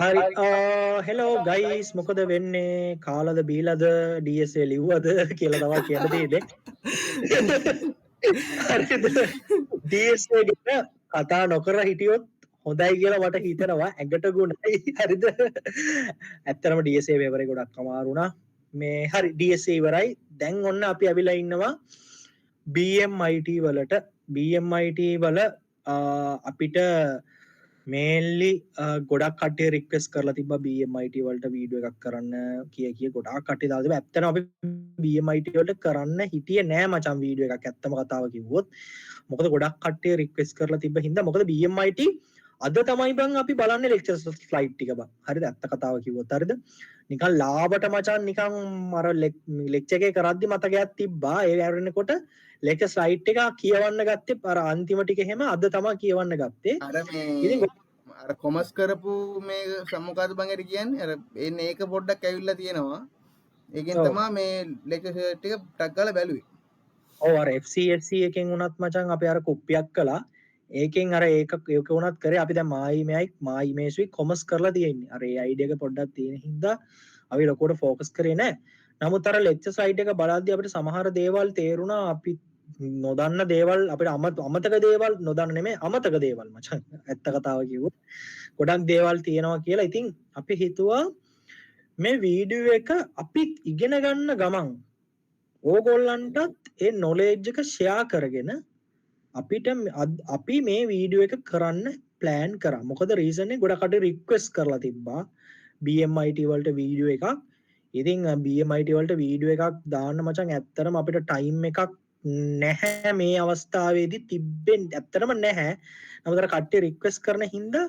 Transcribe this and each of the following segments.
හරි, hello guys, මොකද වෙන්නේ? කාලද බීලද DSA ලිව්වද කියලා තමයි කියන්න තියෙන්නේ. හරිද? DSA ගැන කතා නොකර හිටියොත් හොඳයි කියලා මට හිතෙනවා, ඇඟට ගුණයි. හරිද? ඇත්තටම DSA පේපර් එක ගොඩක් අමාරු වුණා. මේ හරි, DSA ඉවරයි. දැන් ඔන්න අපි ඇවිල්ලා ඉන්නවා BMIT වලට. BMIT වල අපිට මේන්ලි ගොඩක් කට්ටිය රික්වෙස්ට් කරලා තිබ්බා BMIT වලට වීඩියෝ එකක් කරන්න කිය කිය ගොඩාක් කට්ටිය දාලා තිබ්බා. ඇත්තටම අපි BMIT වලට කරන්න හිටියේ නෑ මචං වීඩියෝ එකක්, ඇත්තම කතාව කිව්වොත්. මොකද ගොඩක් කට්ටිය රික්වෙස්ට් කරලා තිබ්බ හින්දා. මොකද BMIT අද තමයි බං අපි බලන්නේ ලෙක්චර් ස්ලයිඩ් ටික බං. හරිද? ඇත්ත කතාව කිව්වොත් හරිද? නිකන් ලාභට මචං නිකන් අර ලෙක්චර් එකේ කරද්දි මතකයක් තිබ්බා. ඒ ඇරෙනකොට ලෙක්චර් ස්ලයිඩ් එක කියවන්න ගත්තේ අර අන්තිම ටික එහෙම අද තමයි කියවන්න ගත්තේ. අර මේ ඉතින් අර කොමර්ස් කරපු මේ මොකද්ද බං අර කියන්නේ, අර එන්නේ ඒක පොඩ්ඩක් ඇවිල්ලා තියෙනවා. ඒකෙන් තමයි මේ ලෙක්චර් ස්ලයිඩ් ටික ටක් ගාලා බැලුවේ. ඔව්, අර FCSC එකෙන් වුණත් මචං අපි අර කුප්පියක් කළා. ඒකෙන් අර ඒක වුණත් කරේ අපි දැන් මායි මෙයයි මායි මේසුයි කොමර්ස් කරලා තියෙන්නේ. අර ඒ අයිඩියා එක පොඩ්ඩක් තියෙන හින්දා අපි ලොකුවට ෆෝකස් කරේ නෑ. නමුත් අර ලෙක්චර් ස්ලයිඩ් එක බලද්දි අපිට සමහර දේවල් තේරුණා. අපි නොදන්න දේවල්, අපිට අමතක දේවල්, නොදන්න නෙමෙයි අමතක දේවල් මචං. ඇත්ත කතාව කිව්වොත් ගොඩක් දේවල් තියෙනවා කියලා. ඉතින් අපි හිතුවා මේ වීඩියෝ එක අපි ඉගෙන ගන්න ගමන් ඕගොල්ලන්ටත් ඒ නොලෙජ් එක ෂෙයා කරගෙන අපිට අපි මේ වීඩියෝ එක කරන්න ප්ලෑන් කරා. මොකද රීසන් එක ගොඩක් කට්ටිය රික්වෙස්ට් කරලා තිබ්බා BMIT වලට වීඩියෝ එකක්. ඉතින් BMIT වලට වීඩියෝ එකක් දාන්න මචං ඇත්තටම අපිට ටයිම් එකක් නැහැ මේ අවස්ථාවේදී තිබ්බෙන් ඇත්තටම නැහැ. නමුත් අර කට්ටිය රික්වෙස්ට් කරන හින්දා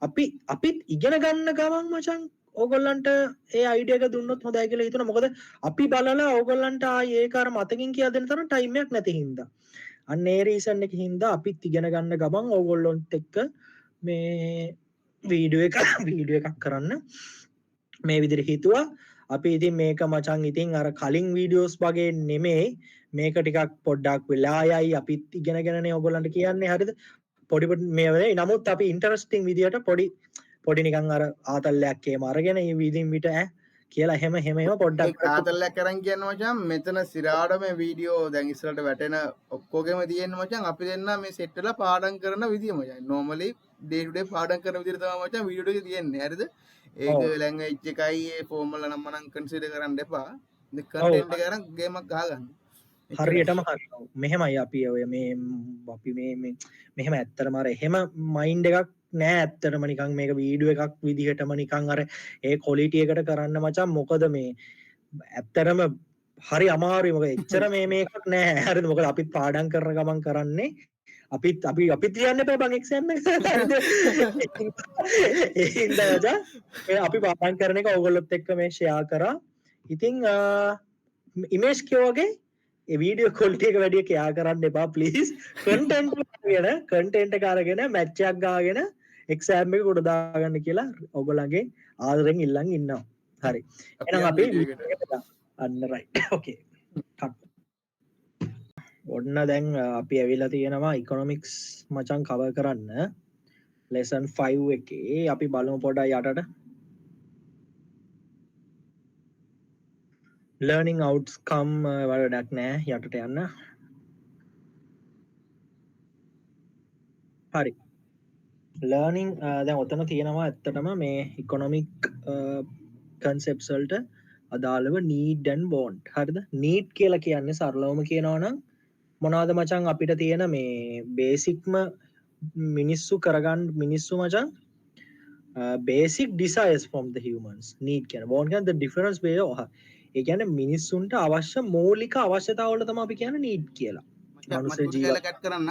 අපිත් ඉගෙන ගන්න ගමන් මචං ඕගොල්ලන්ට ඒ අයිඩියා එක දුන්නොත් හොඳයි කියලා හිතුණා. මොකද අපි බලලා ඕගොල්ලන්ට ආයේ ඒක අර මතකින් කියලා දෙන්න තරම් ටයිම් එකක් නැති හින්දා. අන්න ඒ රීසන් එක හින්දා අපිත් ඉගෙන ගන්න ගමන් ඕගොල්ලොන්ත් එක්ක මේ වීඩියෝ එකක් කරන්න මේ විදිහට හිතුවා. අපි ඉතින් මේක මචං ඉතින් අර කලින් වීඩියෝස් වගේ නෙමෙයි, මේක ටිකක් පොඩ්ඩක් වෙලා යයි අපිත් ඉගෙනගෙනනේ ඕගොල්ලන්ට කියන්නේ. හරිද? පොඩි පොඩි මේ වෙලේ නමුත් අපි ඉන්ටරෙස්ටිං විදියට පොඩි පොඩි නිකන් අර ආතල්ලයක් එහෙම අරගෙන මේ විදිහින් විට ඈ කියලා එහෙම එහෙම එහෙම පොඩ්ඩක් ඒ ආතල්ලයක් අරන් කියන්න මචං මෙතන සිරාට මේ වීඩියෝ දැන් ඉස්සරහට වැටෙන ඔක්කොගෙම තියෙන මචං අපි දෙන්න මේ සෙට් වෙලා පාඩම් කරන විදිය මචං. නෝමලි ඩේ ටු ඩේ පාඩම් කරන විදියට තමයි මචං වීඩියෝ ටික තියෙන්නේ. හරිද? ඒක ලැන්ග්වේජ් එකයි ඒ ෆෝමල් නම් මනම් කන්සිඩර් කරන්න එපා. මේ කන්ටෙන්ට් එක අරන් ගේමක් ගහගන්න. හරියටම හරි. මෙහෙමයි අපි ඔය මේ අපි මේ මේ මෙහෙම ඇත්තටම අර එහෙම මයින්ඩ් එකක් නෑ ඇත්තටම නිකන් මේක වීඩියෝ එකක් විදිහටම නිකන් අර ඒ ක්වොලිටි එකට කරන්න මචං. මොකද මේ ඇත්තටම හරි අමාරුයි. මොකද එච්චර මේකක් නෑ. හරිද? මොකද අපිත් පාඩම් කරන ගමන් කරන්නේ. අපිත් ලියන්න එපා බං එක්සෑම් එක. හරිද? ඒ හින්දා මචං මේ අපි පාඩම් කරන එක ඕගොල්ලොත් එක්ක මේ ෂෙයා කරා. ඉතින් ඉමේජ් කියෝ වගේ ඒ වීඩියෝ ක්වොලිටි එක වැඩි කෙයා කරන්න එපා ප්ලීස්. කන්ටෙන්ට් එක කන්ටෙන්ට් එක අරගෙන මැච් එකක් ගාගෙන එක්සෑම් එක ගොඩ දාගන්න කියලා ඔයගොල්ලන්ගෙන් ආදරෙන් ඉල්ලන් ඉන්නවා. හරි. එහෙනම් අපි වීඩියෝ එකට වීඩියෝ එකට දාමු. අන්න රයිට්. ඕකේ. කට්. ඔන්න දැන් අපි ඇවිල්ලා තියෙනවා ඉකොනොමික්ස් මචං කවර් කරන්න. ලෙසන් 5 එකේ අපි බලමු පොඩ්ඩක් යටට. ලර්නින් අවුට්කම් වල වැඩක් නෑ, යටට යන්න. හරි. ලර්නින් දැන් ඔතන තියෙනවා ඇත්තටම මේ ඉකොනොමික් කන්සෙප්ට්ස් වලට අදාළව need and want. හරිද? need කියලා කියන්නේ සරලවම කියනවා නම් මොනවද මචං අපිට තියෙන මේ බේසික්ම මිනිස්සු කරගන්න මිනිස්සු මචං basic desires from the humans. need කියන්නේ want කියන්නේ the difference way of ඒ කියන්නේ මිනිස්සුන්ට අවශ්‍ය මූලික අවශ්‍යතාවල තමයි අපි කියන්නේ need කියලා. මචං, මනුස්ස මට ජීවත් කියලා කට් කරන්න.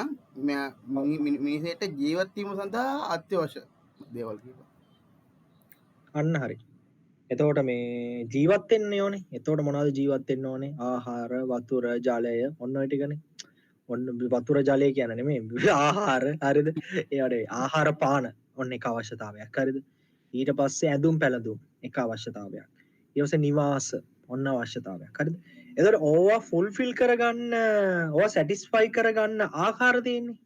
මිනිසෙට ජීවත් වීම සඳහා අත්‍යවශ්‍ය දේවල් කීප. අන්න හරි. එතකොට මේ ජීවත් වෙන්න ඕනේ. එතකොට මොනවද ජීවත් වෙන්න ඕනේ? ආහාර, වතුර, ජලය, ඔන්න ඔය ටිකනේ. ඔන්න වතුර ජලය කියන්නේ නෙමෙයි. ආහාර, හරිද? ඒවට නෙමෙයි. ආහාර පාන ඔන්න එක අවශ්‍යතාවයක්. හරිද? ඊට පස්සේ ඇඳුම් පැළඳුම් එක අවශ්‍යතාවයක්. ඊට පස්සේ නිවාස ඔන්න අවශ්‍යතාවයක්. හරිද? එතකොට ඕවා ෆුල්ෆිල් කරගන්න, ඕවා සැටිස්ෆයි කරගන්න ආකාර තියෙන්නේ.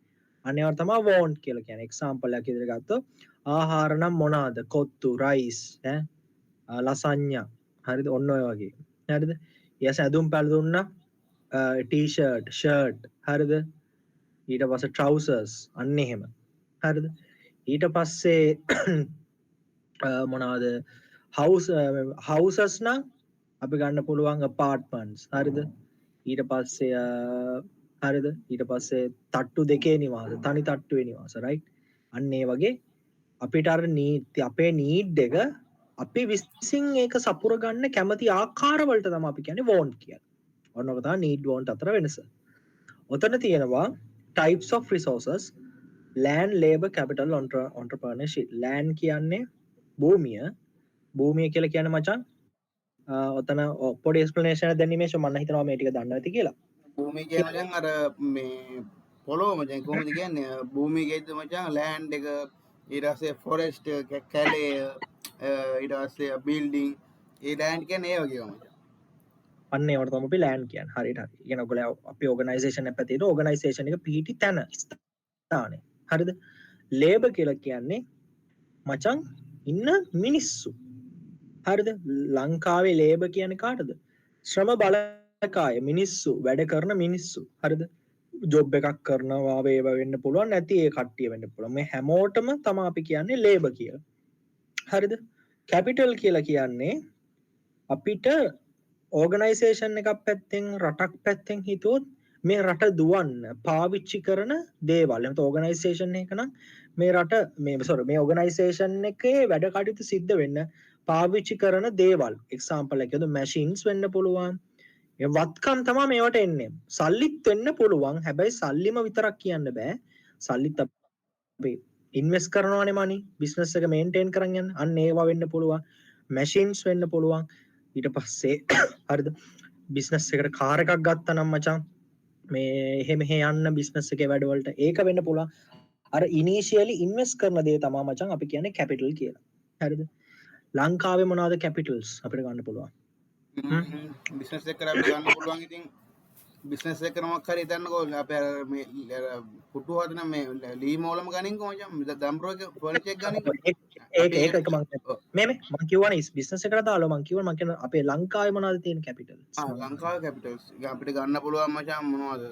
අන්න ඒවා තමයි වෝන්ට් කියලා කියන්නේ. එක්සැම්පල් එකක් විදිහට ගත්තොත් ආහාර නම් මොනවාද? කොත්තු, රයිස්, ඈ ලසඤ්ඤා. හරිද? ඔන්න ඔය වගේ. හරිද? ඊට පස්සේ ඇඳුම් පැළඳුම් නම් ටී-ෂර්ට්, ෂර්ට්. හරිද? ඊට පස්සේ ට්‍රවුසර්ස් අන්න එහෙම. හරිද? ඊට පස්සේ මොනවාද? හවුසස් නම් අපි ගන්න පුළුවන් අපාර්ට්මන්ට්ස්. හරිද? ඊට පස්සේ හරිද? ඊට පස්සේ තට්ටු දෙකේ නිවාස, තනි තට්ටුවේ නිවාස, රයිට්? අන්න ඒ වගේ අපිට අර නීති අපේ නීඩ් එක අපි විසින් ඒක සපුර ගන්න කැමති ආකාර වලට තමයි අපි කියන්නේ වෝන්ට් කියලා. ඔන්න ඔක තමයි නීඩ් වෝන්ට් අතර වෙනස. ඔතන තියෙනවා types of resources: land, labor, capital, entrepreneurship. Land කියන්නේ භූමිය. භූමිය කියලා කියන්නේ මචං ඔතන පොඩි එක්ස්ප්ලනේෂන් එකක් දෙන්න නිමේෂ, මම හිතනවා මේ ටික දන්නවා ඇති කියලා. භූමිය කියන්නේ මචං අර මේ පොළොව මචං. කොහොමද කියන්නේ? භූමිය කියද්දි මචං ලෑන්ඩ් එක, ඊට පස්සේ ෆොරෙස්ට් එක, කැලේ, ඊට පස්සේ බිල්ඩින්, ඒ ලෑන්ඩ් කියන්නේ ඒ වගේ මචං. අන්න ඒවට තමයි අපි ලෑන්ඩ් කියන්නේ. හරියට හරි. ඒ කියන්නේ ඔයගොල්ලෝ අපි ඕගනයිසේෂන් එක පැත්තේ ඕගනයිසේෂන් එක පිහිටි තැන, ස්ථානය. හරිද? ලේබර් කියලා කියන්නේ මචං ඉන්න මිනිස්සු. හරිද? ලංකාවේ ලේබර් කියන්නේ කාටද? ශ්‍රම බලකාය මිනිස්සු, වැඩ කරන මිනිස්සු. හරිද? ජොබ් එකක් කරනවා වේවා වෙන්න පුළුවන්, නැති ඒ කට්ටිය වෙන්න පුළුවන්. මේ හැමෝටම තමයි අපි කියන්නේ ලේබර් කියලා. හරිද? කැපිටල් කියලා කියන්නේ අපිට ඕගනයිසේෂන් එකක් පැත්තෙන්, රටක් පැත්තෙන් හිතුවොත් මේ රට දුවන්න පාවිච්චි කරන දේවල්. එහෙනම් ඕගනයිසේෂන් එක නම් මේ රට මේ සෝරි මේ ඕගනයිසේෂන් එකේ වැඩ කටයුතු සිද්ධ වෙන්න පාවිච්චි කරන දේවල්. එක්සාම්පල් එකක් කියොත් මැෂින්ස් වෙන්න පුළුවන්. ඒ වත්කම් තමයි මේවට එන්නේ. සල්ලිත් වෙන්න පුළුවන්. හැබැයි සල්ලිම විතරක් කියන්න බෑ. සල්ලිත් අපි ඉන්වෙස්ට් කරනවානේ මනි. බිස්නස් එක මේන්ටේන් කරන් යන්න. අන්න ඒවා වෙන්න පුළුවන්. මැෂින්ස් වෙන්න පුළුවන්. ඊට පස්සේ හරිද? බිස්නස් එකට කාර් එකක් ගත්තා නම් මචං මේ එහෙ මෙහෙ යන්න බිස්නස් එකේ වැඩවලට ඒක වෙන්න පුළුවන්. අර ඉනිෂියලි ඉන්වෙස්ට් කරන දේ තමයි මචං අපි කියන්නේ කැපිටල් කියලා. හරිද? ලංකාවේ මොනවාද කැපිටල්ස් අපිට ගන්න පුළුවන්? බිස්නස් එක කරලා අපිට ගන්න පුළුවන්. ඉතින් බිස්නස් එක මොකක් හරි හිතන්නකෝ, අපේ අර මේ අර පුටු හදන මේ ලී මෝලම ගනින්කෝ මචං, දම්රෝ එක ෆර්නිචර් එක ගනින්කෝ. ඒක ඒක එක මං මේ මේ මං කිව්වනේ බිස්නස් එකට දාලා මං කිව්වා, මං කියන අපේ ලංකාවේ මොනවද තියෙන කැපිටල්ස්? ආ, ලංකාවේ කැපිටල්ස් අපිට ගන්න පුළුවන් මචං මොනවද?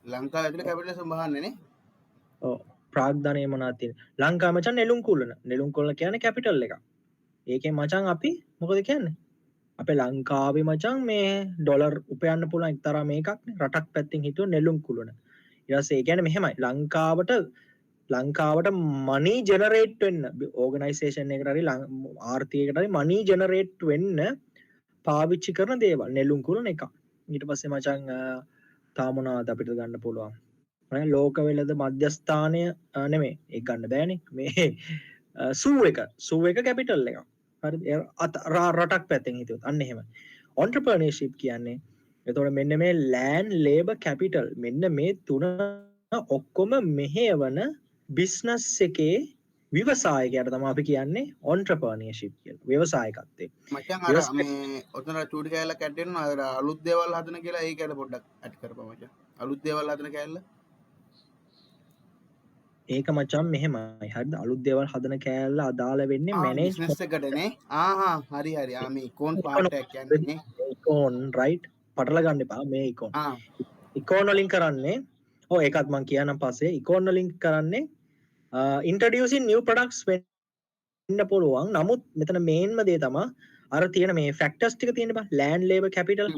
ලංකාවේ ඇතුලේ කැපිටල්ස් බහන්නේ නේ. ඔව්, ප්‍රාග්ධනය මොනවද තියෙන්නේ ලංකාවේ මචං? නෙළුම් කුලන. නෙළුම් කුලන කියන්නේ කැපිටල් එකක්. ඒකෙන් මචං අපි මොකද කියන්නේ, අපේ ලංකාවේ මචං මේ ඩොලර් උපයන්න පුළුවන් එක්තරා මේකක් නේ රටක් පැත්තෙන් හිතුව නෙළුම් කුලන. ඊට පස්සේ ඒ කියන්නේ මෙහෙමයි, ලංකාවට මනි ජෙනරේට් වෙන්න, ඕගනයිසේෂන් එකට හරි ආර්ථිකයකට හරි මනි ජෙනරේට් වෙන්න පාවිච්චි කරන දේවල් නෙළුම් කුලන එකක්. ඊට පස්සේ මචං තා මොනවද අපිට ගන්න පුළුවන්? ඈ ලෝක වෙළඳ මධ්‍යස්ථානය නෙමෙයි, ඒක ගන්න බෑනේ. මේ සූ එක, සූ එක කැපිටල් එකක්. හරිද? ඒ රටක් පැත්තෙන් හිතුවොත් අන්න එහෙම. ඔන්ටර්ප්‍රෙනර්ෂිප් කියන්නේ එතකොට මෙන්න මේ ලෑන්ඩ්, ලේබර්, කැපිටල් මෙන්න මේ තුන ඔක්කොම මෙහෙයවන බිස්නස් එකේ ව්‍යවසායකයාට තමයි අපි කියන්නේ ඔන්ටර්ප්‍රෙනර්ෂිප් කියලා. ව්‍යවසායකත්වය. මචං අර මේ ඔතන චූටි කෑල්ලක් ඇඩ් වෙනවා, අර අලුත් දේවල් හදන කියලා. ඒ කෑල්ල පොඩ්ඩක් ඇඩ් කරපන් මචං. අලුත් දේවල් හදන කෑල්ල. ඒක මචං මෙහෙමයි. හරිද? අලුත් දේවල් හදන කෑල්ල අදාළ වෙන්නේ මැනේජ්මන්ට් බිස්නස් එකට නේ. ආහා, හරි හරි. ආ, මේ ඉකෝන් පාර්ට් එකක් කියන්නේ නේ. ඉකෝන්, රයිට්. පටල ගන්න එපා මේ ඉකෝන්. ඉකෝන් වලින් කරන්නේ, ඔව්, ඒකත් මං කියන්නම් පස්සේ. ඉකෝන් වලින් කරන්නේ ඉන්ට්‍රොඩියුසින් නිව් ප්‍රොඩක්ට්ස් වෙන්න පුළුවන්. නමුත් මෙතන මේන්ම දේ තමා අර තියෙන මේ ෆැක්ටර්ස් ටික තියෙන බා, ලෑන්ඩ්, ලේබර්, කැපිටල්.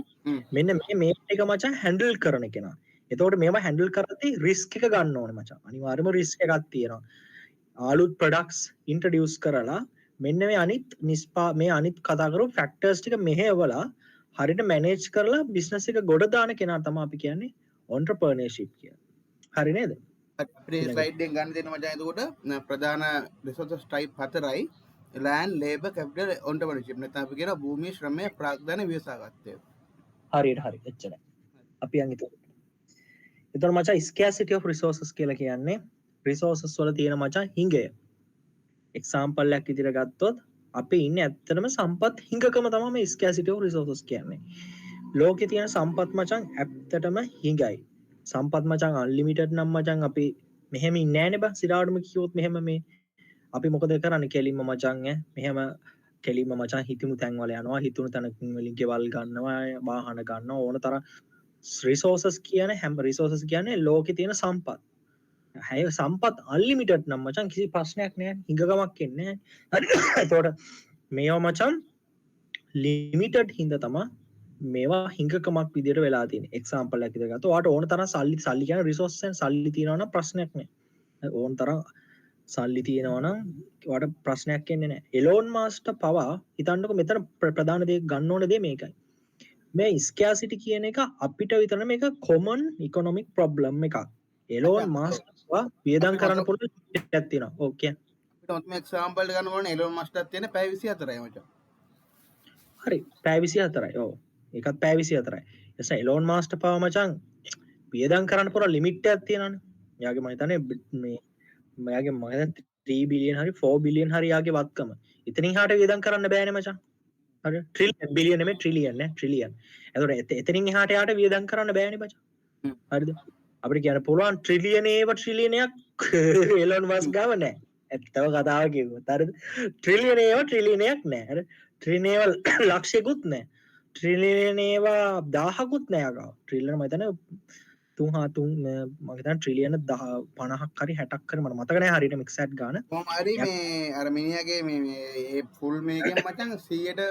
මෙන්න මේ ටික මචං හැන්ඩල් කරන කෙනා. එතකොට මේවා හැන්ඩල් කරද්දී රිස්ක් එක ගන්න ඕනේ මචං. අනිවාර්යයෙන්ම රිස්ක් එකක් තියෙනවා. අලුත් ප්‍රොඩක්ට්ස් ඉන්ට්‍රොඩියුස් කරලා මෙන්න මේ අනිත් මේ අනිත් කතා කරපු ෆැක්ටර්ස් ටික මෙහෙයවලා හරියට මැනේජ් කරලා බිස්නස් එක ගොඩ දාන කෙනා තමයි අපි කියන්නේ ඔන්ටර්ප්‍රෙනර්ෂිප් කියලා. හරි නේද? අපේ ස්ලයිඩ් එකෙන් ගන්න දෙන්න මචං. එතකොට ප්‍රධාන රිසෝසස් ටයිප් හතරයි: ලෑන්ඩ්, ලේබර්, කැපිටල්, ඔන්ටර්ප්‍රෙනර්ෂිප්. නැත්නම් අපි කියන භූමිය, ශ්‍රමය, ප්‍රාග්ධන, ව්‍යවසායකත්වය. හරියට හරි. එච්චරයි. අපි යන් එතකොට. එතකොට මචං ස්කෑසිටි ඔෆ් රිසෝසස් කියලා කියන්නේ රිසෝසස් වල තියෙන මචං හිඟය. එක්සැම්පල් එකක් විදිහට ගත්තොත් අපි ඉන්නේ ඇත්තටම සම්පත් හිඟකම තමයි මේ ස්කෑසිටි ඔෆ් රිසෝසස් කියන්නේ. ලෝකේ තියෙන සම්පත් මචං ඇත්තටම හිඟයි. සම්පත් මචං අන්ලිමිටඩ් නම් මචං අපි මෙහෙම ඉන්නේ නෑනේ බං. සිරාටම කිව්වොත් මෙහෙම මේ අපි මොකද කරන්නේ? කෙලින්ම මචං ඈ මෙහෙම කෙලින්ම මචං හිතුණු තැන්වල යනවා, හිතුණු තැනකින් වලින් ගෙවල් ගන්නවා, වාහන ගන්නවා, ඕන තරම් රිසෝසස් කියන හැම රිසෝසස් කියන්නේ ලෝකේ තියෙන සම්පත්. හැය සම්පත් අන්ලිමිටඩ් නම් මචං කිසි ප්‍රශ්නයක් නෑ, හිඟකමක් එන්නේ නෑ. හරි. එතකොට මේවා මචං ලිමිටඩ් හින්දා තමා මේවා හිඟකමක් විදියට වෙලා තියෙන්නේ. එක්සැම්පල් එකක් විදියට ගත්තොත් ඔයාට ඕන තරම් සල්ලි, සල්ලි කියන්නේ රිසෝසස් එක, සල්ලි තියෙනවා නම් ප්‍රශ්නයක් නෑ. ඕන තරම් සල්ලි තියෙනවා නම් ඔයාට ප්‍රශ්නයක් එන්නේ නෑ. එලෝන් මස්ක්ට පවා හිතන්නකෝ මෙතන ප්‍රධාන දේ ගන්න ඕන දේ මේකයි. මේ ස්කෑසිටි කියන එක අපිට විතර නෙමෙයි, මේක කොමන් ඉකොනොමික් ප්‍රොබ්ලම් එකක්. එලෝන් මස්ක් පවා වියදම් කරන්න පුළුවන් එකක් තියෙනවා. ඔව් කියන්න. අපිට හොඳම එක්සැම්පල් ගන්න ඕනේ එලෝන් මස්ක්ටත් තියෙන පැය 24යි මචං. හරි, පැය 24යි. ඔව්. ඒකත් පැය 24යි. එතන එලෝන් මස්ක්ට පවා මචං වියදම් කරන්න පුළුවන් ලිමිට් එකක් තියෙනවනේ. එයාගේ මම හිතන්නේ මේ මෙයාගේ මම හිතන්නේ 3 බිලියන් හරි 4 බිලියන් හරි යාගේ වත්කම. එතනින් එහාට වියදම් කරන්න බෑනේ මචං. හරි, ට්‍රිලියන්, බිලියන් නෙමෙයි ට්‍රිලියන් නේ, ට්‍රිලියන්. එතකොට එතනින් එහාට යාට වියදම් කරන්න බෑනේ මචං. හරිද? අපිට කියන්න පුළුවන් ට්‍රිලියන ඒව ට්‍රිලියනයක් එලොන් මස්ක් ගාව නෑ. ඇත්තම කතාව කිව්වොත්. හරිද? ට්‍රිලියන ඒව ට්‍රිලියනයක් නෑ. හරි? ට්‍රිලියන ඒව ලක්ෂයකුත් නෑ. ට්‍රිලියන ඒවා 1000කුත් නෑ යාගාව. ට්‍රිලියන මම හිතන්නේ තුන් හා තුන්, මම හිතන්නේ ට්‍රිලියන 50ක් හරි 60ක් හරි මට මතක නෑ හරියටම එක්සැක්ට් ගාන. කොහොම හරි මේ අර මිනිහාගේ මේ ඒ ෆුල් මේකෙන් මචං 100ට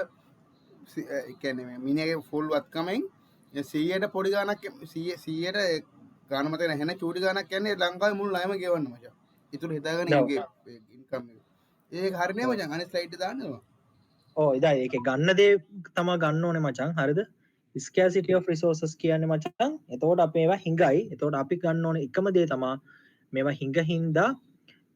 ඒ කියන්නේ මේ මිනිහාගේ ෆුල් වත්කමෙන් ඒ 100ට පොඩි ගාණක් 100ට ගාන මතක නෑ, හැන චූටි ගාණක් කියන්නේ ලංකාවේ මුළු ණයම ගෙවන්න මචං. ඉතුරු හිතාගෙන ඉන්නේ ඉන්කම් එක. ඒක හරි නෑ මචං, අනිත් ස්ලයිඩ් එක දාන්න ඕන. ඔව්, ඉතින් ඒකේ ගන්න දේ තමා ගන්න ඕනේ මචං. හරිද? Scarcity of resources කියන්නේ මචං එතකොට අපි මේවා හිඟයි. එතකොට අපි ගන්න ඕනේ එකම දේ තමා මේවා හිඟ හින්දා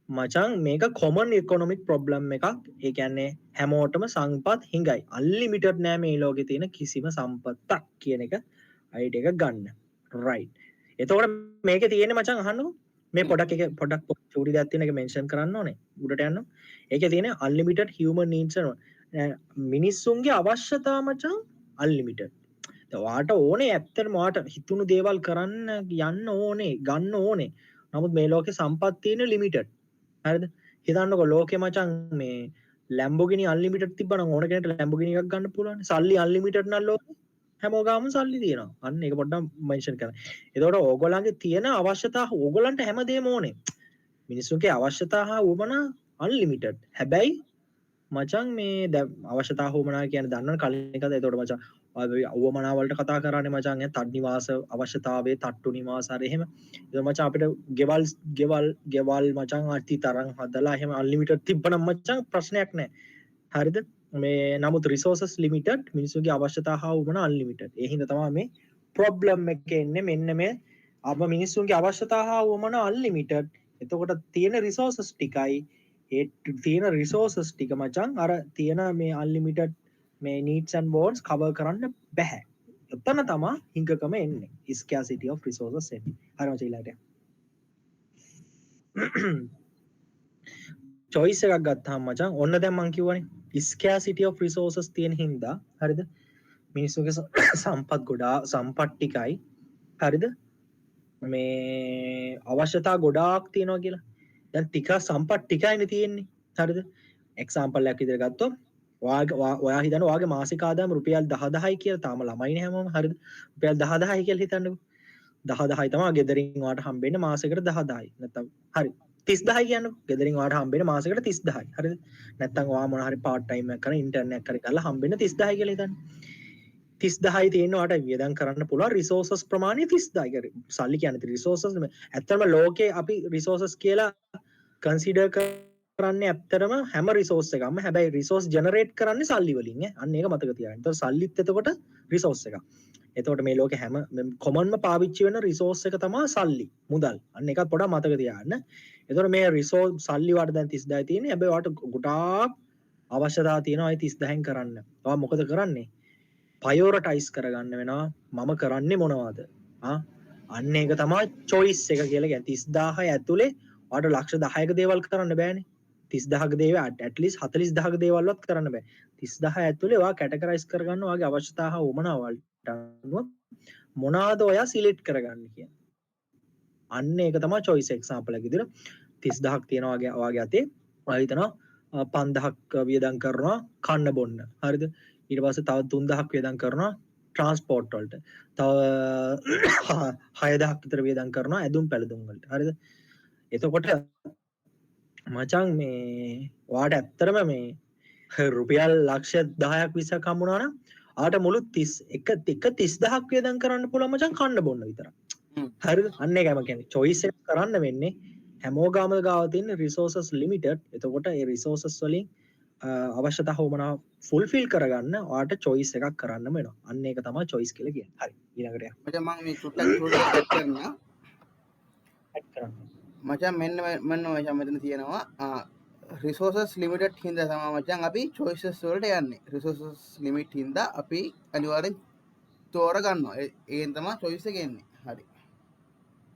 මචං මේක common economic problem එකක්. ඒ කියන්නේ හැමෝටම සම්පත් හිඟයි. අන්ලිමිටඩ් නෑ මේ ලෝකේ තියෙන කිසිම සම්පත්තක් කියන එක අයිඩියා එක ගන්න. රයිට්. එතකොට මේකේ තියෙන්නේ මචං අහන්නකෝ. මේ පොඩක් එක පොඩක් චූටි දෙයක් තියෙන එක මෙන්ෂන් කරන්න ඕනේ. උඩට යන්න. ඒකේ තියෙන අන්ලිමිටඩ් හියුමන් නීඩ්ස් යනවා. මිනිස්සුන්ගේ අවශ්‍යතා මචං අන්ලිමිටඩ්. දැන් ඔයාට ඕනේ ඇත්තටම ඔයාට හිතුණු දේවල් කරන්න යන්න ඕනේ, ගන්න ඕනේ. නමුත් මේ ලෝකේ සම්පත් තියෙන ලිමිටඩ්. හරිද? හිතන්නකෝ ලෝකේ මචං මේ ලැම්බෝගිනි අන්ලිමිටඩ් තිබ්බනම් ඕන කෙනෙක්ට ලැම්බෝගිනි එකක් ගන්න පුළුවන්. සල්ලි අන්ලිමිටඩ් නම් ලෝකේ හැමෝගාම සල්ලි තියෙනවා. අන්න ඒක පොඩ්ඩක් මෙන්ෂන් කරන්න. එතකොට ඕගොල්ලන්ගේ තියෙන අවශ්‍යතා ඕගොල්ලන්ට හැමදේම ඕනේ. මිනිස්සුන්ගේ අවශ්‍යතා හා උවමනා අන්ලිමිටඩ්. හැබැයි මචං මේ දැන් අවශ්‍යතා හා උවමනා කියන්නේ දන්නවනේ කලින් එකද. එතකොට මචං ඔය උවමනා වලට කතා කරන්නේ මචං ඈ තඩ් නිවාස අවශ්‍යතාවයේ තට්ටු නිවාස හරි එහෙම. එතකොට මචං අපිට ගෙවල් මචං අති තරම් හදලා එහෙම අන්ලිමිටඩ් තිබ්බනම් මචං ප්‍රශ්නයක් නෑ. හරිද? මේ නමුත් රිසෝසස් ලිමිටඩ්, මිනිස්සුන්ගේ අවශ්‍යතා හා උවමනා අන්ලිමිටඩ්. ඒ හින්දා තමයි මේ ප්‍රොබ්ලම් එක එන්නේ. මෙන්න මේ අප මිනිස්සුන්ගේ අවශ්‍යතා හා උවමනා අන්ලිමිටඩ්. එතකොට තියෙන රිසෝසස් ටිකයි ඒ තියෙන රිසෝසස් ටික මචං අර තියෙන මේ අන්ලිමිටඩ් මේ needs and wants cover කරන්න බැහැ. එතන තමා හිඟකම එන්නේ. Scarcity of resources එන්නේ. හරි මචං ඊළඟට යන්න. චොයිස් එකක් ගත්තාම මචං ඔන්න දැන් මං කිව්වනේ scarcity of resources තියෙන හින්දා හරිද මිනිස්සුන්ගේ සම්පත් ගොඩාක් සම්පත් ටිකයි හරිද මේ අවශ්‍යතා ගොඩාක් තියෙනවා කියලා. දැන් ටික සම්පත් ටිකයිනේ තියෙන්නේ. හරිද? එක්සැම්පල් එකක් විදිහට ගත්තොත් ඔයා හිතන්න ඔයාගේ මාසික ආදායම රුපියල් 10000යි කියලා. තාම ළමයිනේ හැමෝම. හරිද? රුපියල් 10000යි කියලා හිතන්නකෝ. 10000යි තමයි ගෙදරින් ඔයාට හම්බෙන්නේ මාසෙකට 10000යි. නැත්තම් හරි 30000යි කියන්නකෝ. ගෙදරින් ඔයාට හම්බෙන්නේ මාසෙකට 30000යි. හරිද? නැත්තම් ඔයා මොන හරි පාර්ට් ටයිම් එකක් කරන ඉන්ටර්න් එකක් හරි කරලා හම්බෙන්නේ 30000යි කියලා හිතන්න. 30000යි තියෙන ඔයාට වියදම් කරන්න පුළුවන් රිසෝසස් ප්‍රමාණය 30000යි. සල්ලි කියන්නේ ඉතින් රිසෝසස් නෙමෙයි. ඇත්තටම ලෝකේ අපි රිසෝසස් කියලා කන්සිඩර් කරන්නේ ඇත්තටම හැම රිසෝස් එකක්ම. හැබැයි රිසෝස් ජෙනරේට් කරන්නේ සල්ලි වලින් ඈ. අන්න ඒක මතක තියාගන්න. එතකොට සල්ලිත් එතකොට රිසෝස් එකක්. එතකොට මේ ලෝකේ හැම කොමන්ම පාවිච්චි වෙන රිසෝස් එක තමයි සල්ලි, මුදල්. අන්න ඒකත් පොඩක් මතක තියාගන්න. එතකොට මේ රිසෝස් සල්ලි වාට දැන් 30000 තියෙන්නේ. හැබැයි ඔයාට ගොඩාක් අවශ්‍යතා තියෙනවා ඒ 30000න් කරන්න. ඔයා මොකද කරන්නේ? ප්‍රයොරිටයිස් කරගන්න වෙනවා. මම කරන්නේ මොනවද? අන්න ඒක තමයි චොයිස් එක කියලා කියන්නේ. 30000 ඇතුලේ ඔයාට ලක්ෂ 10ක දේවල් කරන්න බෑනේ. 30000ක දේවල් ඇට් ලීස්ට් 40000ක දේවල්වත් කරන්න බෑ. 30000 ඇතුලේ ඔයා කැටගරයිස් කරගන්න ඔයාගේ අවශ්‍යතා හා උවමනා වලට අනුව මොනවාද ඔයා සිලෙක්ට් කරගන්නේ කියන්නේ. අන්න ඒක තමයි චොයිස්. එක්සැම්පල් එකක් විදිහට 30,000ක් තියෙනවා වගේ ඔයාගේ අතේ. ඔයා හිතනවා 5,000ක් වියදම් කරනවා කන්න බොන්න. හරිද? ඊට පස්සේ තව 3,000ක් වියදම් කරනවා ට්‍රාන්ස්පෝර්ට් වලට. තව 6,000ක් විතර වියදම් කරනවා ඇඳුම් පැළඳුම් වලට. හරිද? එතකොට මචං මේ ඔයාට ඇත්තටම මේ රුපියල් ලක්ෂ 10ක් 20ක් හම්බුණා නම් ආට මුළු 31 එක 30,000ක් වියදම් කරන්න පුළුවන් මචං කන්න බොන්න විතරක්. හරිද? අන්න ඒකයි මම කියන්නේ. චොයිස් එක කරන්න වෙන්නේ හැමෝගාම ගාව තියෙන රිසෝසස් ලිමිටඩ්. එතකොට ඒ රිසෝසස් වලින් අවශ්‍යතා හොමනා ෆුල්ෆිල් කරගන්න ඔයාට චොයිස් එකක් කරන්න වෙනවා. අන්න ඒක තමයි චොයිස් කියලා කියන්නේ. හරි. ඊළඟට යන්න. මචං මං මේ චුට්ටක් චුට්ටක් ඇඩ් කරනවා. ඇඩ් කරන්න. මචං මෙන්න මෙන්න මචං මෙතන තියෙනවා රිසෝසස් ලිමිටඩ් හින්දා තමයි මචං අපි චොයිසස් වලට යන්නේ. රිසෝසස් ලිමිට් හින්දා අපි අනිවාර්යෙන් තෝර ගන්නවා. ඒකෙන් තමයි චොයිස් එක එන්නේ. හරි.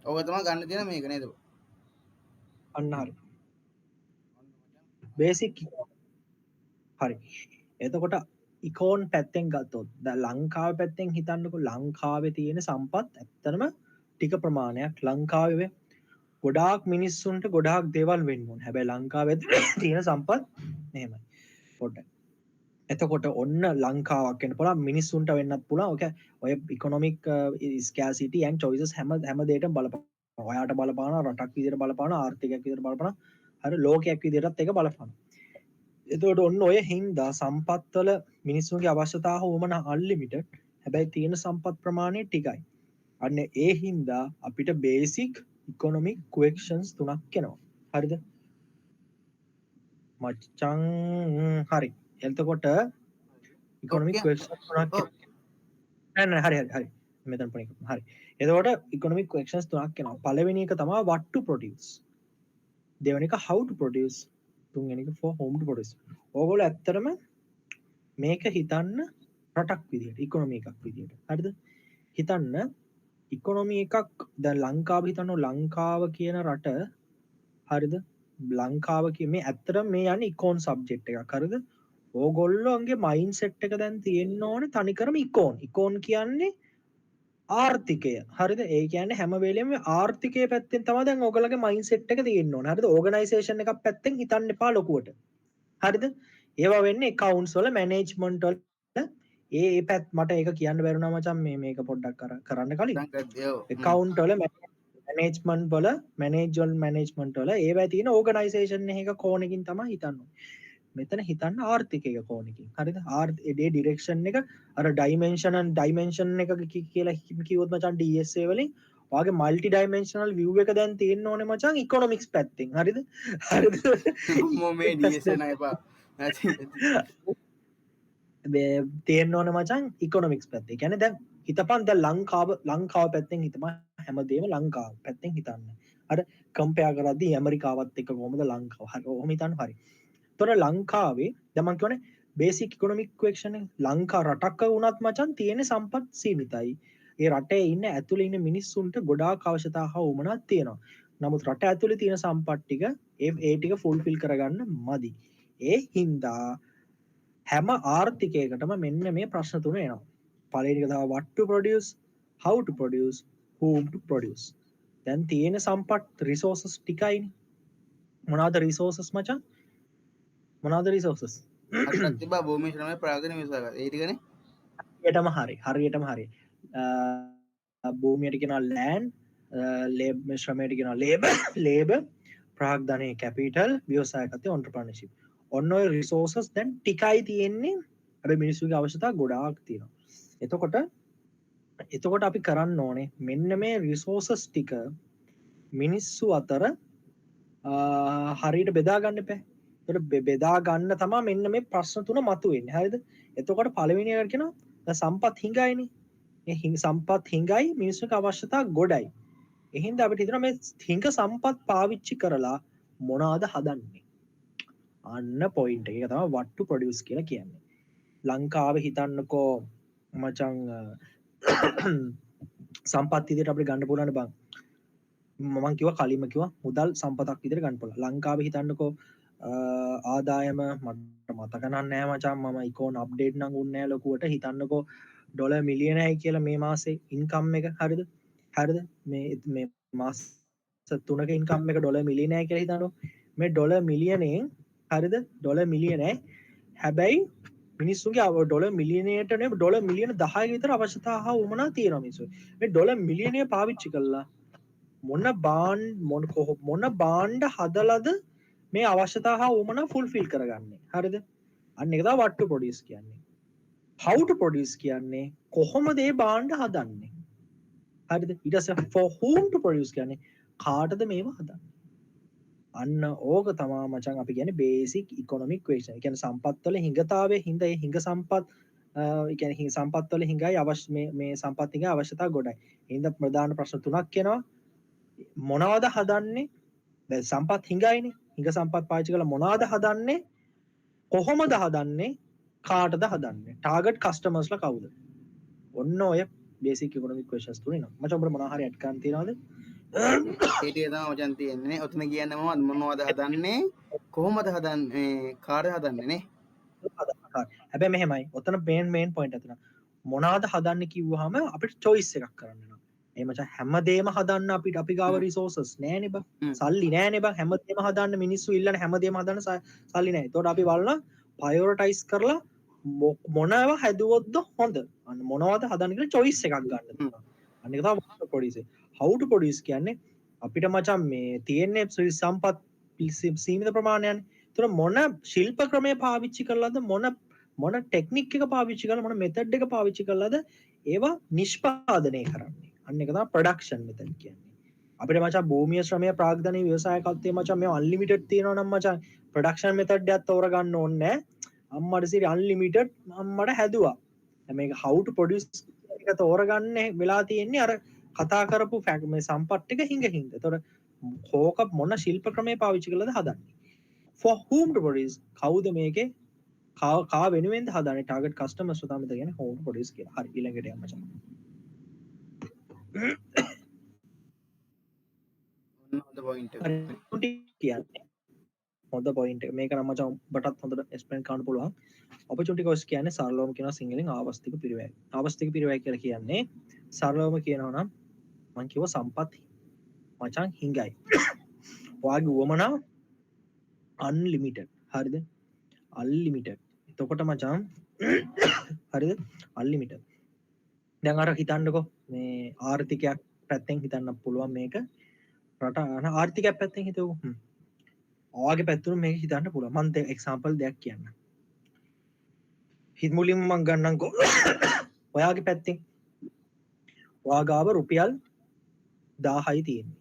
ඔක තමයි ගන්න තියෙන මේක නේද? අන්න හරි. බේසික් හරි. එතකොට ඉකෝන් පැත්තෙන් ගත්තොත් දැන් ලංකාව පැත්තෙන් හිතන්නකෝ, ලංකාවේ තියෙන සම්පත් ඇත්තටම ටික ප්‍රමාණයක්. ලංකාවේ ගොඩාක් මිනිස්සුන්ට ගොඩාක් දේවල් වෙන්න ඕන. හැබැයි ලංකාවේ තියෙන සම්පත් මෙහෙමයි. පොඩ්ඩක්. එතකොට ඔන්න ලංකාවක් වෙන්න පුළුවන්, මිනිස්සුන්ට වෙන්නත් පුළුවන්. ඔක ඔය ඉකොනොමික් ස්කෑසිටි ඇන්ඩ් චොයිසස් හැම හැම දෙයකටම බලපානවා. ඔයාට බලපානවා, රටක් විදිහට බලපානවා, ආර්ථිකයක් විදිහට බලපානවා. හරි, ලෝකයක් විදිහටත් ඒක බලපානවා. එතකොට ඔන්න ඔය හින්දා සම්පත්වල මිනිස්සුන්ගේ අවශ්‍යතා හොමන අන්ලිමිටඩ්. හැබැයි තියෙන සම්පත් ප්‍රමාණය ටිකයි. අන්න ඒ හින්දා අපිට බේසික් ඉකොනොමික් ක්වෙස්චන්ස් තුනක් එනවා. හරිද? මචං හරි. එතකොට ඉකොනොමික් ක්වෙස්චන්ස් තුනක් නෑ නෑ, හරි හරි හරි. මෙතන පොඩි එකක්. හරි. එතකොට ඉකොනොමික් ක්වෙස්චන්ස් තුනක් එනවා. පළවෙනි එක තමයි what to produce. දෙවෙනි එක how to produce. තුන්වෙනි එක for whom to produce. ඕගොල්ලෝ ඇත්තටම මේක හිතන්න රටක් විදිහට, ඉකොනොමි එකක් විදිහට. හරිද? හිතන්න ඉකොනොමි එකක් දැන් ලංකාව හිතන්න, ලංකාව කියන රට, හරිද? ලංකාව කිය මේ ඇත්තටම මේ යන්නේ ඉකෝන් සබ්ජෙක්ට් එකක්. හරිද? ඕගොල්ලෝන්ගේ මයින්ඩ් සෙට් එක දැන් තියෙන්න ඕනේ තනිකරම ඉකෝන්. ඉකෝන් කියන්නේ ආර්ථිකය. හරිද? ඒ කියන්නේ හැම වෙලෙම ආර්ථිකය පැත්තෙන් තමයි දැන් ඕගොල්ලෝගේ මයින්ඩ් සෙට් එක තියෙන්න ඕනේ. හරිද? ඕගනයිසේෂන් එකක් පැත්තෙන් හිතන්න එපා ලොකුවට. හරිද? ඒවා වෙන්නේ ඇකවුන්ට්ස් වල, මැනේජ්මන්ට් වල ඒ ඒ පැත්. මට ඒක කියන්න බැරුණා මචං මේ මේක පොඩ්ඩක් අර කරන්න කලින්. ඇකවුන්ට් වල, මැනේජ්මන්ට් වල, මැනේජ්මන්ට් වල ඒවා තියෙන ඕගනයිසේෂන් එකක කෝණකින් තමයි හිතන්න ඕනේ. මෙතන හිතන්න ආර්ථිකයක කෝණකින්. හරිද? ඒ ඩිරෙක්ෂන් එක අර ඩයිමෙන්ෂන් එක කියලා කිව්වොත් මචං DSA වලින් ඔයාගේ මල්ටි ඩයිමෙන්ෂනල් විව් එක දැන් තියෙන්න ඕනේ මචං ඉකොනොමික්ස් පැත්තෙන්. හරිද? හරිද? මම මේ DSA නෑ එපා. මේ තියෙන්න ඕනේ මචං ඉකොනොමික්ස් පැත්තේ. ඒ කියන්නේ දැන් හිතපන්, දැන් ලංකාව ලංකාව පැත්තෙන් හිතපන්, හැමදේම ලංකාව පැත්තෙන් හිතන්න. අර කම්පෙයාර් කරද්දී ඇමරිකාවත් එක්ක කොහොමද ලංකාව? හරි, ඔහොම හිතන්න. හරි. එතකොට ලංකාවේ දැන් මං කියවනේ බේසික් ඉකොනොමික් ක්වෙස්චන් එක, ලංකා රටක වුණත් මචං තියෙන සම්පත් සීමිතයි. ඒ රටේ ඉන්න ඇතුලේ ඉන්න මිනිස්සුන්ට ගොඩාක් අවශ්‍යතා හා උවමනාක් තියෙනවා. නමුත් රට ඇතුලේ තියෙන සම්පත් ටික ඒ ඒ ටික ෆුල්ෆිල් කරගන්න මදි. ඒ හින්දා හැම ආර්ථිකයකටම මෙන්න මේ ප්‍රශ්න තුන එනවා. පළවෙනි එක තමයි what to produce, how to produce, whom to produce. දැන් තියෙන සම්පත් රිසෝසස් ටිකයිනේ. මොනවාද රිසෝසස් මචං? මොනවාද රිසෝසස්? අරටත් තිබ්බා භූමි, ශ්‍රමය, ප්‍රාග්ධනය, ව්‍යවසායකත්වය. ඒ ටිකනේ. හරියටම හරි. හරියටම හරි. භූමියට කියනවා ලෑන්ඩ්, ලේබර්, ශ්‍රමයට කියනවා ලේබර්, ප්‍රාග්ධනය කැපිටල්, ව්‍යවසායකත්වය ඔන්ටර්ප්‍රෙනර්ෂිප්. ඔන්න ඔය රිසෝසස් දැන් ටිකයි තියෙන්නේ. හැබැයි මිනිස්සුන්ගේ අවශ්‍යතා ගොඩාක් තියෙනවා. එතකොට එතකොට අපි කරන්න ඕනේ මෙන්න මේ රිසෝසස් ටික මිනිස්සු අතර හරියට බෙදා ගන්න එපා. එතකොට බෙදා ගන්න තමා මෙන්න මේ ප්‍රශ්න තුන මතුවෙන්නේ. හරිද? එතකොට පළවෙනි එකට කියනවා දැන් සම්පත් හිඟයිනේ. මේ සම්පත් හිඟයි, මිනිස්සුන්ගේ අවශ්‍යතා ගොඩයි. ඒ හින්දා අපිට හිතෙනවා මේ හිඟ සම්පත් පාවිච්චි කරලා මොනවාද හදන්නේ? අන්න පොයින්ට් එක. ඒක තමයි what to produce කියලා කියන්නේ. ලංකාවේ හිතන්නකෝ මචං සම්පත් විදියට අපිට ගන්න පුළුවන් බං. මං කිව්වා කලින්ම කිව්වා මුදල් සම්පතක් විදියට ගන්න පුළුවන්. ලංකාවේ හිතන්නකෝ ආදායම මට මතක නම් නෑ මචං, මම ඉකෝන් අප්ඩේට් නම් උන්නේ නෑ ලොකුවට. හිතන්නකෝ ඩොලර් මිලියනයි කියලා මේ මාසේ ඉන්කම් එක. හරිද? හරිද? මේ මේ මාස තුනක ඉන්කම් එක ඩොලර් මිලියනයයි කියලා හිතන්නකෝ. මේ ඩොලර් මිලියනයෙන්, හරිද, ඩොලර් මිලියනයි. හැබැයි මිනිස්සුන්ගේ ඩොලර් මිලියනයට නෙවෙයි ඩොලර් මිලියන 10ක විතර අවශ්‍යතා හා උවමනා තියෙනවා මිනිස්සු. මේ ඩොලර් මිලියනය පාවිච්චි කළා මොන බාණ්ඩ මොන කොහ මොන භාණ්ඩ හදලාද මේ අවශ්‍යතා හා උවමනා ෆුල්ෆිල් කරගන්නේ? හරිද? අන්න ඒක තමයි what to produce කියන්නේ. How to produce කියන්නේ කොහොමද ඒ භාණ්ඩ හදන්නේ? හරිද? ඊට පස්සේ for whom to produce කියන්නේ කාටද මේවා හදන්නේ? අන්න ඕක තමා මචං අපි කියන්නේ බේසික් ඉකොනොමික් ක්වෙස්චන්. ඒ කියන්නේ සම්පත් වල හිඟතාවයේ හින්දා ඒ හිඟ සම්පත්, ඒ කියන්නේ හිඟ සම්පත් වල හිඟයි අවශ්‍ය මේ මේ සම්පත් හිඟයි අවශ්‍යතා ගොඩයි. ඒ හින්දා ප්‍රධාන ප්‍රශ්න තුනක් එනවා. මොනවද හදන්නේ? දැන් සම්පත් හිඟයිනේ. හිඟ සම්පත් පාවිච්චි කරලා මොනවද හදන්නේ? කොහොමද හදන්නේ? කාටද හදන්නේ? ටාගට් කස්ටමර්ස්ලා කවුද? ඔන්න ඔය බේසික් ඉකොනොමික් ක්වෙස්චන්ස් තුන එනවා. මචං උඹට මොනවා හරි ඇඩ් කරන්න තියනවද? ඒ ටික තමයි මචං තියෙන්නේ. ඔතන කියන්නේ මොනවද මොනවද හදන්නේ, කොහොමද හදන්නේ, කාටද හදන්නේ නේ? හැබැයි මෙහෙමයි. ඔතන මේන් මේන් පොයින්ට් එක තියෙනවා. මොනවද හදන්නේ කිව්වහම අපිට චොයිස් එකක් කරන්න වෙනවා. ඒ මචං හැමදේම හදන්න අපිට අපි ගාව රිසෝසස් නෑනේ බං. සල්ලි නෑනේ බං. හැමදේම හදන්න මිනිස්සු ඉල්ලන හැමදේම හදන්න සල්ලි නෑ. එතකොට අපි බලනවා ප්‍රයොරිටයිස් කරලා මොනව හැදුවොත්ද හොඳ. අන්න මොනවද හදන්න කියලා චොයිස් එකක් ගන්න තියෙනවා. අන්න ඒක තමයි what to produce. How to produce කියන්නේ අපිට මචං මේ තියෙන්නේ සම්පත් සීමිත ප්‍රමාණයනේ. ඒතර මොන ශිල්ප ක්‍රමය පාවිච්චි කරලාද, මොන මොන ටෙක්නික් එක පාවිච්චි කරලා, මොන මෙතඩ් එක පාවිච්චි කරලාද ඒවා නිෂ්පාදනය කරන්නේ? අන්න ඒක තමයි ප්‍රොඩක්ෂන් මෙතඩ් කියන්නේ. අපිට මචං භූමිය, ශ්‍රමය, ප්‍රාග්ධනය, ව්‍යවසායකත්වය මචං මේවා අන්ලිමිටඩ් තියෙනවා නම් මචං ප්‍රොඩක්ෂන් මෙතඩ් එකක් තෝරගන්න ඕනේ නෑ. අම්මට සිරි අන්ලිමිටඩ් අම්මට හැදුවා. දැන් මේක how to produce එක තෝරගන්න වෙලා තියෙන්නේ අර කතා කරපු මේ සම්පත් ටික හිඟ හින්දා. ඒතකොට කෝක මොන ශිල්ප ක්‍රමය පාවිච්චි කරලාද හදන්නේ? For whom to produce, කවුද මේකේ කා කා වෙනුවෙන්ද හදන්නේ? ටාගට් කස්ටමර්ස් තමයි මෙතන කියන්නේ whom to produce කියලා. හරි, ඊළඟට යමු මචං. ඔන්න හොඳ පොයින්ට් එක. හරි, කියන්නේ හොඳ පොයින්ට් එක. මේක නම් මචං ඔබටත් හොඳට එක්ස්ප්ලেইন කරන්න පුළුවන්. ඔපචුනිටි කොස්ට් කියන්නේ සරලවම කියනවා සිංහලෙන් ආවස්තික පිරිවැය. ආවස්තික පිරිවැය කියලා කියන්නේ සරලවම කියනවා නම් මං කිව්ව සම්පත් මචං හිඟයි. ඔයාගේ උවමනා අන්ලිමිටඩ්. හරිද? අන්ලිමිටඩ්. එතකොට මචං හරිද? අන්ලිමිටඩ්. දැන් අර හිතන්නකෝ මේ ආර්ථිකයක් පැත්තෙන් හිතන්න පුළුවන් මේක. රට ආර්ථිකයක් පැත්තෙන් හිතුවකෝ. ඔයාගේ පැත්තෙන් මේක හිතන්න පුළුවන්. මං එක්සැම්පල් දෙයක් කියන්නම්. හිත මුලින්ම මං ගන්නම්කෝ. ඔයාගේ පැත්තෙන් ඔයා ගාව රුපියල් 1000යි තියෙන්නේ.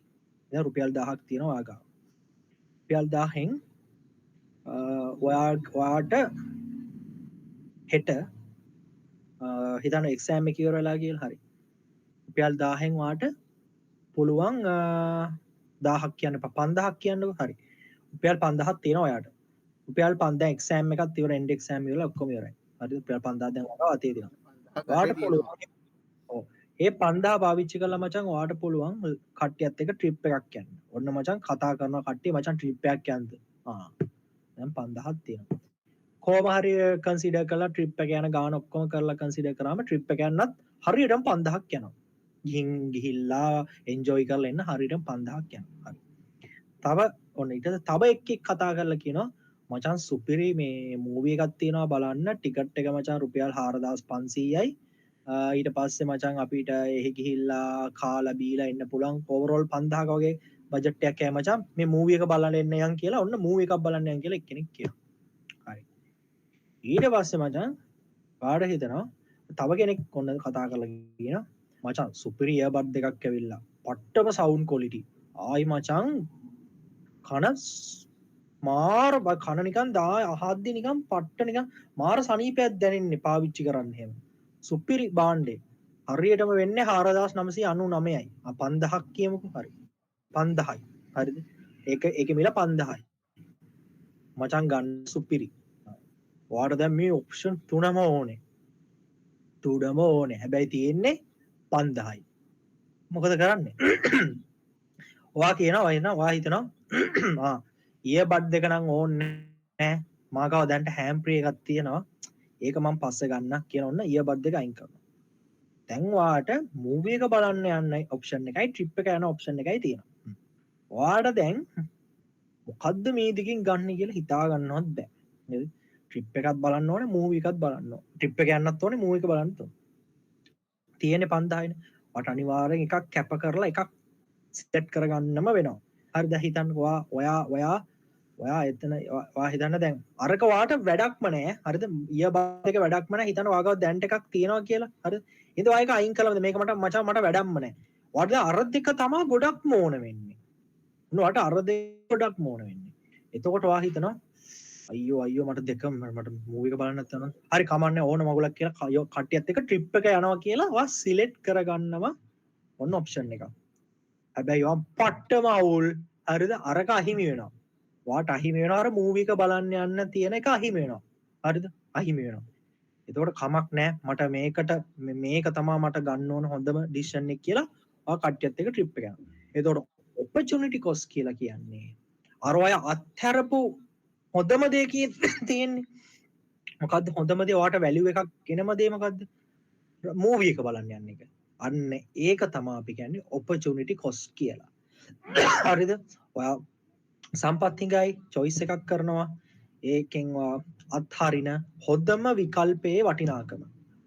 දැන් රුපියල් 1000ක් තියෙනවා ඔයා ගාව. රුපියල් 1000න් ඔයාට හෙට හිතන්න එක්සෑම් එක ඉවර වෙලා කියලා. හරි. රුපියල් 1000න් ඔයාට පුළුවන් 1000ක් කියන්න එපා, 5000ක් කියන්නකෝ. හරි. රුපියල් 5000ක් තියෙනවා ඔයාට. රුපියල් 5000 එක්සෑම් එකත් ඉවර, එන්ඩ් එක්සෑම් ඉවරලා ඔක්කොම ඉවරයි. හරිද? රුපියල් 5000 දැන් ඔයාගාව අතේ තියෙනවා. ඔයාට පුළුවන් ඔව් ඒ 5000 පාවිච්චි කරලා මචං ඔයාට පුළුවන් කට්ටියත් එක්ක ට්‍රිප් එකක් යන්න. ඔන්න මචං කතා කරනවා කට්ටිය මචං ට්‍රිප් එකක් යන්නද? ආ දැන් 5000ක් තියෙනවා. කොහොම හරි කන්සිඩර් කරලා ට්‍රිප් එක යන ගාන ඔක්කොම කරලා කන්සිඩර් කරාම ට්‍රිප් එක යන්නත් හරියටම 5000ක් යනවා. ගිහින් ගිහිල්ලා එන්ජොයි කරලා එන්න හරියටම 5000ක් යනවා. හරි. තව ඔන්න ඊට පස්සේ තව එක්කෙක් කතා කරලා කියනවා මචං සුපිරි මේ මූවි එකක් තියෙනවා බලන්න, ටිකට් එක මචං රුපියල් 4500යි. ඊට පස්සේ මචං අපිට එහෙ ගිහිල්ලා කාලා බීලා එන්න පුළුවන් ඕවරෝල් 5000ක වගේ බජට් එකක් යයි මචං, මේ මූවි එක බලන්න එන්න යන් කියලා. ඔන්න මූවි එකක් බලන්න යන් කියලා එක්කෙනෙක් කියනවා. හරි. ඊට පස්සේ මචං පාඩ හිතනවා තව කෙනෙක් ඔන්න කතා කරලා කියනවා මචං සුපිරි ඉයර්බඩ් දෙකක් ඇවිල්ලා පට්ටම සවුන්ඩ් ක්වොලිටි. ආයි මචං කන මාර කන නිකන් දා අහද්දි නිකන් පට්ට නිකන් මාර සනීපයක් දැනෙන්නේ පාවිච්චි කරන්න එහෙම. සුපිරි භාණ්ඩේ. හරියටම වෙන්නේ 4999යි. ආ 5000ක් කියමුකෝ. හරි. 5000යි. හරිද? ඒකේ මිල 5000යි. මචං ගන්න සුපිරි. ඔයාට දැන් මේ ඔප්ෂන් තුනම ඕනේ. තුනම ඕනේ. හැබැයි තියෙන්නේ 5000යි. මොකද කරන්නේ? ඔයා කියනවා එන ඔයා හිතනවා ආ ඉයර්බඩ් දෙක නම් ඕනේ නෑ. මා ගාව දැන්ට හෑන්ඩ් ෆ්‍රී එකක් තියෙනවා. ඒක මං පස්සේ ගන්න කියන ඔන්න ඉයර්බඩ් දෙක අයින් කරනවා. දැන් ඔයාට මූවි එක බලන්න යන්න ඔප්ෂන් එකයි ට්‍රිප් එක යන ඔප්ෂන් එකයි තියෙනවා. ඔයාට දැන් මොකද්ද මේ දෙකෙන් ගන්න කියලා හිතා ගන්නවත් බෑ නේද? ට්‍රිප් එකක් බලන්න ඕනේ, මූවි එකක් බලන්න ඕනේ. ට්‍රිප් එක යන්නත් ඕනේ, මූවි එක බලන්නත් ඕනේ. තියෙන්නේ 5000යිනේ. ඔයාට අනිවාර්යෙන් එකක් කැප කරලා එකක් සෙට් කරගන්නම වෙනවා. හරිද? හිතන්නකෝ ඔයා ඔයා ඔයා ඔයා එතන ඔයා හිතන්න දැන් අරක ඔයාට වැඩක්ම නෑ. හරිද? ඉයර්බඩ් එක වැඩක්ම නෑ. හිතන්න ඔයා ගාව දැන්ට එකක් තියෙනවා කියලා. හරිද? ඉතින් ඔයා ඒක අයින් කළාම මේක මට මචං මට වැඩක්ම නෑ. ඔයාට දැන් අර දෙක තමා ගොඩක්ම ඕන වෙන්නේ. ඔන්න ඔයාට අර දෙක ගොඩක්ම ඕන වෙන්නේ. එතකොට ඔයා හිතනවා අයියෝ අයියෝ මට දෙකම මට මූවි එක බලන්න නැත්නම් හරි කමන්නේ ඕන මගුලක් කියලා කට්ටියත් එක්ක ට්‍රිප් එක යනවා කියලා ඔයා සිලෙක්ට් කරගන්නවා ඔන්න ඔප්ෂන් එකක්. හැබැයි ඔයා පට්ටම අවුල්. හරිද? අරක අහිමි වෙනවා. ඔයාට අහිමි වෙනවා අර මූවි එක බලන්න යන්න තියෙන එක අහිමි වෙනවා. හරිද? අහිමි වෙනවා. එතකොට කමක් නෑ මට මේකට මේක තමා මට ගන්න ඕන හොඳම ඩිසිෂන් එක කියලා ඔයා කට්ටියත් එක්ක ට්‍රිප් එක යනවා. එතකොට ඔපචුනිටි කොස්ට් කියලා කියන්නේ අර ඔයා අත්හැරපු හොඳම දේ තියෙන්නේ. මොකද්ද හොඳම දේ? ඔයාට වැලියු එකක් ගෙනම දේ මොකද්ද? මූවි එක බලන්න යන එක. අන්න ඒක තමා අපි කියන්නේ ඔපචුනිටි කොස්ට් කියලා. හරිද? ඔයා සම්පත් හිඟයි චොයිස් එකක් කරනවා. ඒකෙන් ඔයා අත්හරින හොඳම විකල්පයේ වටිනාකම.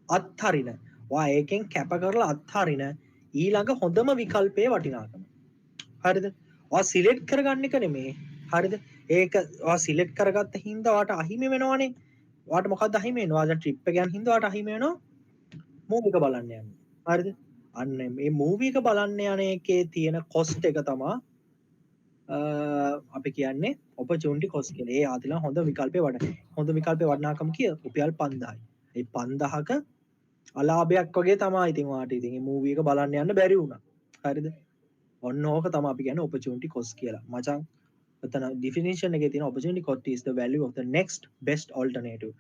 අත්හරින. ඔයා ඒකෙන් කැප කරලා අත්හරින ඊළඟ හොඳම විකල්පයේ වටිනාකම. හරිද? ඔයා සිලෙක්ට් කරගන්න එක නෙමෙයි. හරිද? ඒක ඔයා සිලෙක්ට් කරගත්ත හින්දා ඔයාට අහිමි වෙනවනේ. ඔයාට මොකද්ද අහිමි වෙන්නේ? ඔයා දැන් ට්‍රිප් එක යන හින්දා ඔයාට අහිමි වෙනවා මූවි එක බලන්න යන්න. හරිද? අන්න මේ මූවි එක බලන්න යන එකේ තියෙන කොස්ට් එක තමා අපි කියන්නේ ඔපචුනිටි කොස්ට් කියලා. ඒ ආතිලා හොඳ විකල්පේ වඩ. හොඳ විකල්පේ වටිනාකම කිය රුපියල් 5000යි. ඒ 5000ක අලාභයක් වගේ තමා ඉතින් ඔයාට ඉතින් මේ මූවි එක බලන්න යන්න බැරි වුණා. හරිද? ඔන්න ඕක තමා අපි කියන්නේ ඔපචුනිටි කොස්ට් කියලා. මචං ඔතන ඩිෆිනිෂන් එකේ තියෙන opportunity cost is the value of the next best alternative.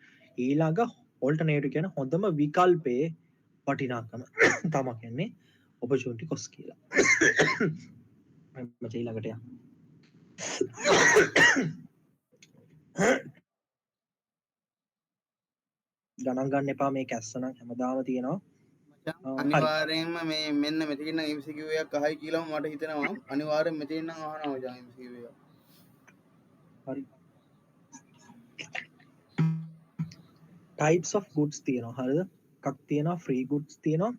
ඊළඟ alternative කියන්නේ හොඳම විකල්පයේ වටිනාකම තමා කියන්නේ opportunity cost කියලා. මචං ඊළඟට යන්න. ගණන් ගන්න එපා මේ කැස්ස නම් හැමදාම තියෙනවා. අනිවාර්යයෙන්ම මේ මෙන්න මෙතකින් නම් MCQ එකක් අහයි කියලා මට හිතෙනවා. අනිවාර්යෙන් මෙතකින් නම් අහනවා මචං MCQ එකක්. හරි. Types of goods තියෙනවා. හරිද? එකක් තියෙනවා free goods තියෙනවා.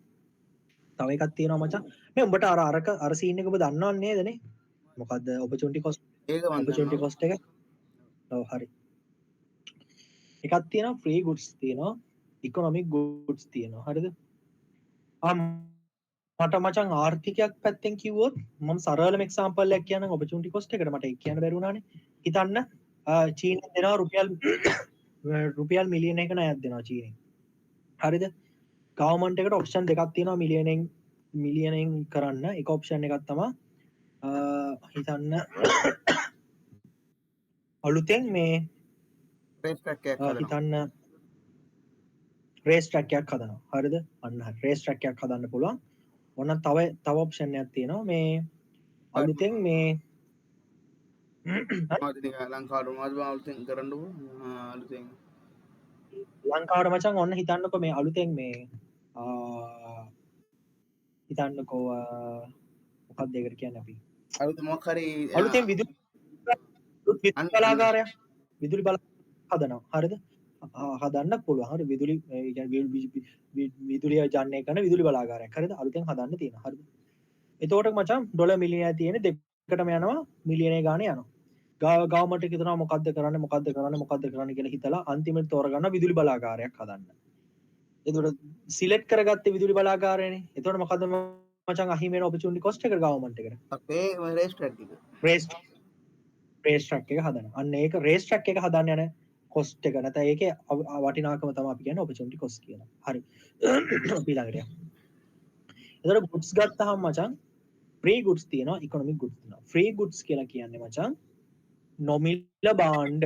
තව එකක් තියෙනවා මචං. මේ උඹට අර අරක අර සීන් එක ඔබ දන්නව නේද නේ? මොකද්ද opportunity cost? ඒක මං opportunity දන්නවා. cost එක. ඔව් හරි. එකක් තියෙනවා free goods තියෙනවා, economic goods තියෙනවා. හරිද? මට මචං ආර්ථිකයක් පැත්තෙන් කිව්වොත් මම සරලම එක්සැම්පල් එකක් කියන්නම් opportunity cost එකට. මට ඒක කියන්න බැරි වුණානේ. හිතන්න චීනෙන් දෙනවා රුපියල් රුපියල් මිලියන එක ණයක් දෙනවා චීනෙන්. හරිද? ගවර්න්මන්ට් එකට ඔප්ෂන් දෙකක් තියෙනවා මිලියනෙන් කරන්න. එක ඔප්ෂන් එකක් තමා හිතන්න අලුතෙන් මේ රේස් ට්‍රැක් එකක් හදනවා. හිතන්න රේස් ට්‍රැක් එකක් හදනවා. හරිද? අන්න හරි. රේස් ට්‍රැක් එකක් හදන්න පුළුවන්. ඔන්න තව ඔප්ෂන් එකක් තියෙනවා මේ අලුතෙන් මේ ලංකාවට මොනවද බං අලුතෙන් කරන්න ඕන? අලුතෙන් ලංකාවට මචං ඔන්න හිතන්නකෝ මේ අලුතෙන් මේ හිතන්නකෝ මොකක්ද ඒකට කියන්නේ අපි? අලුත මොකක් හරි අලුතෙන් විදුලි බලාගාරයක් විදුලි බල හදනවා. හරිද? හදන්න පුළුවන්. හරි විදුලි ඒ කියන්නේ විදුලිය ජනනය කරන විදුලි බලාගාරයක්. හරිද? අලුතෙන් හදන්න තියෙනවා. හරිද? එතකොට මචං ඩොලර් මිලියනයක් තියෙන දෙකටම යනවා මිලියනය ගානේ යනවා. ගවර්න්මන්ට් එක හිතනවා මොකද්ද කරන්නේ මොකද්ද කරන්නේ මොකද්ද කරන්නේ කියලා හිතලා අන්තිමට තෝරගන්න විදුලි බලාගාරයක් හදන්න. එතකොට සිලෙක්ට් කරගත්තේ විදුලි බලාගාරයනේ. එතකොට මොකද්ද මචං අහිමි වෙන ඔපචුනිටි කොස්ට් එක ගවර්න්මන්ට් එකට? අපේ රේස් ට්‍රැක් එක. රේස් ට්‍රැක් එක හදන. අන්න ඒක රේස් ට්‍රැක් එක හදන්න යන කොස්ට් එක නැත්නම් ඒකේ වටිනාකම තමයි අපි කියන්නේ ඔපචුනිටි කොස්ට් කියලා. හරි. අපි ඊළඟට යමු. එතකොට ගුඩ්ස් ගත්තාම මචං ෆ්‍රී ගුඩ්ස් තියෙනවා, ඉකොනොමික් ගුඩ්ස් තියෙනවා. ෆ්‍රී ගුඩ්ස් කියලා කියන්නේ මචං නොමිල භාණ්ඩ.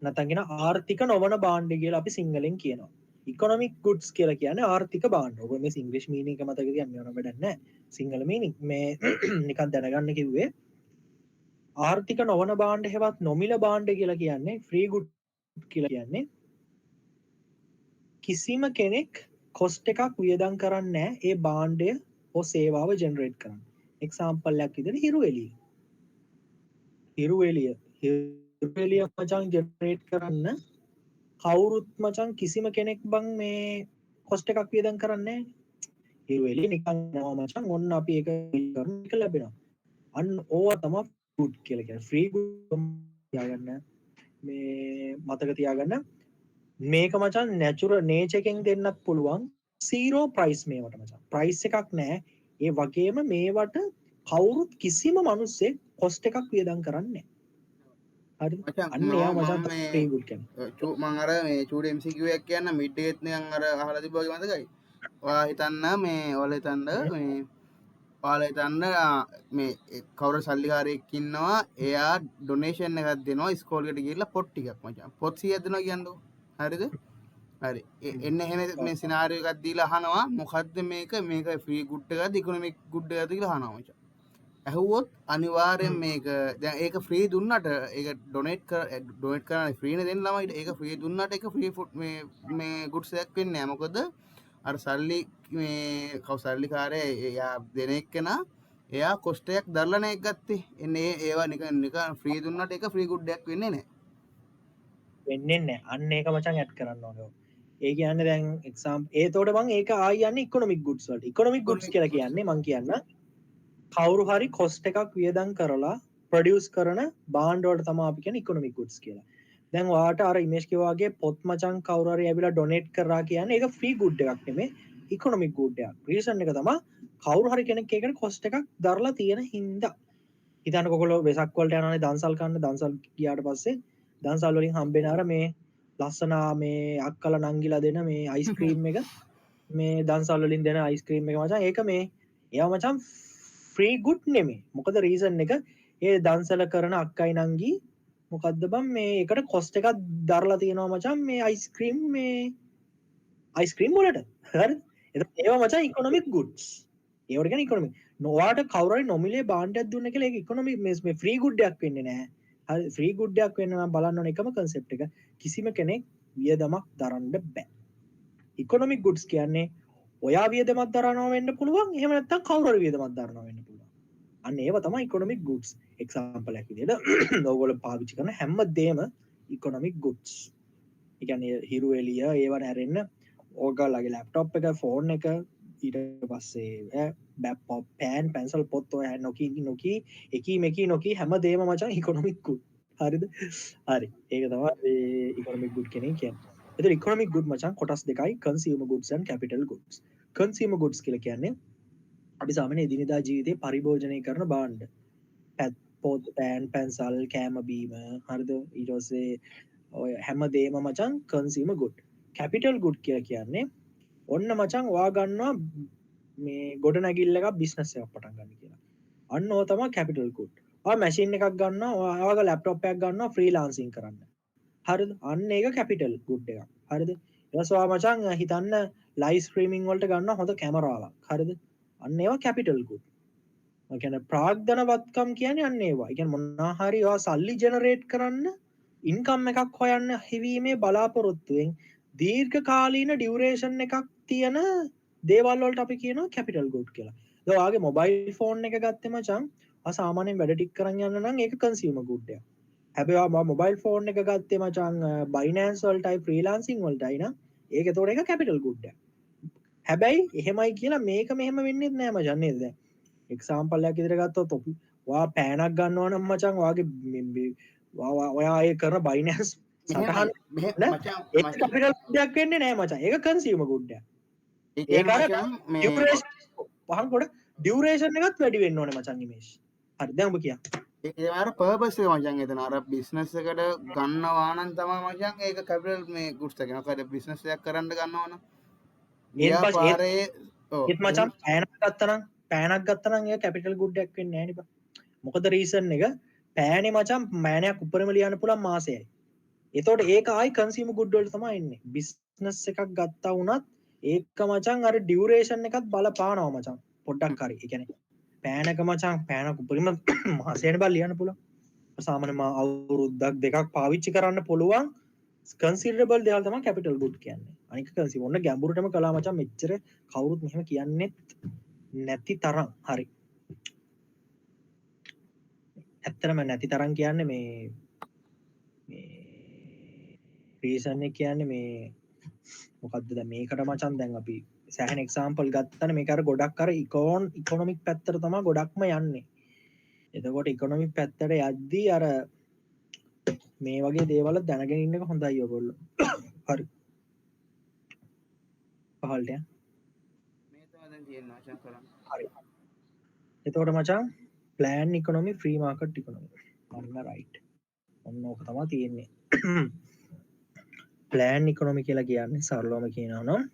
නැත්නම් කියන ආර්ථික නොවන භාණ්ඩ කියලා අපි සිංහලෙන් කියනවා. ඉකොනොමික් ගුඩ්ස් කියලා කියන්නේ ආර්ථික භාණ්ඩ. ඔබ මේ ඉංග්‍රීසි මීනින් එක මතක තියන්න ඕන වැඩක් නෑ. සිංහල මීනින් මේ නිකන් දැනගන්න කිව්වේ. ආර්ථික නොවන භාණ්ඩ හෙවත් නොමිල භාණ්ඩ කියලා කියන්නේ ෆ්‍රී ගුඩ් කියලා කියන්නේ කිසිම කෙනෙක් කොස්ට් එකක් වියදම් කරන්නේ නෑ ඒ භාණ්ඩය හෝ සේවාව ජෙනරේට් කරන්න. එක්සැම්පල් එකක් විදිහට හිරු එළිය. හිරු එළිය. හිරු එළිය මචං ජෙනරේට් කරන්න කවුරුත් මචං කිසිම කෙනෙක් බං මේ කොස්ට් එකක් වියදම් කරන්නේ නැහැ. හිරු එළිය නිකන් යනවා මචං. ඔන්න අපි ඒක කරන එක ලැබෙනවා. අන්න ඕවා තමයි ගුඩ් කියලා කියන්නේ. ෆ්‍රී ගුඩ් තියාගන්න, මේ මතක තියාගන්න, මේක මචං නැචරල් නේචර් එකෙන් දෙන්නත් පුළුවන්. සීරෝ ප්‍රයිස් මේවට මචං. ප්‍රයිස් එකක් නෑ. ඒ වගේම මේවට කවුරුත් කිසිම මිනිස්සෙක් කොස්ට් එකක් වියදම් කරන්නේ නෑ. හරිද? මචං අන්න එයා මම මචං මේ ෆ්‍රී ගුඩ් කියන්නේ. මං අර මේ චූටි MCQ එකක් කියන්න, මිඩ් එකෙත් නිකන් අර අහලා තිබ්බා වගේ මතකයි. ඔයා හිතන්න මේ ඔයාලා හිතන්න මේ ඔයාලා හිතන්න මේ කවුරු සල්ලිකාරයෙක් ඉන්නවා, එයා ඩොනේෂන් එකක් දෙනවා ඉස්කෝලේකට ගිහිල්ලා පොත් ටිකක් මචං. පොත් 100ක් දෙනවා කියන්නකෝ. හරිද? හරි. එන්න එහෙම මේ සිනාරියෝ එකක් දීලා අහනවා මොකද්ද මේක, මේක ෆ්‍රී ගුඩ් එකක්ද ඉකොනොමික් ගුඩ් එකක්ද කියලා අහනවා මචං. ඇහුවොත් අනිවාර්යෙන් මේක දැන් ඒක ෆ්‍රී දුන්නට ඒක ඩොනේට් කර, ඩොනේට් කරන්නේ ෆ්‍රී නේ දෙන්න ළමයිට. ඒක ෆ්‍රී දුන්නට ඒක ෆ්‍රී ෆුඩ් මේ ගුඩ්ස් එකක් වෙන්නේ නෑ. මොකද අර සල්ලි මේ කවු සල්ලිකාරයා එයා දෙන එක්කෙනා එයා කොස්ට් එකක් දරලා නේ ඒක ගත්තේ. එන්නේ ඒවා නිකන් නිකන් ෆ්‍රී දුන්නට ඒක ෆ්‍රී ගුඩ් එකක් වෙන්නේ නෑ. වෙන්නේ නෑ. අන්න ඒක මචං ඇඩ් කරන්න ඕනේ. ඒ කියන්නේ දැන් එක්සාම් ඒතකොට මං ඒක ආයි යන්නේ ඉකොනොමික් ගුඩ්ස් වලට. ඉකොනොමික් ගුඩ්ස් කියලා කියන්නේ මං කියන්න කවුරු හරි කොස්ට් එකක් වියදම් කරලා ප්‍රොඩියුස් කරන භාණ්ඩ වලට තමයි අපි කියන්නේ ඉකොනොමික් ගුඩ්ස් කියලා. දැන් ඔයාට අර ඉමේජ් කිව්වා වගේ පොත් මචං කවුරු හරි ඇවිල්ලා ඩොනේට් කරා කියන්නේ ඒක ෆ්‍රී ගුඩ් එකක් නෙමෙයි, ඉකොනොමික් ගුඩ් එකක්. රීසන් එක තමයි කවුරු හරි කෙනෙක් ඒකට කොස්ට් එකක් දරලා තියෙන හින්දා. හිතන්නකෝ ඔයගොල්ලෝ වෙසක් වලට යනවානේ දන්සල් කන්න. දන්සල් ගියාට පස්සේ දන්සල් වලින් හම්බෙන අර මේ ලස්සන මේ අක්කලා නංගිලා දෙන මේ අයිස්ක්‍රීම් එක, මේ දන්සල් වලින් දෙන අයිස්ක්‍රීම් එක මචං ඒක මේ ඒවා මචං ෆ්‍රී ගුඩ් නෙමෙයි. මොකද රීසන් එක ඒ දන්සල කරන අක්කයි නංගි මොකද්ද බං මේ ඒකට කොස්ට් එකක් දරලා තියෙනවා මචං මේ අයිස්ක්‍රීම්, මේ අයිස්ක්‍රීම් වලට. හරිද? එතකොට ඒවා මචං ඉකොනොමික් ගුඩ්ස්. ඒවට කියන්නේ ඉකොනොමික්. ඔයාට කවුරු හරි නොමිලේ භාණ්ඩයක් දුන්න කියලා ඒක ඉකොනොමික් මේ ෆ්‍රී ගුඩ් එකක් වෙන්නේ නැහැ. හරි, ෆ්‍රී ගුඩ් එකක් වෙන්න නම් බලන්න ඕන එකම කන්සෙප්ට් එක, කිසිම කෙනෙක් වියදමක් දරන්න බෑ. ඉකොනොමික් ගුඩ්ස් කියන්නේ ඔයා වියදමක් දරනවා වෙන්න පුළුවන්, එහෙම නැත්නම් කවුරු හරි වියදමක් දරනවා වෙන්න පුළුවන්. අන්න ඒවා තමයි ඉකොනොමික් ගුඩ්ස්. එක්සැම්පල් එකක් විදිහට ඔයගොල්ලෝ පාවිච්චි කරන හැම දෙයක්ම ඉකොනොමික් ගුඩ්ස්. ඒ කියන්නේ හිරු එළිය ඒව නැරෙන්න ඕගොල්ලෝගේ ලැප්ටොප් එක, ෆෝන් එක, ඊට පස්සේ පෑන්, පැන්සල්, පොත්, ඔය නොකී නොකී එකී මෙකී නොකී හැම දෙයක්ම මචං ඉකොනොමික් ගුඩ්. හරිද? හරි. ඒක තමයි මේ ඉකොනොමික් ගුඩ් කියන එක කියන්නේ. එතකොට ඉකොනොමික් ගුඩ් මචං කොටස් දෙකයි, consumer goods and capital goods. Consumer goods කියලා කියන්නේ අපි සාමාන්‍ය එදිනෙදා ජීවිතේ පරිභෝජනය කරන භාණ්ඩ. පොත්, පෑන්, පැන්සල්, කෑම බීම, හරිද? ඊට පස්සේ ඔය හැම දෙයක්ම මචං කන්සියුමර් ගුඩ්. කැපිටල් ගුඩ් කියලා කියන්නේ ඔන්න මචං ඔයා ගන්නවා මේ ගොඩනැගිල්ල එකක් බිස්නස් එකක් පටන් ගන්න කියලා. අන්න ඕක තමයි කැපිටල් ගුඩ්. ඔයා මැෂින් එකක් ගන්නවා, ඔයාගේ ලැප්ටොප් එකක් ගන්නවා ෆ්‍රීලාන්සින් කරන්න. හරිද? අන්න ඒක කැපිටල් ගුඩ් එකක්. හරිද? ඊට පස්සේ ඔයා මචං හිතන්න ලයිව් ස්ට්‍රීමින් වලට ගන්නවා හොඳ කැමරාවක්. හරිද? අන්න ඒවා කැපිටල් ගුඩ්. ඒ කියන්නේ ප්‍රාග්ධනවත්කම් කියන්නේ අන්න ඒවා. ඒ කියන්නේ මොනවා හරි ඔයා සල්ලි ජෙනරේට් කරන්න, ඉන්කම් එකක් හොයන්න හිවීමේ බලාපොරොත්තුවෙන් දීර්ඝකාලීන ඩියුරේෂන් එකක් තියෙන දේවල් වලට අපි කියනවා කැපිටල් ගුඩ් කියලා. දැන් ඔයාගේ මොබයිල් ෆෝන් එක ගත්තේ මචං, ඔයා සාමාන්‍යයෙන් වැඩ ටික කරන් යන්න නම් ඒක කන්සියුමර් ගුඩ් එකක්. හැබැයි ඔයා මොබයිල් ෆෝන් එක ගත්තේ මචං බයිනෑන්ස් වලටයි ෆ්‍රීලාන්සින් වලටයි නම් ඒක එතකොට ඒක කැපිටල් ගුඩ් එකක්. හැබැයි එහෙමයි කියලා මේක මෙහෙම වෙන්නෙත් නෑ මචං නේද? දැන් එක්සාම්පල් එකක් විදිහට ගත්තොත් ඔයා පෑනක් ගන්නවා නම් මචං ඔයාගේ මේ ඔයා ඒ කරන බයිනෑන්ස් සටහන මෙහෙ මචං ඒක කැපිටල් ගුඩ් එකක් වෙන්නේ නෑ මචං. ඒක කන්සියුමර් ගුඩ් එකක්. ඒ ඒක කියන්නේ අර මචං මේ ඩියුරේෂන් වහන් කොට ඩියුරේෂන් එකත් වැඩි වෙන්න ඕනේ මචං ඉමේජ්. හරි දැන් ඔබ කියන්න. ඒ අර පර්පස් එක මචං එතන අර බිස්නස් එකට ගන්නවා නම් තමයි මචං ඒක කැපිටල් මේ ගුඩ්ස් එක. මොකද බිස්නස් එකක් කරන්න ගන්නවා නම් ව්‍යාපාරයේ ඔව් ඒත් මචං පෑනක් ගත්තා නම් ඒක කැපිටල් ගුඩ් එකක් වෙන්නේ නෑ නේ බං. මොකද රීසන් එක පෑනේ මචං මෑනයක් උඩරම ලියන්න පුළුවන් මාසයයි. එතකොට ඒක ආයි කන්සියුමර් ගුඩ් වලට තමයි එන්නේ. බිස්නස් එකක් ගත්තා වුණත් ඒක මචං අර ඩියුරේෂන් එකත් බලපානවා මචං පොඩ්ඩක් හරි. ඒ කියන්නේ පෑනක මචං පෑනක උඩරිම මාසයනේ බං ලියන්න පුළුවන්. සාමාන්‍ය මා අවුරුද්දක් දෙකක් පාවිච්චි කරන්න පුළුවන් කන්සිඩරබල් දේවල් තමයි කැපිටල් ගුඩ් කියන්නේ. අනික කන්සියුමර් ඔන්න ගැඹුරටම කළා මචං, මෙච්චර කවුරුත් මෙහෙම කියන්නෙත් නැති තරම්. හරි. ඇත්තටම නැති තරම් කියන්නේ මේ මේ රීසන් එක කියන්නේ මේ මොකද්ද දැන් මේකට මචං දැන් අපි සෑහෙන එක්සැම්පල් ගත්තනේ මේක අර ගොඩක් අර ඉකොනොමික් පැත්තට තමයි ගොඩක්ම යන්නේ. එතකොට ඉකොනොමික් පැත්තට යද්දී අර මේ වගේ දේවල් දැනගෙන ඉන්න එක හොඳයි ඔයගොල්ලෝ. හරි. පහළට යන්න. මේ තමයි දැන් තියෙන්නේ මචං කරන්න. හරි. එතකොට මචං plan economy, free market economy. ඔන්න රයිට්. ඔන්න ඕක තමයි තියෙන්නේ. ප්ලෑන් ඉකොනොමි කියලා කියන්නේ සරලවම කියනවා නම්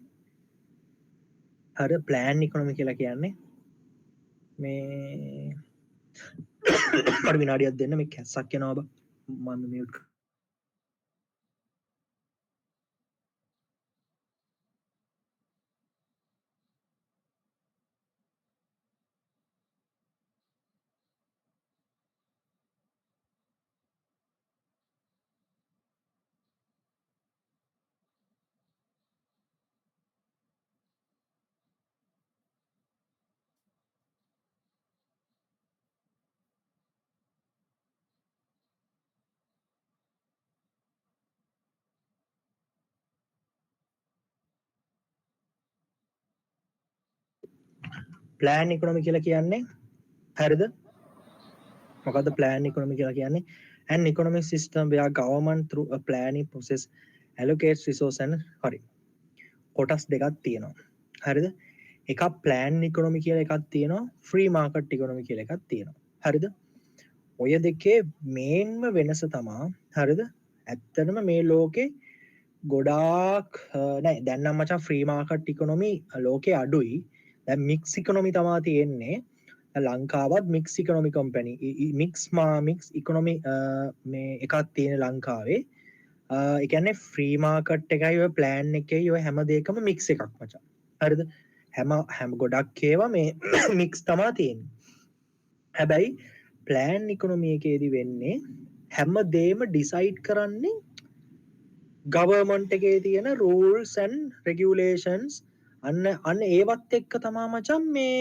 හරි, ප්ලෑන් ඉකොනොමි කියලා කියන්නේ මේ මට විනාඩියක් දෙන්න මේ කැස්සක් එනවා බං. මම මියුට්. ප්ලෑන් ඉකොනොමි කියලා කියන්නේ හරිද? මොකද්ද ප්ලෑන් ඉකොනොමි කියලා කියන්නේ? An economic system where government through a planning process allocates resource and හරි. කොටස් දෙකක් තියෙනවා. හරිද? එකක් ප්ලෑන් ඉකොනොමි කියලා එකක් තියෙනවා, ෆ්‍රී මාකට් ඉකොනොමි කියලා එකක් තියෙනවා. හරිද? ඔය දෙකේ මේන්ම වෙනස තමා හරිද? ඇත්තටම මේ ලෝකේ ගොඩාක් නෑ දැන් නම් මචං ෆ්‍රී මාකට් ඉකොනොමි ලෝකේ අඩුයි. දැන් මික්ස් ඉකොනොමි තමා තියෙන්නේ. ලංකාවත් mix economy company mix economy මේ එකක් තියෙන ලංකාවේ. ඒ කියන්නේ ෆ්‍රී මාකට් එකයි ඔය ප්ලෑන් එකයි ඔය හැම දෙයකම මික්ස් එකක් මචං. හරිද? හැම හැම ගොඩක් ඒවා මේ මික්ස් තමා තියෙන්නේ. හැබැයි ප්ලෑන් ඉකොනොමි එකේදී වෙන්නේ හැම දෙයක්ම ඩිසයිඩ් කරන්නේ ගවර්න්මන්ට් එකේ තියෙන රූල්ස් ඇන්ඩ් රෙගියුලේෂන්ස් අන්න ඒවත් එක්ක තමා මචං මේ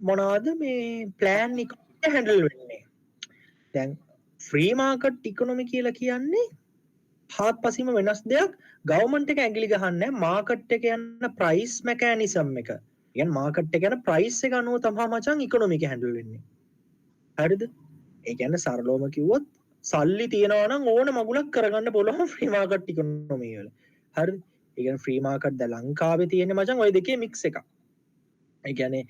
මොනවද මේ ප්ලෑන් ඉකොනොමි හැන්ඩල් වෙන්නේ. දැන් ෆ්‍රී මාකට් ඉකොනොමි කියලා කියන්නේ හාත්පසින්ම වෙනස් දෙයක්. ගවර්න්මන්ට් එක ඇඟිලි ගහන්නේ නැහැ. මාකට් එක යන ප්‍රයිස් මෙකැනිසම් එක. ඒ කියන්නේ මාකට් එක යන ප්‍රයිස් එක අනුව තමා මචං ඉකොනොමි එක හැන්ඩල් වෙන්නේ. හරිද? ඒ කියන්නේ සරලවම කිව්වොත් සල්ලි තියනවා නම් ඕන මගුලක් කරගන්න පුළුවන් ෆ්‍රී මාකට් ඉකොනොමි වල. හරිද? ඒ කියන්නේ ෆ්‍රී මාකට් දැන් ලංකාවේ තියෙන මචං ඔය දෙකේ මික්ස් එකක්. ඒ කියන්නේ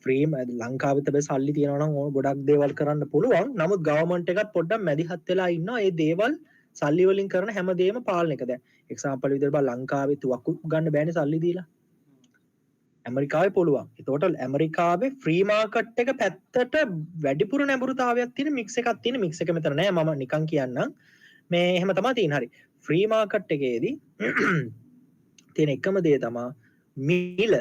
ෆ්‍රී ලංකාවෙත් හැබැයි සල්ලි තියනවා නම් ඕන ගොඩක් දේවල් කරන්න පුළුවන්. නමුත් ගවර්න්මන්ට් එකත් පොඩ්ඩක් මැදිහත් වෙලා ඉන්නවා ඒ දේවල් සල්ලි වලින් කරන හැම දෙයක්ම පාලනය එක. දැන් එක්සැම්පල් විදිහට බලන්න ලංකාවේ තුවක්කු ගන්න බෑනේ සල්ලි දීලා. ඇමරිකාවේ පුළුවන්. එතකොට ඇමරිකාවේ ෆ්‍රී මාකට් එක පැත්තට වැඩිපුර නැඹුරුතාවයක් තියෙන මික්ස් එකක් තියෙන. මික්ස් එක මෙතන නෑ, මම නිකන් කියන්නම්. මේ එහෙම තමයි තියෙන්නේ. හරි. ෆ්‍රී මාකට් එකේදී තියෙන එකම දේ තමා මිල,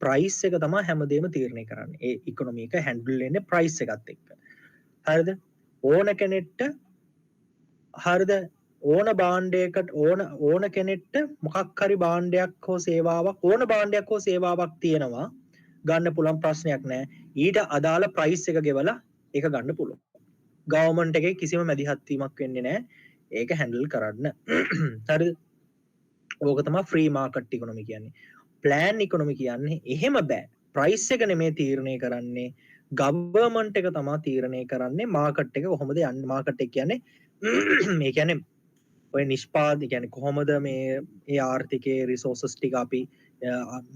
ප්‍රයිස් එක තමා හැමදේම තීරණය කරන්නේ. ඒ ඉකොනොමි එක හැන්ඩල් වෙන්නේ ප්‍රයිස් එකත් එක්ක. හරිද? ඕන කෙනෙක්ට හරිද? ඕන භාණ්ඩයකට ඕන කෙනෙක්ට මොකක් හරි භාණ්ඩයක් හෝ සේවාවක් ඕන භාණ්ඩයක් හෝ සේවාවක් තියෙනවා ගන්න පුළුවන් ප්‍රශ්නයක් නෑ. ඊට අදාළ ප්‍රයිස් එක ගෙවලා ඒක ගන්න පුළුවන්. ගවර්න්මන්ට් එකේ කිසිම මැදිහත් වීමක් වෙන්නේ නෑ ඒක හැන්ඩල් කරන්න. හරිද? ඕක තමයි ෆ්‍රී මාකට් ඉකොනොමි කියන්නේ. ප්ලෑන් ඉකොනොමි කියන්නේ එහෙම බෑ. ප්‍රයිස් එක නෙමේ තීරණය කරන්නේ, ගවර්න්මන්ට් එක තමයි තීරණය කරන්නේ මාකට් එක කොහොමද යන්නේ. මාකට් එක කියන්නේ මේ කියන්නේ ඔය නිෂ්පාදන කියන්නේ කොහොමද මේ ඒ ආර්ථිකයේ රිසෝසස් ටික අපි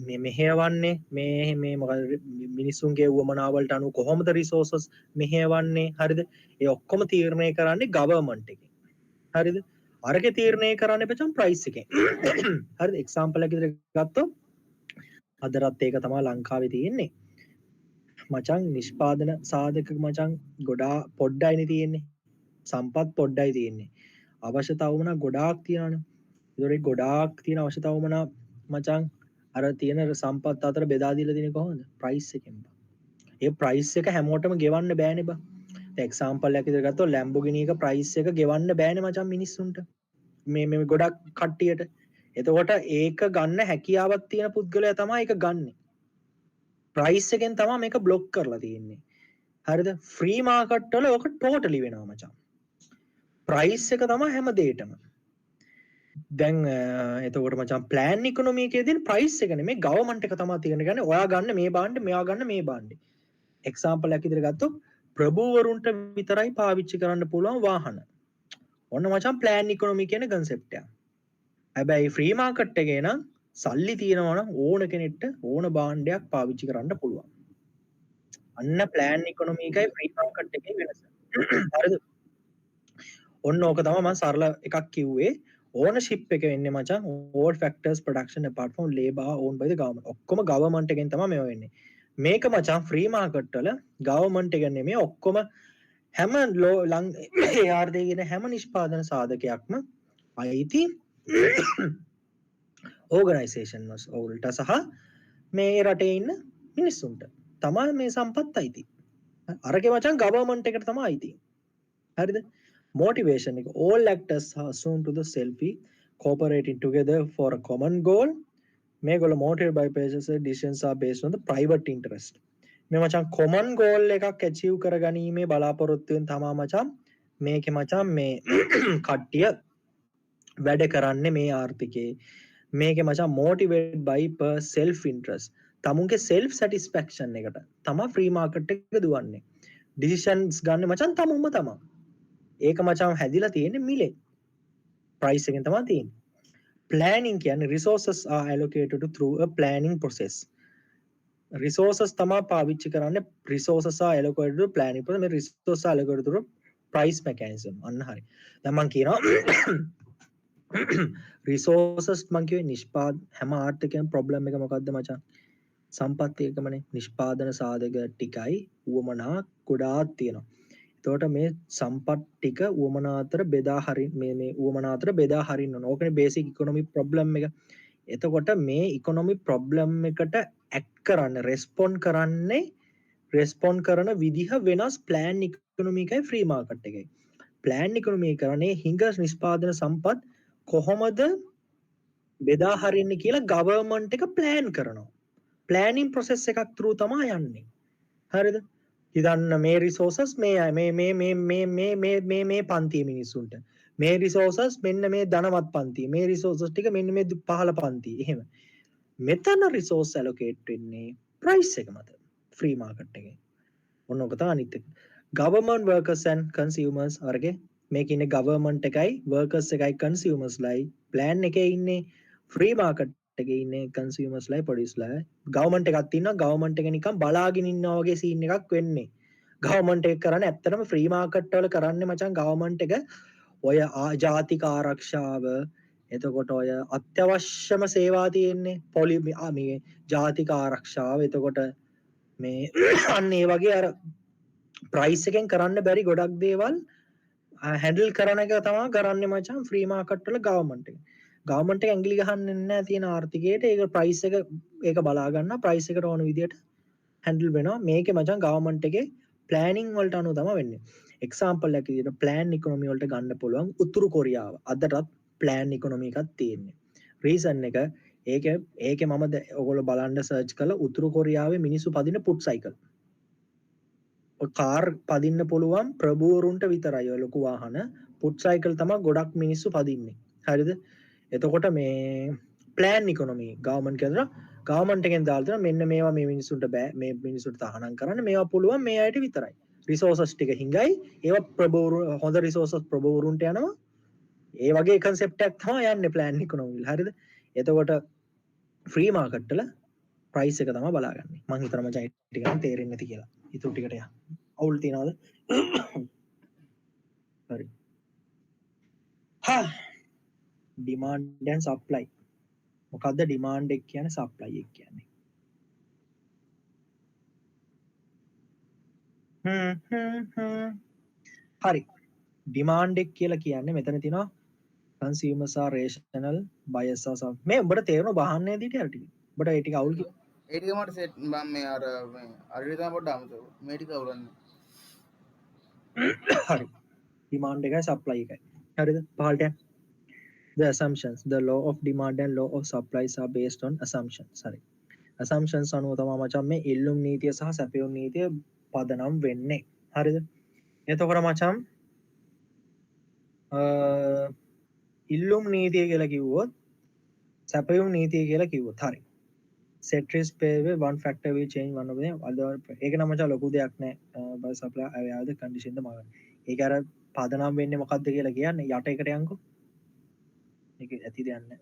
මේ මෙහෙයවන්නේ, මේ මේ මොකද මිනිස්සුන්ගේ උවමනාවලට අනුව කොහොමද රිසෝසස් මෙහෙයවන්නේ. හරිද? ඒ ඔක්කොම තීරණය කරන්නේ ගවර්න්මන්ට් එකෙන්. හරිද? අරකේ තීරණය කරන්නේ මචං ප්‍රයිස් එකෙන්. හරිද? එක්සැම්පල් එකක් විදිහට ගත්තොත් අදටත් ඒක තමයි ලංකාවේ තියෙන්නේ මචං. නිෂ්පාදන සාධක මචං ගොඩා පොඩ්ඩයිනේ තියෙන්නේ, සම්පත් පොඩ්ඩයි තියෙන්නේ, අවශ්‍යතාව වුණා ගොඩාක් තියෙනවනේ. ඒතකොට ඒ ගොඩාක් තියෙන අවශ්‍යතාව වුණා මචං අර තියෙන සම්පත් අතර බෙදා දීලා තියෙන්නේ කොහොමද? ප්‍රයිස් එකෙන් බං. ඒ ප්‍රයිස් එක හැමෝටම ගෙවන්න බෑනේ බං. දැන් එක්සැම්පල් එකක් විදිහට ගත්තොත් ලැම්බෝගිනි එක ප්‍රයිස් එක ගෙවන්න බෑනේ මචං මිනිස්සුන්ට. මේ මේ ගොඩක් කට්ටියට. එතකොට ඒක ගන්න හැකියාවක් තියෙන පුද්ගලයා තමයි ඒක ගන්නෙ. ප්‍රයිස් එකෙන් තමයි මේක බ්ලොක් කරලා තියෙන්නේ. හරිද? ෆ්‍රී මාකට් වල ඔක ටෝටලි වෙනවා මචං. ප්‍රයිස් එක තමයි හැම දෙයකටම. දැන් එතකොට මචං ප්ලෑන් ඉකොනොමි එකේදී ප්‍රයිස් එක නෙමෙයි ගවර්න්මන්ට් එක තමයි තීරණය කරන්නේ. ඔයා ගන්න මේ භාණ්ඩ, මෙයා ගන්න මේ භාණ්ඩ. එක්සැම්පල් එකක් විදිහට ගත්තොත් ප්‍රභූවරුන්ට විතරයි පාවිච්චි කරන්න පුළුවන් වාහන. ඔන්න මචං ප්ලෑන් ඉකොනොමි කියන කන්සෙප්ට් එක. හැබැයි ෆ්‍රී මාකට් එකේ නම් සල්ලි තියෙනවා නම් ඕන කෙනෙක්ට ඕන භාණ්ඩයක් පාවිච්චි කරන්න පුළුවන්. අන්න ප්ලෑන් ඉකොනොමි එකයි ෆ්‍රී මාකට් එකේ වෙනස. හරිද? ඔන්න ඕක තමයි මම සරල එකක් කිව්වේ. ඕනර්ෂිප් එක වෙන්නේ මචං all factors production apart from labor are owned by the government. ඔක්කොම ගවර්න්මන්ට් එකෙන් තමයි මේවා වෙන්නේ. මේක මචං ෆ්‍රී මාකට් වල ගවර්න්මන්ට් එක නෙමෙයි, ඔක්කොම හැම ලං ඒ ආර්ථිකයේ කියන හැම නිෂ්පාදන සාධකයක්ම අයිති ඕගනයිසේෂන් වලට සහ මේ රටේ ඉන්න මිනිස්සුන්ට තමයි මේ සම්පත් අයිති. අරකේ මචං ගවර්න්මන්ට් එකට තමයි අයිති. හරිද? මොටිවේෂන් එක all actors are assumed to the self cooperating together for a common goal. මේගොල්ලෝ motivated by purchases, decisions are based on the private interest. මේ මචං කොමන් ගෝල් එකක් ඇචීව් කරගැනීමේ බලාපොරොත්තුවෙන් තමා මචං මේකේ මචං මේ කට්ටිය වැඩ කරන්නේ මේ ආර්ථිකයේ. මේකේ මචං motivated by per self interest, තමුන්ගේ self satisfaction එකට තමා ෆ්‍රී මාකට් එක දුවන්නේ. ඩිසිෂන්ස් ගන්න මචං තමුන්ම තමා. ඒක මචං හැදිලා තියෙන්නේ මිලේ, ප්‍රයිස් එකෙන් තමා තියෙන්නේ. ප්ලෑනින් කියන්නේ resources are allocated through a planning process. Resources තමා පාවිච්චි කරන්නේ. Resources are allocated to planning process. මේ resources are allocated through price mechanism. අන්න හරි. දැන් මං කියනවා රිසෝසස්, මං කිව්වේ හැම ආර්ථිකයකම ප්‍රොබ්ලම් එක මොකද්ද මචං? සම්පත් ඒකමනේ. නිෂ්පාදන සාධක ටිකයි උවමනා ගොඩාක් තියෙනවා. එතකොට මේ සම්පත් ටික උවමනා අතර බෙදා හරින්, මේ මේ උවමනා අතර බෙදා හරින්න ඕන. ඕකනේ බේසික් ඉකොනොමික් ප්‍රොබ්ලම් එක. එතකොට මේ ඉකොනොමික් ප්‍රොබ්ලම් එකට ඇක්ට් කරන්න, රෙස්පොන්ඩ් කරන්නේ, රෙස්පොන්ඩ් කරන විදිහ වෙනස් ප්ලෑන් ඉකොනොමි එකයි ෆ්‍රී මාකට් එකයි. ප්ලෑන් ඉකොනොමි කරන්නේ හිඟ නිෂ්පාදන සම්පත් කොහොමද බෙදා හරින්නේ කියලා ගවර්න්මන්ට් එක ප්ලෑන් කරනවා. ප්ලෑනින් ප්‍රොසෙස් එකක් ත්‍රූ තමා යන්නේ. හරිද? හිතන්න මේ රිසෝසස් මේ අය මේ මේ මේ මේ මේ මේ මේ මේ පන්තියේ මිනිස්සුන්ට, මේ රිසෝසස් මෙන්න මේ ධනවත් පන්තිය, මේ රිසෝසස් ටික මෙන්න මේ පහළ පන්තිය. එහෙම මෙතන රිසෝස් ඇලොකේට් වෙන්නේ ප්‍රයිස් එක මත ෆ්‍රී මාකට් එකේ. ඔන්න ඔක තමයි අනිත් එක. Government, workers and consumers. අරගේ මේක ඉන්නේ ගවර්න්මන්ට් එකයි වර්කර්ස් එකයි කන්සියුමර්ස් ලයි ප්ලෑන් එකේ ඉන්නේ. ෆ්‍රී මාකට් එකේ ඉන්නේ කන්සියුමර්ස් ලයි ප්‍රොඩියුසර්ස් ලයි. ගවර්න්මන්ට් එකක් තියෙනවා. ගවර්න්මන්ට් එක නිකන් බලාගෙන ඉන්නවා වගේ සීන් එකක් වෙන්නේ. ගවර්න්මන්ට් එක කරන්නේ ඇත්තටම ෆ්‍රී මාකට් වල කරන්නේ මචං ගවර්න්මන්ට් එක ඔය ජාතික ආරක්ෂාව, එතකොට ඔය අත්‍යවශ්‍යම සේවා තියෙන්නේ පොලි මේ ජාතික ආරක්ෂාව, එතකොට මේ අන්න ඒ වගේ අර ප්‍රයිස් එකෙන් කරන්න බැරි ගොඩක් දේවල් හැන්ඩල් කරන එක තමා කරන්නේ මචං ෆ්‍රී මාකට් වල ගවර්න්මන්ට් එක. ගවර්න්මන්ට් එක ඇඟිලි ගහන්නේ නැහැ තියෙන ආර්ථිකයට. ඒක ප්‍රයිස් එක ඒක බලා ගන්න ප්‍රයිස් එකට ඕන විදියට හැන්ඩල් වෙනවා. මේකේ මචං ගවර්න්මන්ට් එකේ ප්ලෑනින් වලට අනුව තමයි වෙන්නේ. එක්සාම්පල් එකක් විදියට ප්ලෑන් ඉකොනොමි වලට ගන්න පුළුවන් උතුරු කොරියාව. අදටත් ප්ලෑන් ඉකොනොමි එකක් තියෙන්නේ. රීසන් එක ඒක ඒකේ මම ඔයගොල්ලෝ බලන්න සර්ච් කරලා උතුරු කොරියාවේ මිනිස්සු පදින පුට් සයිකල්. ඔය කාර් පදින්න පුළුවන් ප්‍රභූවරුන්ට විතරයි, ඔය ලොකු වාහන. පුට් සයිකල් තමයි ගොඩක් මිනිස්සු පදින්නේ. හරිද? එතකොට මේ ප්ලෑන් ඉකොනොමි ගවර්න්මන්ට් කියනවා, ගවර්න්මන්ට් එකෙන් දාලා තියෙනවා මෙන්න මේවා මේ මිනිස්සුන්ට බෑ, මේ මිනිස්සුන්ට තහනම් කරන්න, මේවා පුළුවන් මේ අයට විතරයි. රිසෝසස් ටික හිඟයි, ඒවා ප්‍රභූවරු, හොඳ රිසෝසස් ප්‍රභූවරුන්ට යනවා. ඒ වගේ කන්සෙප්ට් එකක් තමයි යන්නේ ප්ලෑන් ඉකොනොමි වල. හරිද? එතකොට ෆ්‍රී මාකට් වල ප්‍රයිස් එක තමයි බලාගන්නේ. මං හිතනවා මචං ඒ ටික නම් තේරෙන්නේ නැති කියලා. ඉතුරු ටිකට යන්න. අවුල් තියනවද? හරි. හා, ඩිමාන්ඩ් ඇන්ඩ් සප්ලයි. මොකද්ද ඩිමාන්ඩ් එක කියන්නේ, සප්ලයි එක කියන්නේ? හ්ම් හ්ම් හ්ම් හරි. ඩිමාන්ඩ් එක කියලා කියන්නේ මෙතන තියෙනවා consumers are rational buyers are some. මේ උඹට තේරුණ බහන්නේ නැති ටික අර ටික. උඹට ඒ ටික අවුල් කියලා. ඒ ටික මට සෙට්. මම මේ අර මේ අර ටික තමයි පොඩ්ඩක් අමතක. මේ ටික අවුලන්නේ. හරි. ඩිමාන්ඩ් එකයි සප්ලයි එකයි. හරිද? පහළට යන්න. The assumptions, the law of demand and law of supplies are based on assumptions. හරි. Assumptions අනුව තමයි මචං මේ ඉල්ලුම් නීතිය සහ සැපයුම් නීතිය පදනම් වෙන්නේ. හරිද? එතකොට මචං ඉල්ලුම් නීතිය කියලා කිව්වොත්, සැපයුම් නීතිය කියලා කිව්වොත්, හරි, ceteris paribus, one factor will change one of them other. ඒක නම් මචං ලොකු දෙයක් නෑ. By supply aware the condition the market. ඒක අර පදනම් වෙන්නේ මොකද්ද කියලා කියන්නේ. යට එකට යන්කෝ. ඒක ඇති දෙයක් නෑ.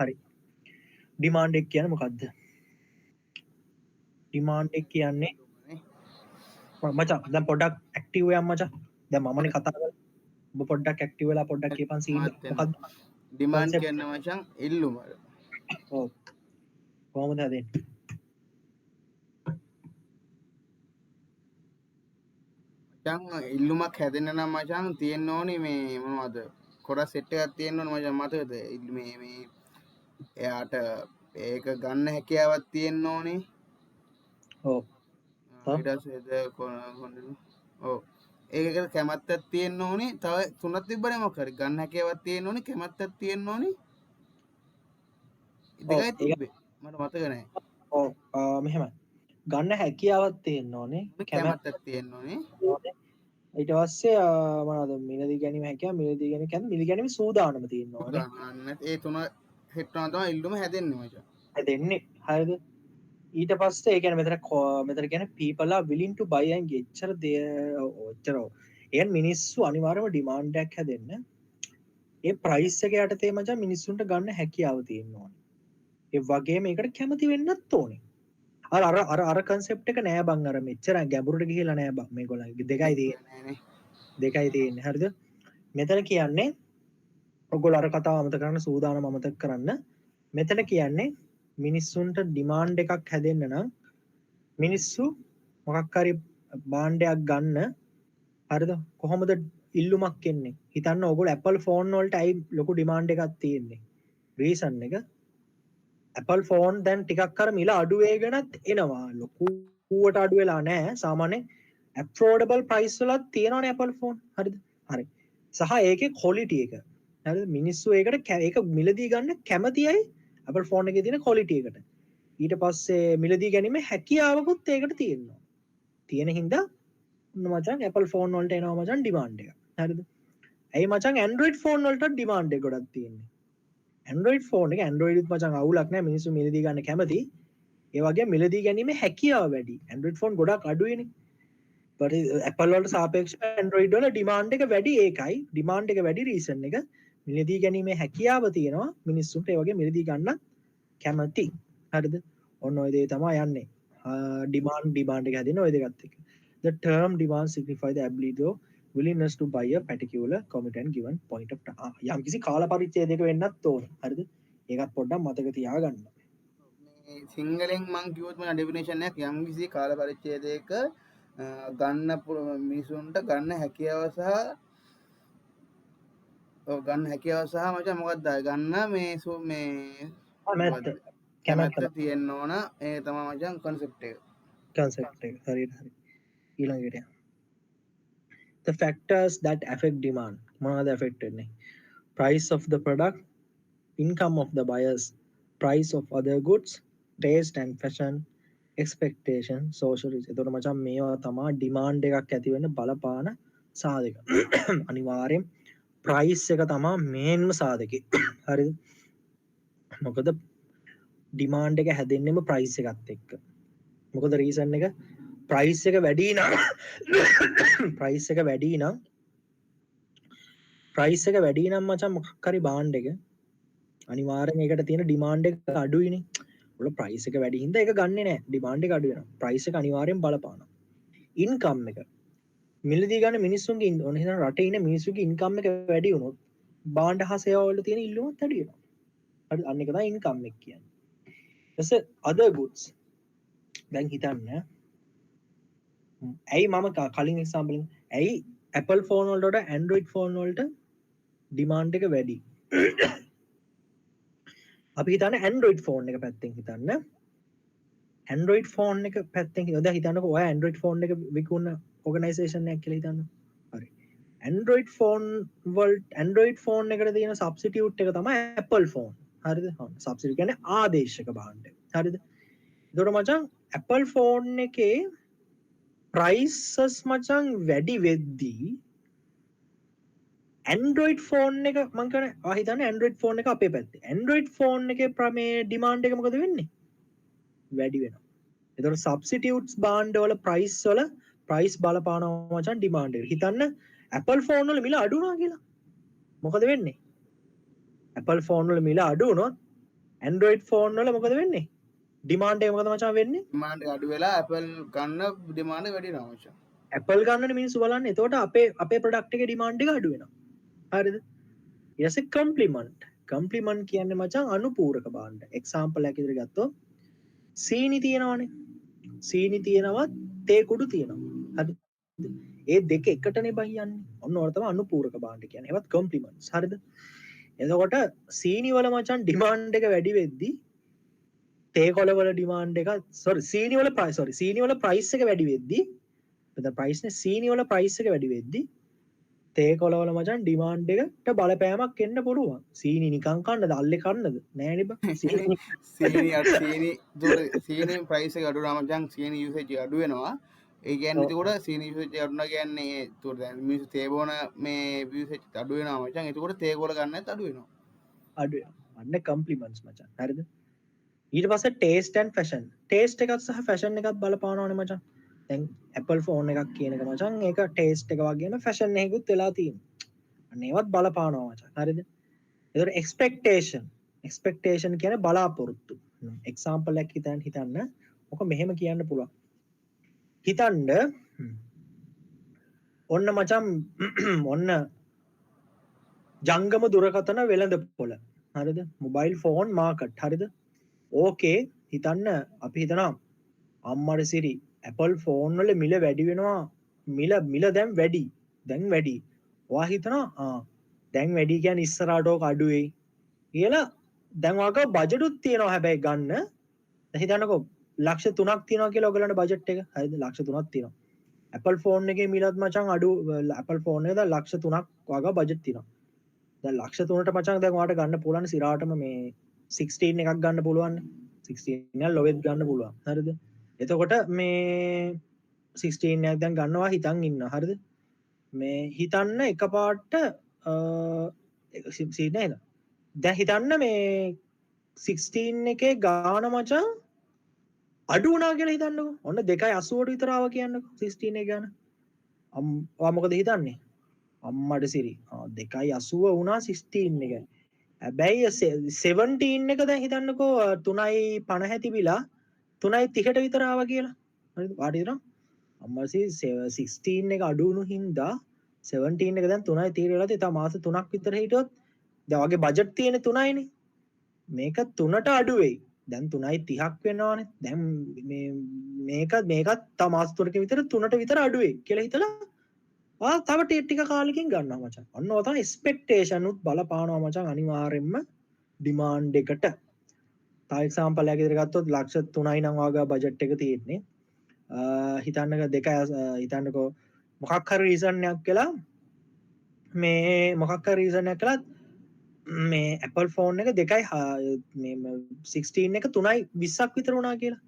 හරි, ඩිමාන්ඩ් එක කියන්නේ මොකද්ද? ඩිමාන්ඩ් එක කියන්නේ මචං දැන් පොඩ්ඩක් ඇක්ටිව් වෙන්න මචං. දැන් මමනේ කතා කරන්නේ. ඔබ පොඩ්ඩක් ඇක්ටිව් වෙලා පොඩ්ඩක් කියපන් සීන් මාත් එනවා. මොකද්ද? Demand concept. කියන්නේ මචං ඉල්ලුම. ඔව්, කොහොමද හැදෙන්නේ? මචං ඉල්ලුමක් හැදෙන්න නම් මචං තියෙන්න ඕනේ මේ මොනවද, කොටස් සෙට් එකක් තියෙන්න ඕනේ මචං. මතකද? මේ මේ එයාට ඒක ගන්න හැකියාවක් තියෙන්න ඕනේ. ඔව්. ඊට පස්සේ ඔව්, ඒකට කැමැත්තක් තියෙන්න ඕනේ. තව තුනක් තිබ්බනේ මොකක් හරි. ගන්න හැකියාවක් තියෙන්න ඕනේ, කැමැත්තක් තියෙන්න ඕනේ. දෙකයි තිබ්බේ. මට මතක නෑ. ඔව්, මෙහෙමයි. ගන්න හැකියාවක් තියෙන්න ඕනේ, කැමැත්තක් තියෙන්න ඕනේ. ඊට පස්සේ මොනවද, මිලදී ගැනීම හැකියාව, මිලදී ගැනීම කියන්නේ මිලදී ගැනීම සූදානම තියෙන්න ඕනේ. සූදානම. ඒ තුන සෙට් වුණා තමයි ඉල්ලුම හැදෙන්නේ මචං. හැදෙන්නේ. හරිද? ඊට පස්සේ ඒ කියන්නේ මෙතන කියන්නේ people are willing to buy and get. එච්චර දේ, ඔව්, ඔච්චර ඔව්. ඒ කියන්නේ මිනිස්සු අනිවාර්යයෙන්ම ඩිමාන්ඩ් එකක් හැදෙන්න ඒ ප්‍රයිස් එක යටතේ මචං මිනිස්සුන්ට ගන්න හැකියාව තියෙන්න ඕනේ. ඒ වගේම ඒකට කැමති වෙන්නත් ඕනේ. අර අර අර අර කන්සෙප්ට් එක නෑ බං. අර මෙච්චර ගැඹුරට ගිහිල්ලා නෑ බං. මේගොල්ලන්ගේ දෙකයි තියෙන්නේ. නෑනේ. දෙකයි තියෙන්නේ. හරිද? මෙතන කියන්නේ ඔයගොල්ලෝ අර කතාව අමතක කරන්න, සූදානම අමතක කරන්න. මෙතන කියන්නේ මිනිස්සුන්ට ඩිමාන්ඩ් එකක් හැදෙන්න නම් මිනිස්සු මොකක් හරි භාණ්ඩයක් ගන්න, හරිද? කොහොමද ඉල්ලුමක් එන්නේ? හිතන්න ඔයගොල්ලෝ Apple phone වලට ඇයි ලොකු ඩිමාන්ඩ් එකක් තියෙන්නේ? රීසන් එක Apple phone දැන් ටිකක් අර මිල අඩු වෙගෙනත් එනවා. ලොකුවට අඩු වෙලා නෑ. සාමාන්‍යයෙන් ඇෆෝඩබල් ප්‍රයිස් වලත් තියෙනවනේ Apple phone. හරිද? හරි. සහ ඒකේ ක්වොලිටි එක. හරිද? මිනිස්සු ඒකට ඒක මිලදී ගන්න කැමති අය Apple phone එකේ තියෙන ක්වොලිටි එකට. ඊට පස්සේ මිලදී ගැනීමේ හැකියාවකුත් ඒකට තියෙනවා. තියෙන හින්දා ඔන්න මචං Apple phone වලට එනවා මචං ඩිමාන්ඩ් එක. හරිද? ඇයි මචං Android phone වලට ඩිමාන්ඩ් එක ගොඩක් තියෙන්නේ? Android phone එක Android උත් මචං අවුලක් නෑ, මිනිස්සු මිලදී ගන්න කැමති. ඒ වගේම මිලදී ගැනීමේ හැකියාව වැඩි. Android phone ගොඩක් අඩුයිනේ. But Apple වලට සාපේක්ෂව Android වල ඩිමාන්ඩ් එක වැඩි. ඒකයි ඩිමාන්ඩ් එක වැඩි රීසන් එක. මිලදී ගැනීමේ හැකියාව තියෙනවා මිනිස්සුන්ට. ඒ වගේ මිලදී ගන්න කැමති. හරිද? ඔන්න ඔය දේ තමයි යන්නේ. ඩිමාන්ඩ් එක හැදෙන්නේ ඔය දෙකත් එක්ක. The term demand signify the ability or willingness to buy a particular commodity at given point of time. යම් කිසි කාල පරිච්ඡේදයක වෙන්නත් ඕන. හරිද? ඒකත් පොඩ්ඩක් මතක තියාගන්න. මේ සිංහලෙන් මං කිව්වොත් මම ඩෙෆිනිෂන් එකක්, යම් කිසි කාල පරිච්ඡේදයක, ගන්න මිනිසුන්ට ගන්න හැකියාව සහ, ඔව්, ගන්න හැකියාව සහ මචං මොකක්ද ආයේ ගන්න මේ මේ කැමැත්ත. මොකද්ද? කැමැත්ත. කැමැත්ත තියෙන්න ඕන. ඒ තමයි මචං කන්සෙප්ට් එක. කන්සෙප්ට් එක. හරියට හරි. ඊළඟට යමු. The factors that affect demand. මොනවද affect වෙන්නේ? Price of the product, income of the buyers, price of other goods, taste and fashion, expectation, social risk. එතකොට මචං මේවා තමා ඩිමාන්ඩ් එකක් ඇති වෙන්න බලපාන සාධක. අනිවාර්යෙන් ප්‍රයිස් එක තමා මේන්ම සාධකේ. හරිද? මොකද ඩිමාන්ඩ් එක හැදෙන්නෙම ප්‍රයිස් එකත් එක්ක. මොකද රීසන් එක, ප්‍රයිස් එක වැඩි නම්, ප්‍රයිස් එක වැඩි නම්, ප්‍රයිස් එක වැඩි නම් මචං මොකක් හරි භාණ්ඩ එක අනිවාර්යෙන් ඒකට තියෙන ඩිමාන්ඩ් එක අඩුයිනේ. ඔල ප්‍රයිස් එක වැඩි හින්දා ඒක ගන්නෙ නෑ. ඩිමාන්ඩ් එක අඩු වෙනවා. ප්‍රයිස් එක අනිවාර්යෙන් බලපානවා. ඉන්කම් එක මිලදී ගන්න මිනිස්සුන්ගේ ඔන්න හිතන්න රටේ ඉන්න මිනිස්සුන්ගේ ඉන්කම් එක වැඩි වුණොත් භාණ්ඩ හා සේවා වල තියෙන ඉල්ලුමත් වැඩි වෙනවා. හරි, අන්න ඒක තමයි ඉන්කම් එක කියන්නේ. ඊට පස්සේ other goods. දැන් හිතන්න ඇයි මම කලින් එක්සැම්පල් එක, ඇයි Apple phone වලට වඩා Android phone වලට ඩිමාන්ඩ් එක වැඩි? අපි හිතන්නේ Android phone එක පැත්තෙන් හිතන්න. Android phone එක පැත්තෙන් දැන් හිතන්නකෝ ඔයා Android phone එක විකුණන ඕගනයිසේෂන් එකක් කියලා හිතන්න. හරි. Android phone වලට, Android phone එකට තියෙන සබ්ස්ටිටියුට් එක තමයි Apple phone. හරිද? හරි. සබ්ස්ටිටියුට් කියන්නේ ආදේශක භාණ්ඩ. හරිද? එතකොට මචං Apple phone එකේ ප්‍රයිසස් මචං වැඩි වෙද්දී Android phone එක, මං කියන්නේ ඔයා හිතන්නේ Android phone එක අපේ පැත්තේ Android phone එකේ ප්‍රමේ ඩිමාන්ඩ් එක මොකද වෙන්නේ? වැඩි වෙනවා. එතකොට සබ්ස්ටිටියුට්ස් භාණ්ඩ වල ප්‍රයිස් වල ප්‍රයිස් බලපානවා මචං ඩිමාන්ඩ් එකට. හිතන්න Apple phone වල මිල අඩු වුණා කියලා. මොකද වෙන්නේ? Apple phone වල මිල අඩු වුණොත් Android phone වල මොකද වෙන්නේ? ඩිමාන්ඩ් එක මොකද මචං වෙන්නේ? ඩිමාන්ඩ් එක අඩු වෙලා Apple ගන්න ඩිමාන්ඩ් එක වැඩි වෙනවා මචං. Apple ගන්නනේ මිනිස්සු බලන්නේ. එතකොට අපේ අපේ ප්‍රොඩක්ට් එකේ ඩිමාන්ඩ් එක අඩු වෙනවා. හරිද? ඊට පස්සේ කම්ප්ලිමන්ට්. කම්ප්ලිමන්ට් කියන්නේ මචං අනුපූරක භාණ්ඩ. එක්සැම්පල් එකක් විදිහට ගත්තොත් සීනි තියෙනවනේ. සීනි තියෙනවා, තේ කුඩු තියෙනවා. හරිද? ඒ දෙක එකටනේ බයි යන්නේ. ඔන්න ඔය තමයි අනුපූරක භාණ්ඩ කියන්නේ. ඒවත් කම්ප්ලිමන්ට්ස්. හරිද? එතකොට සීනි වල මචං ඩිමාන්ඩ් එක වැඩි වෙද්දි තේ කොළ වල ඩිමාන්ඩ් එක, සෝරි, සීනි වල ප්‍රයිස්, සෝරි, සීනි වල ප්‍රයිස් එක වැඩි වෙද්දි, මෙතන ප්‍රයිස් නේ, සීනි වල ප්‍රයිස් එක වැඩි වෙද්දි තේ කොළ වල මචං ඩිමාන්ඩ් එකට බලපෑමක් එන්න පුළුවන්. සීනි නිකන් කන්නද, අල්ලේ කන්නද? නෑ නේ බං. සීනි සීනි අර සීනි දුර සීනි ප්‍රයිස් එක අඩු වුණාම මචං සීනි යූසේජ් එක අඩු වෙනවා. ඒ කියන්නේ එතකොට සීනි යූසේජ් එක අඩු වුණා කියන්නේ එතකොට දැන් මිනිස්සු තේ බොන මේ යූසේජ් අඩු වෙනවා මචං. එතකොට තේ කොළ ගන්නත් අඩු වෙනවා. අඩු වෙනවා. අන්න කම්ප්ලිමන්ට්ස් මචං. හරිද? ඊට පස්සේ ටේස්ට් ඇන්ඩ් ෆැෂන්. ටේස්ට් එකත් සහ ෆැෂන් එකත් බලපානවනේ මචං. දැන් Apple phone එකක් කියන එක මචං ඒක ටේස්ට් එක වගේම ෆැෂන් එකකුත් වෙලා තියෙනවා. අන්න ඒවත් බලපානවා මචං. හරිද? එතකොට එක්ස්පෙක්ටේෂන්. එක්ස්පෙක්ටේෂන් කියන්නේ බලාපොරොත්තු. එක්සැම්පල් එකක් හිතන්න හිතන්න. ඔක මෙහෙම කියන්න පුළුවන්. හිතන්න ඔන්න මචං ඔන්න ජංගම දුරකථන වෙළඳ පොළ. හරිද? Mobile phone market. හරිද? ඕකේ හිතන්න අපි හිතනවා අම්මට සිරි Apple phone වල මිල වැඩි වෙනවා, මිල මිල දැන් වැඩි, දැන් වැඩි. ඔයා හිතනවා ආ දැන් වැඩි කියන්නේ ඉස්සරහට ඕක අඩු වෙයි කියලා. දැන් ඔයාගාව බජටුත් තියෙනවා හැබැයි ගන්න. දැන් හිතන්නකෝ ලක්ෂ 3ක් තියෙනවා කියලා ඔයගොල්ලන්ට බජට් එක. හරිද? ලක්ෂ 3ක් තියෙනවා. Apple phone එකේ මිලත් මචං අඩු. Apple phone එක දැන් ලක්ෂ 3ක් ඔයාගාව බජට් තියෙනවා. දැන් ලක්ෂ 3ට මචං දැන් ඔයාට ගන්න පුළුවන් සිරාටම මේ 16 එකක් ගන්න පුළුවන්. 16 එක ලොවෙත් ගන්න පුළුවන්. හරිද? එතකොට මේ 16 එකක් දැන් ගන්නවා හිතන් ඉන්නවා. හරිද? මේ හිතන්න එකපාරට 16 නේද? දැන් හිතන්න මේ 16 එකේ ගාන මචං අඩු වුණා කියලා හිතන්නකෝ. ඔන්න 2.80ට විතර ආවා කියන්නකෝ 16 එක ගාන. ඔයා මොකද හිතන්නේ? අම්මට සිරි. 2.80 වුණා 16 එක. හැබැයි 17 එක දැන් හිතන්නකෝ 3.50 තිබිලා 3.30ට විතර ආවා කියලා. හරිද? වාට හිතනවා අම්මට සිරි 16 එක අඩු වුණු හින්දා 17 එක දැන් 3.30 වෙලා තියෙනවා. තව මාස 3ක් විතර හිටියොත් දැන් වගේ බජට් තියෙන්නේ 3යිනේ. මේක 3ට අඩු වෙයි. දැන් 3.30ක් වෙනවානේ. දැන් මේ මේක මේකත් තව මාස 3කින් විතර 3ට විතර අඩු වෙයි කියලා හිතලා ඔයා තව ටික කාලෙකින් ගන්නවා මචං. ඔන්න ඔය තමයි එක්ස්පෙක්ටේෂන් උත් බලපානවා මචං අනිවාර්යෙන්ම ඩිමාන්ඩ් එකට. තව එක්සැම්පල් එකක් විතර ගත්තොත් ලක්ෂ 3යි නම් ඔයාගේ බජට් එක තියෙන්නේ. හිතන්නකෝ දෙක, හිතන්නකෝ මොකක් හරි රීසන් එකක් වෙලා මේ මොකක් හරි රීසන් එකක් වෙලා මේ Apple phone එක දෙකයි මේ 16 එක 3.20ක් විතර වුණා කියලා.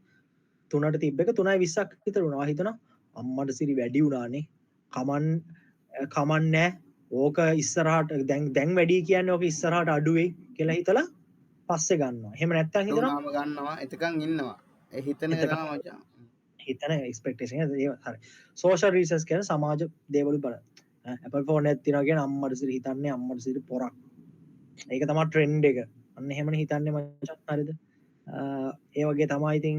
3ට තිබ්බ එක 3.20ක් විතර වුණා. හිතනවා අම්මට සිරි වැඩි වුණානේ. කමන් නෑ. ඕක ඉස්සරහට දැන් වැඩි කියන්නේ ඕක ඉස්සරහට අඩු වෙයි කියලා හිතලා පස්සේ ගන්නවා. එහෙම නැත්තම් හිතනවා වුණාම ගන්නවා. එතකන් ඉන්නවා. ඒ හිතන එක තමයි මචං. හිතන එක්ස්පෙක්ටේෂන් එක ඒ හරි. සෝෂල් රීසන්ස් කියන්නේ සමාජ දේවල් බලන. Apple phone එකක් තියෙනවා කියන්නේ අම්මට සිරි හිතන්නේ අම්මට සිරි පොරක්. ඒක තමයි ට්‍රෙන්ඩ් එක. අන්න එහෙමනේ හිතන්නේ මචං. හරිද? ඒ වගේ තමයි ඉතින්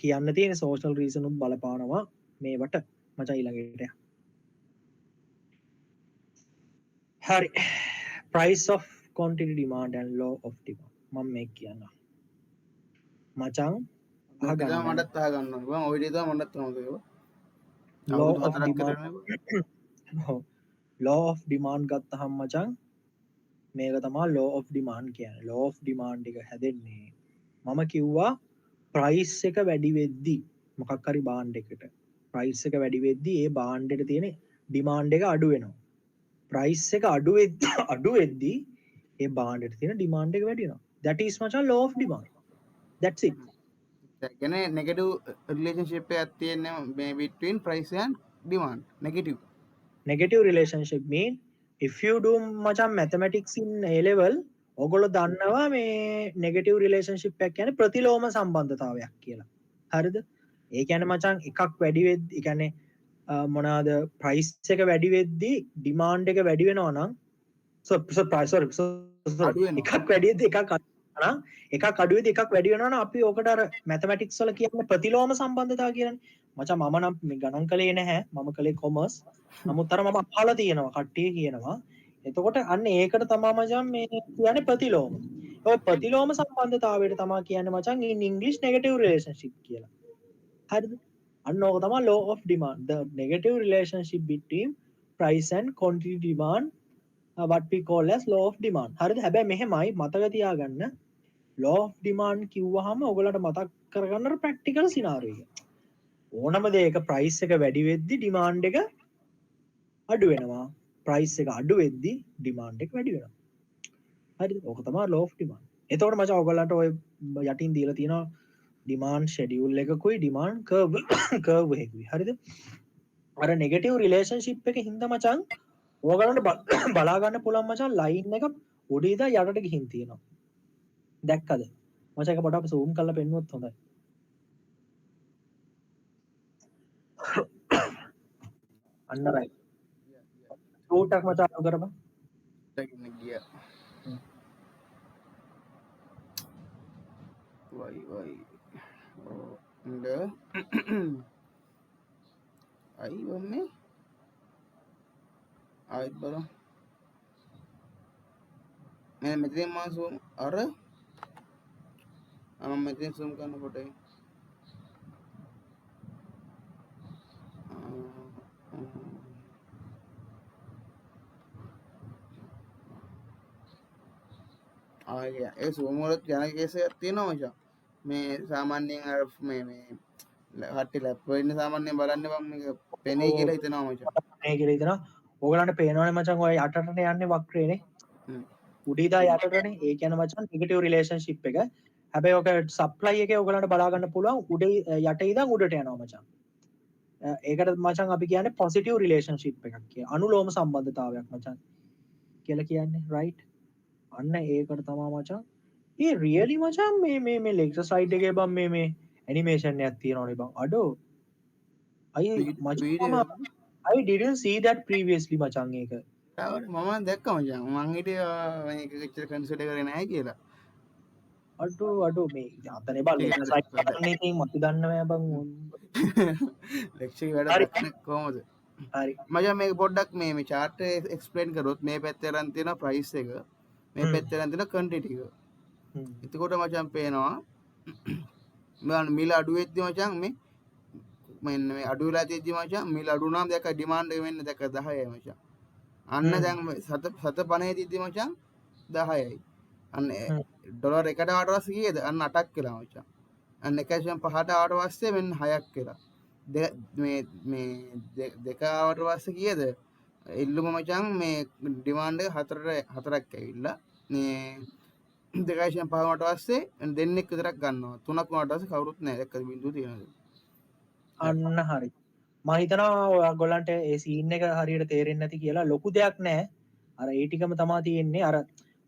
කියන්න තියෙන සෝෂල් රීසන් උත් බලපානවා මේවට මචං. ඊළඟට යන්න. හරි. Price of quantity demand and law of demand. මම මේක කියන්නම්. මචං ඔය ටික අහගන්න. තමයි මටත් අහගන්න ඕනේ බං. ඔය ටික තමයි මටත් අහන්න ඕනේ. Law අවුරුදු of 4ක් demand. විතර නේ. ඔව්. Law of demand ගත්තහම මචං මේක තමා law of demand කියන්නේ. Law of demand එක හැදෙන්නේ මම කිව්වා ප්‍රයිස් එක වැඩි වෙද්දි මොකක් හරි භාණ්ඩයකට ප්‍රයිස් එක වැඩි වෙද්දි ඒ භාණ්ඩෙට තියෙන ඩිමාන්ඩ් එක අඩු වෙනවා. ප්‍රයිස් එක අඩු වෙද්දි ඒ භාණ්ඩෙට තියෙන ඩිමාන්ඩ් එක වැඩි වෙනවා. That is මචං law of demand. That's it. ඒ කියන්නේ නෙගටිව් රිලේෂන්ෂිප් එකක් තියෙන්නේ මේ between price and demand. Negative. Negative relationship mean if you do මචං mathematics in A level, ඔගොල්ලෝ දන්නවා මේ නෙගටිව් රිලේෂන්ෂිප් එකක් කියන්නේ ප්‍රතිලෝම සම්බන්ධතාවයක් කියලා. හරිද? ඒ කියන්නේ මචං එකක් වැඩි වෙද්දි, ඒ කියන්නේ මොනවාද, ප්‍රයිස් එක වැඩි වෙද්දි ඩිමාන්ඩ් එක වැඩි වෙනවා නම්, sorry, sorry, අඩු වෙනවා. එකක් වැඩි වෙද්දි එකක් අඩු වෙනවා නම්, එකක් අඩු වෙද්දි එකක් වැඩි වෙනවා නම්, අපි ඕකට අර මැතමැටික්ස් වල කියන්නේ ප්‍රතිලෝම සම්බන්ධතාව කියලානේ. මචං මම නම් මේ ගණන් කළේ නැහැ. මම කළේ කොමර්ස්. නමුත් අර මම අහලා තියෙනවා කට්ටිය කියනවා. එතකොට අන්න ඒකට තමා මචං මේ කියන්නේ ප්‍රතිලෝම. ඔය ප්‍රතිලෝම සම්බන්ධතාවයට තමා කියන්නේ මචං in English negative relationship කියලා. හරිද? අන්න ඕක තමා law of demand. The negative relationship between price and quantity demand, what we call as law of demand. හරිද? හැබැයි මෙහෙමයි මතක තියාගන්න, law of demand කිව්වහම ඔයගොල්ලන්ට මතක් කරගන්න අර ප්‍රැක්ටිකල් සිනාරියෝ එක. ඕනම දෙයක ප්‍රයිස් එක වැඩි වෙද්දි ඩිමාන්ඩ් එක අඩු වෙනවා. ප්‍රයිස් එක අඩු වෙද්දි ඩිමාන්ඩ් එක වැඩි වෙනවා. හරිද? ඕක තමයි law of demand. එතකොට මචං ඔයගොල්ලන්ට ඔය යටින් දීලා තියෙනවා ඩිමාන්ඩ් ෂෙඩියුල් එකකුයි ඩිමාන්ඩ් කර්ව් එකකුයි. හරිද? අර නෙගටිව් රිලේෂන්ෂිප් එක හින්දා මචං ඔයගොල්ලන්ට බලා ගන්න පුළුවන් මචං ලයින් එක උඩ ඉඳන් යටට ගිහින් තියෙනවා. දැක්කද? මචං එක පොඩක් සූම් කරලා පෙන්නුවොත් හොඳයි. අන්න රයිට්. චූට්ටක් මචං අඩු කරපන්. දකින්න ගියා. වයි වයි. උඩ. අයි බම්මේ. ආයෙත් බලමු. මෙන්න මෙතනින් මම සූම් අර මම මෙතනින් සූම් කරනකොට ඒ සූම් වලත් යන කේස් එකක් තියෙනවා මචං. මේ සාමාන්‍යයෙන් අර මේ මේ කට්ටිය ලැප් වල ඉන්න සාමාන්‍යයෙන් බලන්නේ බං මේක පෙනේ කියලා හිතනවා මචං. පෙනේ කියලා හිතනවා. ඕගලන්ට පේනවනේ මචං ඔය යටටනේ යන්නේ වක්‍රේනේ. උඩ ඉඳන් යටටනේ. ඒ කියන්නේ මචං නෙගටිව් රිලේෂන්ෂිප් එක. හැබැයි ඔක සප්ලයි එකේ ඔයගලන්ට බලා ගන්න පුළුවන් උඩ යට ඉඳන් උඩට යනවා මචං. ඒකට මචං අපි කියන්නේ පොසිටිව් රිලේෂන්ෂිප් එකක් කියලා. අනුලෝම සම්බන්ධතාවයක් මචං කියලා කියන්නේ, රයිට්? අන්න ඒකට තමා මචං. ඒ රියලි මචං මේ මේ මේ ලෙක්චර් ස්ලයිඩ් එකේ බං මේ මේ ඇනිමේෂන් එකක් තියෙනවනේ බං. අඩෝ. මචං I didn't see that previously මචං ඒක. මම දැක්කා මචං. මං හිටියේ මේක එච්චර කන්සිඩර් කරේ නැහැ කියලා. අඩෝ අඩෝ මේ අතනේ බං ලෙක්චර් ස්ලයිඩ් කරන්නේ ඉතින් මතු දන්නේ නෑ බං. ලෙක්චර් එක වැඩ දක්වන්නේ කොහමද? හරි. මචං මේක පොඩ්ඩක් මේ චාට් එක එක්ස්ප්ලেইন කරොත් මේ පැත්තේ අරන් තියෙන ප්‍රයිස් එක, මේ පැත්තේ අරන් තියෙන ක්වොන්ටිටි එක. එතකොට මචං පේනවා බලන්න මිල අඩු වෙද්දි මචං මේ මෙන්න මේ අඩු වෙලා තියෙද්දි මචං මිල අඩු වුණාම දැක්ක ඩිමාන්ඩ් එක වෙන්නේ දැක්ක 10යි මචං. අන්න දැන් මේ සත පණේ තියෙද්දි මචං 10යි. අන්න ඩොලර් එකට ආවට පස්සේ කීයද? අන්න 8ක් වෙලා මචං. අන්න 1.5ට ආවට පස්සේ මෙන්න 6ක් වෙලා. මේ මේ දෙක ආවට පස්සේ කීයද? ඉල්ලුම මචං මේ ඩිමාන්ඩ් එක 4ක් ඇවිල්ලා. මේ 2.5 වුණාට පස්සේ දෙන්නෙක් විතරක් ගන්නවා. 3ක් වුණාට පස්සේ කවුරුත් නෑ. දැක්කද බින්දුව තියෙනවද? අන්න හරි. මම හිතනවා ඔයගොල්ලන්ට ඒ සීන් එක හරියට තේරෙන්නේ නැති කියලා. ලොකු දෙයක් නෑ. අර ඒ ටිකම තමා තියෙන්නේ. අර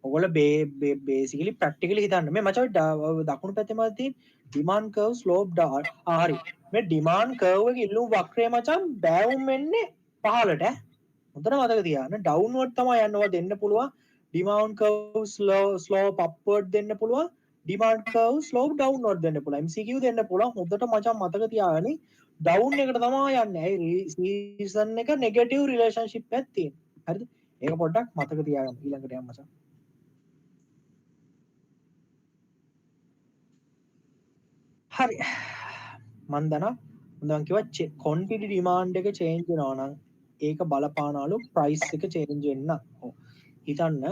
ඔයගොල්ලෝ බේසිකලි ප්‍රැක්ටිකලි හිතන්න. මේ මචං ඔය දකුණු පැත්තේ මත තියෙන ඩිමාන්ඩ් කර්ව් ස්ලෝප් හරි. මේ ඩිමාන්ඩ් කර්ව් එක ඉල්ලුම් වක්‍රය මචං බෑවුම් වෙන්නේ පහළට ඈ. හොඳට මතක තියාගන්න. ඩවුන්වර්ඩ් තමයි යන්න. ඔයා දෙන්න පුළුවන්. ඩිමාන්ඩ් කර්ව් ස්ලෝප් අප්වර්ඩ් දෙන්න පුළුවන්. ඩිමාන්ඩ් කර්ව් ස්ලෝප් ඩවුන්වර්ඩ් දෙන්න පුළුවන්. MCQ දෙන්න පුළුවන්. හොඳට මචං මතක තියාගන්න. ඩවුන් එකට තමයි යන්නේ. ඇයි සීසන් එක නෙගටිව් රිලේෂන්ෂිප් එකක් තියෙනවා. හරිද? ඒක පොඩ්ඩක් මතක තියාගන්න. ඊළඟට යන්න මචං. හරි. මං දන්නවා. මං කිව්වා ක්වොන්ටිටි ඩිමාන්ඩ් එක චේන්ජ් වෙනවා නම් ඒක බලපානවලු ප්‍රයිස් එක චේන්ජ් වෙන්න. ඔව්. හිතන්න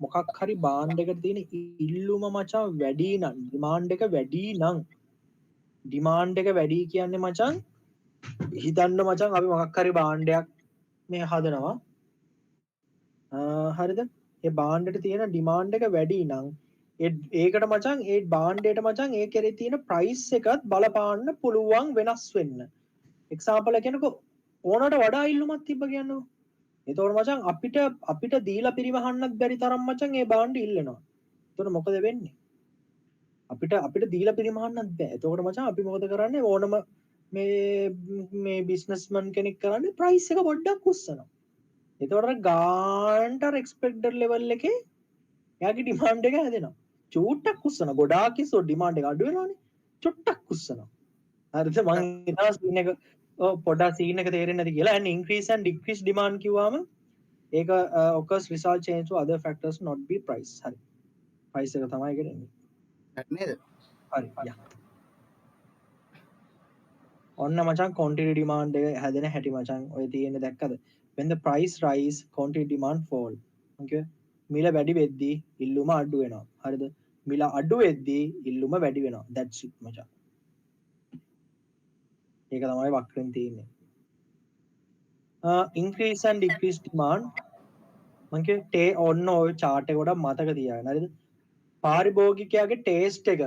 මොකක් හරි භාණ්ඩයකට තියෙන ඉල්ලුම මචං වැඩි නම්, ඩිමාන්ඩ් එක වැඩි නම්, ඩිමාන්ඩ් එක වැඩි කියන්නේ මචං හිතන්න මචං අපි මොකක් හරි භාණ්ඩයක් මේ හදනවා. හරිද? ඒ භාණ්ඩෙට තියෙන ඩිමාන්ඩ් එක වැඩි නම් ඒකට මචං, ඒ භාණ්ඩයට මචං, ඒ කෙරේ තියෙන ප්‍රයිස් එකත් බලපාන්න පුළුවන් වෙනස් වෙන්න. එක්සැම්පල් එක කියනකො, ඕනට වඩා ඉල්ලුමක් තිබ්බ කියන්නකෝ. එතකොට මචං අපිට අපිට දීලා පිරිමහන්නත් බැරි තරම් මචං ඒ භාණ්ඩ ඉල්ලනවා. එතකොට මොකද වෙන්නේ? අපිට අපිට දීලා පිරිමහන්නත් බෑ. එතකොට මචං අපි මොකද කරන්නේ? ඕනම මේ මේ බිස්නස්මන් කෙනෙක් කරන්නේ ප්‍රයිස් එක පොඩ්ඩක් උස්සනවා. එතකොට අර ගාන්ට අර එක්ස්පෙක්ටඩ් ලෙවල් එකේ එයාගේ ඩිමාන්ඩ් එක හැදෙනවා. චූට්ටක් උස්සනවා. ගොඩාක් ඉස්සුවොත් ඩිමාන්ඩ් එක අඩු වෙනවනේ. චුට්ටක් උස්සනවා. හරිද? මං හිතනවා සීන් එක, ඔව්, පොඩ්ඩක් සීන් එක තේරෙන්නේ නැති කියලා. And increase and decrease demand කිව්වම ඒක occurs result change to other factors, not be price. හරි. Price එක තමයි ඒකට එන්නේ. හරි නේද? හරි. යා. ඔන්න මචං quantity demand එක හැදෙන හැටි මචං ඔය තියෙන්නේ, දැක්කද? When the price rise, quantity demand fall. Okay, මිල වැඩි වෙද්දී ඉල්ලුම අඩු වෙනවා. හරිද? මිල අඩු වෙද්දී ඉල්ලුම වැඩි වෙනවා. That's it මචං. ඒක තමයි වක්‍රෙන් තියෙන්නේ. Increase and decrease demand මං කිව්වේ ටේ ඔන්න ඔය චාට් එක ගොඩක් මතක තියාගන්න. හරිද? පාරිභෝගිකයාගේ ටේස්ට් එක,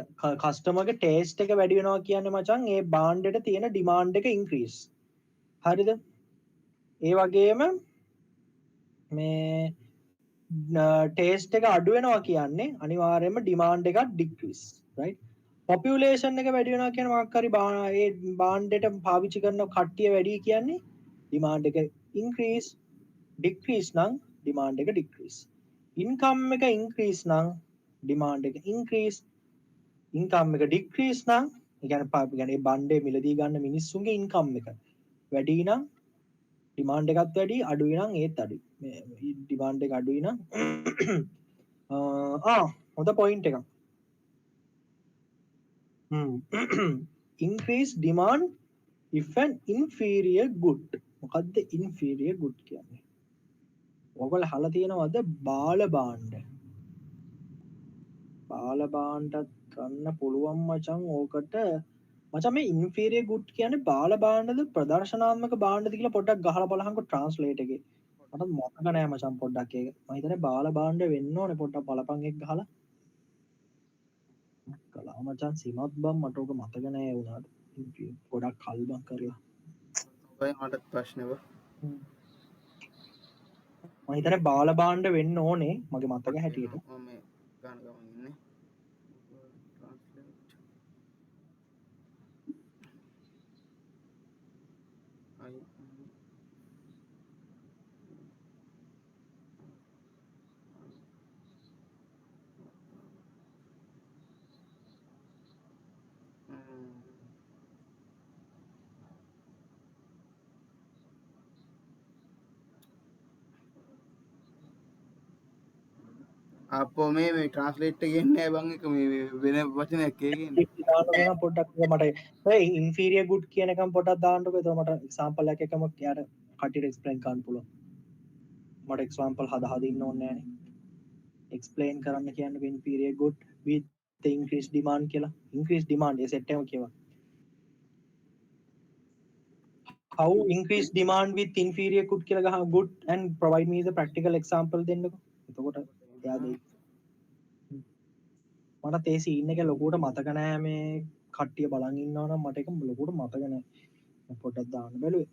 කස්ටමර්ගේ ටේස්ට් එක වැඩි වෙනවා කියන්නේ මචං ඒ භාණ්ඩෙට තියෙන ඩිමාන්ඩ් එක ඉන්ක්‍රීස්. හරිද? ඒ වගේම මේ ටේස්ට් එක අඩු වෙනවා කියන්නේ අනිවාර්යයෙන්ම ඩිමාන්ඩ් එකක් ඩික්‍රීස්. රයිට්? පොපියුලේෂන් එක වැඩි වෙනවා කියන්නේ මොකක් හරි ඒ භාණ්ඩෙට පාවිච්චි කරන කට්ටිය වැඩි කියන්නේ ඩිමාන්ඩ් එක ඉන්ක්‍රීස්. ඩික්‍රීස් නම් ඩිමාන්ඩ් එක ඩික්‍රීස්. ඉන්කම් එක ඉන්ක්‍රීස් නම් ඩිමාන්ඩ් එක ඉන්ක්‍රීස්. ඉන්කම් එක ඩික්‍රීස් නම්, ඒ කියන්නේ ඒ කියන්නේ භාණ්ඩේ මිලදී ගන්න මිනිස්සුන්ගේ ඉන්කම් එක වැඩි නම් ඩිමාන්ඩ් එකත් වැඩි, අඩුයි නම් ඒත් අඩුයි. මේ ඩිමාන්ඩ් එක අඩුයි නම් ආ හොඳ පොයින්ට් එකක්. Increase demand if an inferior good. මොකද්ද inferior good කියන්නේ? ඔයගොල්ලෝ අහලා තියෙනවද බාල භාණ්ඩ? බාල භාණ්ඩත් ගන්න පුළුවන් මචං ඕකට. මචං මේ inferior good කියන්නේ බාල භාණ්ඩද ප්‍රදර්ශනාත්මක භාණ්ඩද කියලා පොඩ්ඩක් ගහලා බලහන්කෝ ට්‍රාන්ස්ලේට් එකේ. මට මතක නෑ මචං පොඩ්ඩක් ඒක. මං හිතන්නේ බාල භාණ්ඩ වෙන්න ඕනේ. පොඩ්ඩක් බලපන් එක ගහලා. කළා මචං සිමත් බං, මට ඕක මතක නෑ ඒ වුණාට. ගොඩක් කල් බං කරලා. ඔය මටත් ප්‍රශ්නේ බං. මං හිතන්නේ බාල භාණ්ඩ වෙන්න ඕනේ මගේ මතක හැටියට. මම මේ ගාන ගමන් ඉන්නේ. Translate. I අපෝ මේ මේ ට්‍රාන්ස්ලේට් එක එන්නේ නෑ බං. එක මේ මේ වෙන වචනයක් ඒක එන්නේ. දාන්න ඕන පොඩ්ඩක් ඒක මට. ඔය ඉන්ෆීරියර් ගුඩ් කියන එකම පොඩ්ඩක් දාන්නකෝ. එතකොට මට එක්සැම්පල් එකක් එකම එයාට කට්ටියට එක්ස්ප්ලේන් කරන්න පුළුවන්. මට එක්සැම්පල් හදා හදා ඉන්න ඕනේ නෑනේ. එක්ස්ප්ලේන් කරන්න කියන්නකෝ inferior good with the increased demand කියලා. Increased demand ඒ සෙට් එකම කියවා. How increase demand with inferior good කියලා ගහ good and provide me the practical example දෙන්නකෝ. එතකොට එයා දෙයි. මටත් ඒ සීන් එක ලොකුවට මතක නෑ. මේ කට්ටිය බලන් ඉන්නවා නම් මට ඒක ලොකුවට මතක නෑ. මම පොඩ්ඩක් දාන්න බැලුවේ.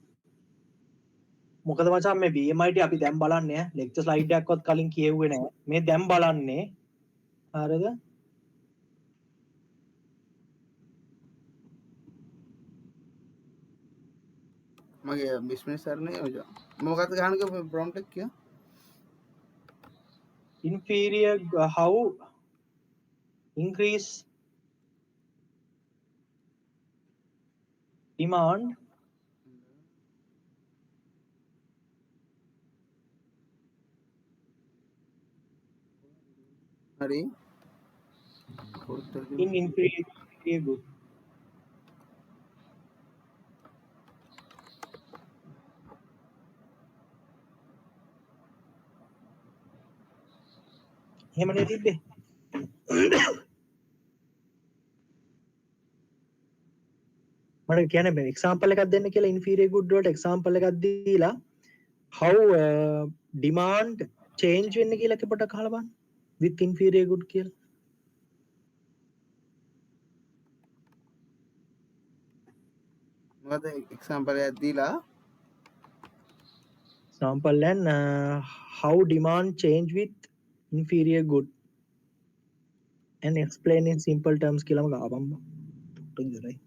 මොකද මචං මේ BMIT අපි දැන් බලන්නේ ඈ. ලෙක්චර් ස්ලයිඩ් එකක්වත් කලින් කියෙව්වේ නෑ. මේ දැන් බලන්නේ. හරිද? මගේ බිස්නස් සර් නේ ඔය. මොකක්ද ගහන්න කිව්ව ප්‍රොම්ප්ට් එක කිය? Inferior how increase demand හරි. in inferior good. එහෙමනේ තිබ්බේ. මට කියන්න බෑ එක්සැම්පල් එකක් දෙන්න කියලා. ඉන්ෆීරියර් ගුඩ් වලට එක්සැම්පල් එකක් දීලා how demand change වෙන්නේ කියලා එක පොඩ්ඩක් අහලා බලන්න with inferior good කියලා. මොකද එක්සැම්පල් එකක් දීලා Example and how demand change with inferior good and explain in simple terms කියලාම ගාපන් බං. ටොට්ට ඉවරයි.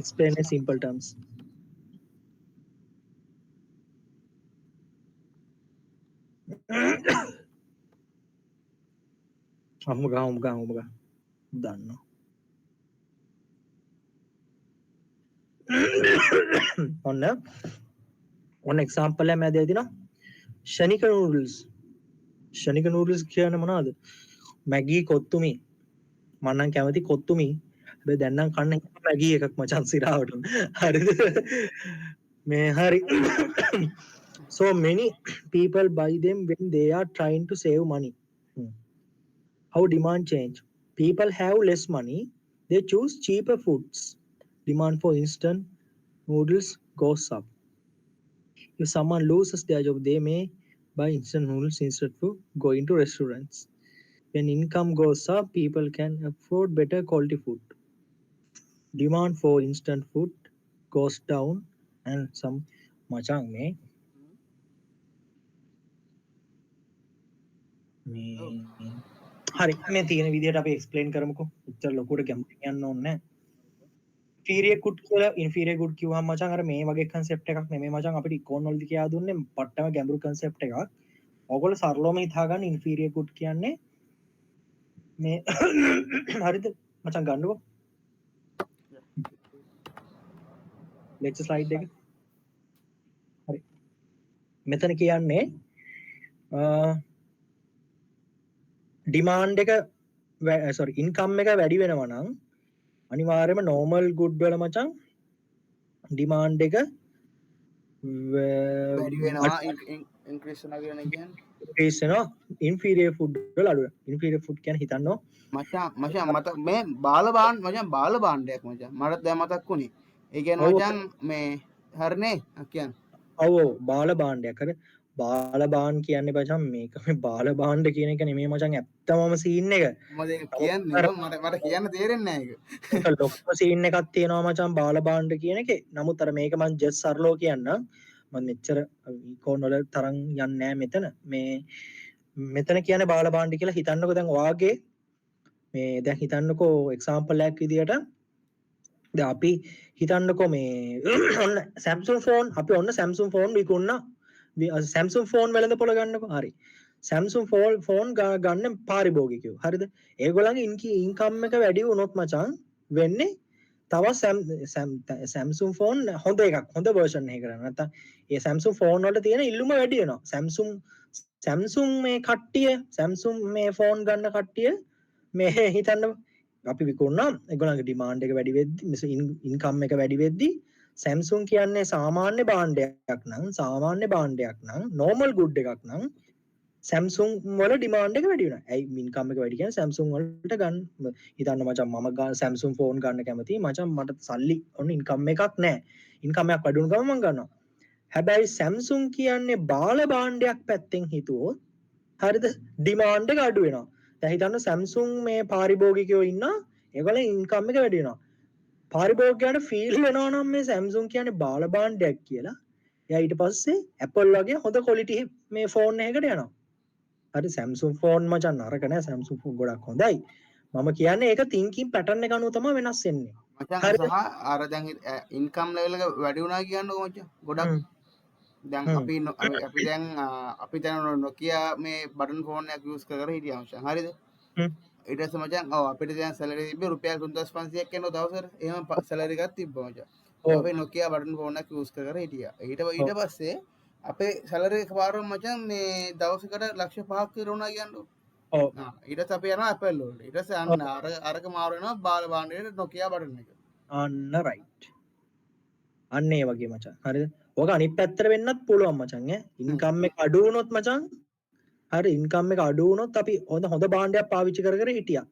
Explain in simple terms. අහුම ගහ අහුම ගහ අහුම ගහ දන්නවා. ඔන්න ඔන්න එක්සැම්පල් එකක් මැද දෙනවා. ෂණික නූඩල්ස්. ෂණික නූඩල්ස් කියන්නේ මොනවද? මැගී කොත්තුමි. මං නම් කැමති කොත්තුමි. හැබැයි දැන් නම් කන්න මැගී එකක් මචං සිරාවට. හරිද? මේ හරි. So many people buy them when they are trying to save money. How demand change? People have less money. They choose cheaper foods. Demand for instant noodles goes up. If someone loses their job, they may buy instant noodles instead of going to restaurants. When income goes up, people can afford better quality food. Demand for instant food goes down and some මචං මේ මේ හරි මේ තියෙන විදිහට අපි explain කරමුකෝ. එච්චර ලොකුවට ගැඹුරින් යන්න ඕනේ නෑ. ඉන්ෆීරියර් ගුඩ් කියලා ඉන්ෆීරියර් ගුඩ් කිව්වහම මචං අර මේ වගේ කන්සෙප්ට් එකක් නෙමෙයි මචං අපිට ඉකෝන් වලදී කියා දුන්නේ පට්ටම ගැඹුරු කන්සෙප්ට් එකක්. ඔයගොල්ලෝ සරලවම හිතා ගන්න ඉන්ෆීරියර් ගුඩ් කියන්නේ මේ හරිද මචං ගන්නකෝ ලෙක්චර් ස්ලයිඩ් එක. හරි. මෙතන කියන්නේ ඩිමාන්ඩ් එක සෝරි ඉන්කම් එක වැඩි වෙනවා නම් අනිවාර්යයෙන්ම නෝමල් ගුඩ් වල මචං ඩිමාන්ඩ් එක වැඩි වෙනවා, ඉන්ක්‍රීස් වෙනවා කියන එක කියන්නේ ඉන්ක්‍රීස් වෙනවා, ඉන්ෆීරියර් ෆුඩ් වල අඩු වෙනවා. ඉන්ෆීරියර් ෆුඩ් කියන්නේ හිතන්නෝ මචං මත මේ බාල භාණ්ඩ මචං බාල භාණ්ඩයක් මචං මට දැන් මතක් වුණේ. ඒ කියන්නේ මචං මේ හරිනේ කියන්න. ඔව් ඔව් බාල භාණ්ඩයක්. හරි බාල භාණ්ඩ කියන්නේ මචං මේක මේ බාල භාණ්ඩ කියන එක නෙමෙයි මචං ඇත්තමම සීන් එක. මොකද ඒක කියන්නේ මට කියන්න තේරෙන්නේ නෑ ඒක. ඒක ලොකුම සීන් එකක් තියෙනවා මචං බාල භාණ්ඩ කියන එකේ. නමුත් අර මේක මං ජස්ට් සරලව කියන්නම්. මං මෙච්චර ඉකෝන් වල තරම් යන්නේ නෑ මෙතන. මේ මෙතන කියන්නේ බාල භාණ්ඩ කියලා හිතන්නකෝ දැන් ඔයාගේ මේ දැන් හිතන්නකෝ එක්සැම්පල් එකක් විදියට දැන් අපි හිතන්නකෝ මේ ඔන්න Samsung phone අපි ඔන්න Samsung phone විකුණනා. Samsung phone වෙළඳ පොළ ගන්නකෝ. හරි. Samsung phone ගන්න පාරිභෝගිකයෝ. හරිද? ඒගොල්ලන්ගේ ඉන්කම් එක වැඩි වුණොත් මචං වෙන්නේ තවත් Samsung phone හොඳ එකක්, හොඳ වර්ෂන් එකකට යනවා. නැත්තම් ඒ Samsung phone වලට තියෙන ඉල්ලුම වැඩි වෙනවා. Samsung මේ කට්ටිය, Samsung මේ ෆෝන් ගන්න කට්ටිය මේ හිතන්න අපි විකුණනවා ඒගොල්ලන්ගේ ඩිමාන්ඩ් එක වැඩි වෙද්දි, ඉන්කම් එක වැඩි වෙද්දි Samsung කියන්නේ සාමාන්‍ය භාණ්ඩයක් නම්, සාමාන්‍ය භාණ්ඩයක් නම්, නෝමල් ගුඩ් එකක් නම් Samsung වල ඩිමාන්ඩ් එක වැඩි වෙනවා. ඇයි ඉන්කම් එක වැඩි කියන්නේ Samsung වලට ගන්න හිතන්න මචං මම Samsung phone ගන්න කැමතියි. මචං මට සල්ලි ඔන්න ඉන්කම් එකක් නෑ. ඉන්කම් එකක් වැඩි වුණ ගමන් මං ගන්නවා. හැබැයි Samsung කියන්නේ බාල භාණ්ඩයක් පැත්තෙන් හිතුවොත් හරිද ඩිමාන්ඩ් එක අඩු වෙනවා. දැන් හිතන්න Samsung මේ පාරිභෝගිකයෝ ඉන්නා ඒගොල්ලෝ ඉන්කම් එක වැඩි වෙනවා. පාරිභෝගිකයාට ෆීල් වෙනවා නම් මේ Samsung කියන්නේ බාල භාණ්ඩයක් කියලා. එයා ඊට පස්සේ Apple වගේ හොඳ ක්වොලිටි මේ ෆෝන් එකකට යනවා. හරි Samsung phone මචං නරක නෑ Samsung phone ගොඩක් හොඳයි. මම කියන්නේ ඒක තින්කින් පැටර්න් එක අනුව තමයි වෙනස් වෙන්නේ. මචං හරිද? සහ අර දැන් ඉන්කම් ලෙවල් එක වැඩි වුණා කියන්නකෝ මචං ගොඩක්. දැන් අපි දැන්, අපි දැන් Nokia මේ බටන් ෆෝන් එකක් යූස් කර කර හිටියා මචං. හරිද? ඊට පස්සේ මචං ඔව් අපිට දැන් සැලරි තිබ්බේ රුපියල් 3500ක් යනවා දවසට. එහෙම සැලරි එකක් තිබ්බා මචං. අපි Nokia button phone එකක් යූස් කර කර හිටියා. ඊට පස්සේ අපේ සැලරි එක පාරම මචං මේ දවසකට ලක්ෂ පහක් විතර වුණා කියන්නකෝ. ඊට පස්සේ අපි යනවා Apple වලට. ඊට පස්සේ අන්න අරක මාරු වෙනවා බාල භාණ්ඩයට Nokia button එක. අන්න රයිට්. අන්න ඒ වගේ මචං. හරිද? ඔක අනිත් පැත්තට වෙන්නත් පුළුවන් මචං ඈ. ඉන්කම් එක අඩු වුණොත් මචං හරි ඉන්කම් එක අඩු වුණොත් අපි හොඳ භාණ්ඩයක් පාවිච්චි කර කර හිටියා.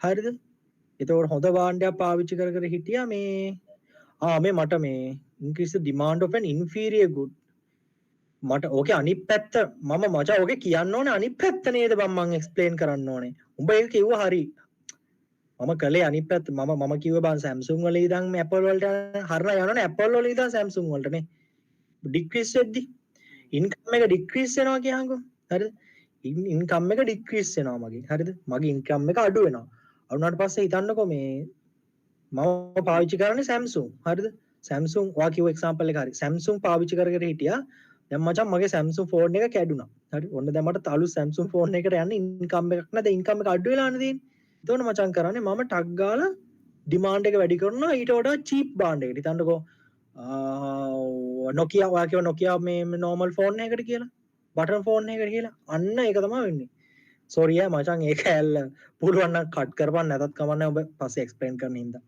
හරිද? එතකොට හොඳ භාණ්ඩයක් පාවිච්චි කර කර හිටියා. මේ මේ මට මේ increase the demand of an inferior good. මට ඕකේ අනිත් පැත්ත මම මචං ඕකේ කියන්න ඕනේ අනිත් පැත්ත නේද බං, මං එක්ස්ප්ලේන් කරන්න ඕනේ. උඹ ඒක කිව්වා හරි. මම කළේ අනිත් පැත්ත. මම මම කිව්වේ බං Samsung වල ඉඳන් මේ Apple වලට හරලා යනවනේ, Apple වල ඉඳන් Samsung වලට නේ. ඩික්‍රීස් වෙද්දි ඉන්කම් එක ඩික්‍රීස් වෙනවා කියහන්කෝ. හරිද? ඉන්කම් එක ඩික්‍රීස් වෙනවා මගේ. හරිද? මගේ ඉන්කම් එක අඩු වෙනවා. අඩු වුණාට පස්සේ හිතන්නකෝ මේ මම පාවිච්චි කරන්නේ Samsung. හරිද? Samsung ඔයා කිව්ව එක්සැම්පල් එක හරි. Samsung පාවිච්චි කර කර හිටියා. දැන් මචං මගේ Samsung phone එක කැඩුනා. හරි. ඔන්න දැන් මට අලුත් Samsung phone එකට යන්න ඉන්කම් එකක් නැද. ඉන්කම් එක අඩු වෙලානේ තියෙන්නේ. එතකොට මචං කරන්නේ මම ටක් ගාලා ඩිමාන්ඩ් එක වැඩි කරනවා ඊට වඩා චීප් භාණ්ඩ එකට. හිතන්නකෝ Nokia, ඔයා කිව්ව Nokia මේ නෝමල් ෆෝන් එකකට කියලා. බටන් ෆෝන් එකකට කියලා. අන්න ඒක තමයි වෙන්නේ. සෝරි ඈ මචං, ඒක ඇල්ල පුළුවන් නම් කට් කරපන්, නැතත් කමක් නෑ, ඔබ පස්සේ එක්ස්ප්ලේන් කරන හින්දා.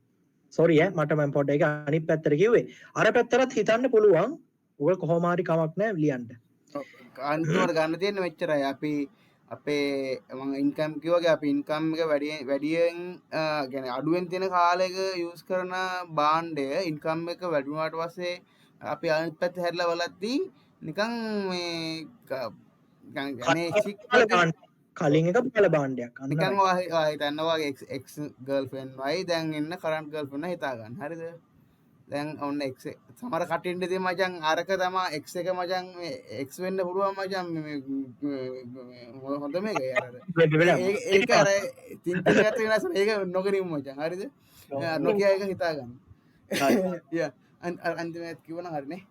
සෝරි ඈ, මට මම පොඩ්ඩක් ඒක අනිත් පැත්තට කිව්වේ. අර පැත්තටත් හිතන්න පුළුවන්. ඔය කොහොම හරි කමක් නෑ ලියන්න. අන්තිමට ගන්න තියෙන්නේ මෙච්චරයි. අපි අපේ මං ඉන්කම් කිව්වගේ අපි ඉන්කම් එක වැඩි වැඩියෙන් කියන්නේ අඩුවෙන් තියෙන කාලෙක යූස් කරන භාණ්ඩය ඉන්කම් එක වැඩි වුණාට පස්සේ අපි අනිත් පැත්ත හැරිලා බලද්දී නිකන් මේ නිකන් අනේ චික් වගේ. කලින් එක බල භාණ්ඩයක්. අන්න නිකන් right. ඔයා හිතන්න ඔයාගේ එක්ස් එක්ස් ගර්ල්ෆ්‍රෙන්ඩ් වයි දැන් ඉන්න කරන්ට් ගර්ල්ෆ්‍රෙන්ඩ් හිතා ගන්න. හරිද? දැන් ඔන්න එක්ස් සමහර කටින්ට ඉතින් මචං අරක තමා එක්ස් එක මචං මේ එක්ස් වෙන්න පුළුවන් මචං මේ මේ හොඳ මේක අර ඒක අර තින්තින් එකත් වෙනස්, ඒක නොකරිමු මචං. හරිද? නොකියා එක හිතා ගන්න. යා, අන්තිමට කිව්වනම් හරිනේ.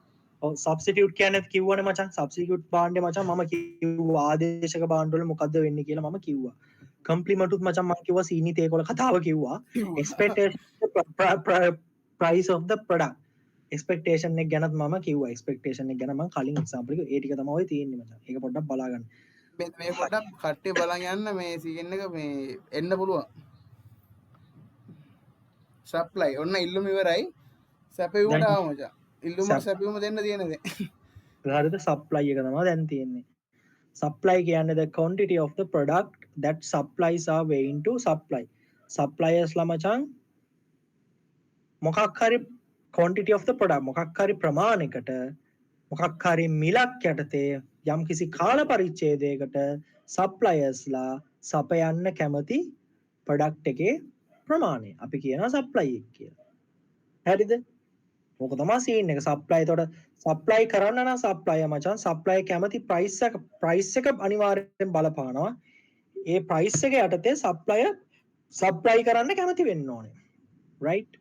ඔව්, සබ්ස්ටිටියුට් කියන්නේ කිව්වනේ මචං. සබ්ස්ටිටියුට් භාණ්ඩේ මචං මම කිව්වා ආදේශක භාණ්ඩ වල මොකද්ද වෙන්නේ කියලා මම කිව්වා. කම්ප්ලිමන්ට් උත් මචං මම කිව්වා, සීනි තේකොළ කතාව කිව්වා. Expectation price of the product expectation එක ගැනත් මම කිව්වා. එක්ස්පෙක්ටේෂන් එක ගැන මම කලින් එක්සැම්පල් එක ඒ ටික තමයි ඔය තියෙන්නේ මචං. ඒක පොඩ්ඩක් බලා ගන්න. මේ පොඩ්ඩක් කට්ටිය බලන් යන්න, මේ සීන් එක මේ එන්න පුළුවන්. සප්ලයි ඔන්න ඉල්ලුම ඉවරයි. සැපයුමට ආව මචං. ඉල්ලුමට සැපයුම දෙන්න තියෙන දේ. හරිද? සප්ලයි එක තමයි දැන් තියෙන්නේ. සප්ලයි කියන්නේ the quantity of the product that supplies are willing to supply. Suppliers ලා මචං මොකක් හරි quantity of the product මොකක් හරි ප්‍රමාණයකට මොකක් හරි මිලක් යටතේ යම් කිසි කාල පරිච්ඡේදයකට සප්ලයර්ස් ලා සපයන්න කැමති ප්‍රොඩක්ට් එකේ ප්‍රමාණය අපි කියනවා සප්ලයි එක කියලා. හරිද? ඕක තමයි සීන් එක. සප්ලයි එතකොට සප්ලයි කරන්න නම් සප්ලයර් මචං සප්ලයි කැමති ප්‍රයිස් එක අනිවාර්යෙන් බලපානවා. ඒ ප්‍රයිස් එක යටතේ සප්ලයර් සප්ලයි කරන්න කැමති වෙන්න ඕනේ. රයිට්?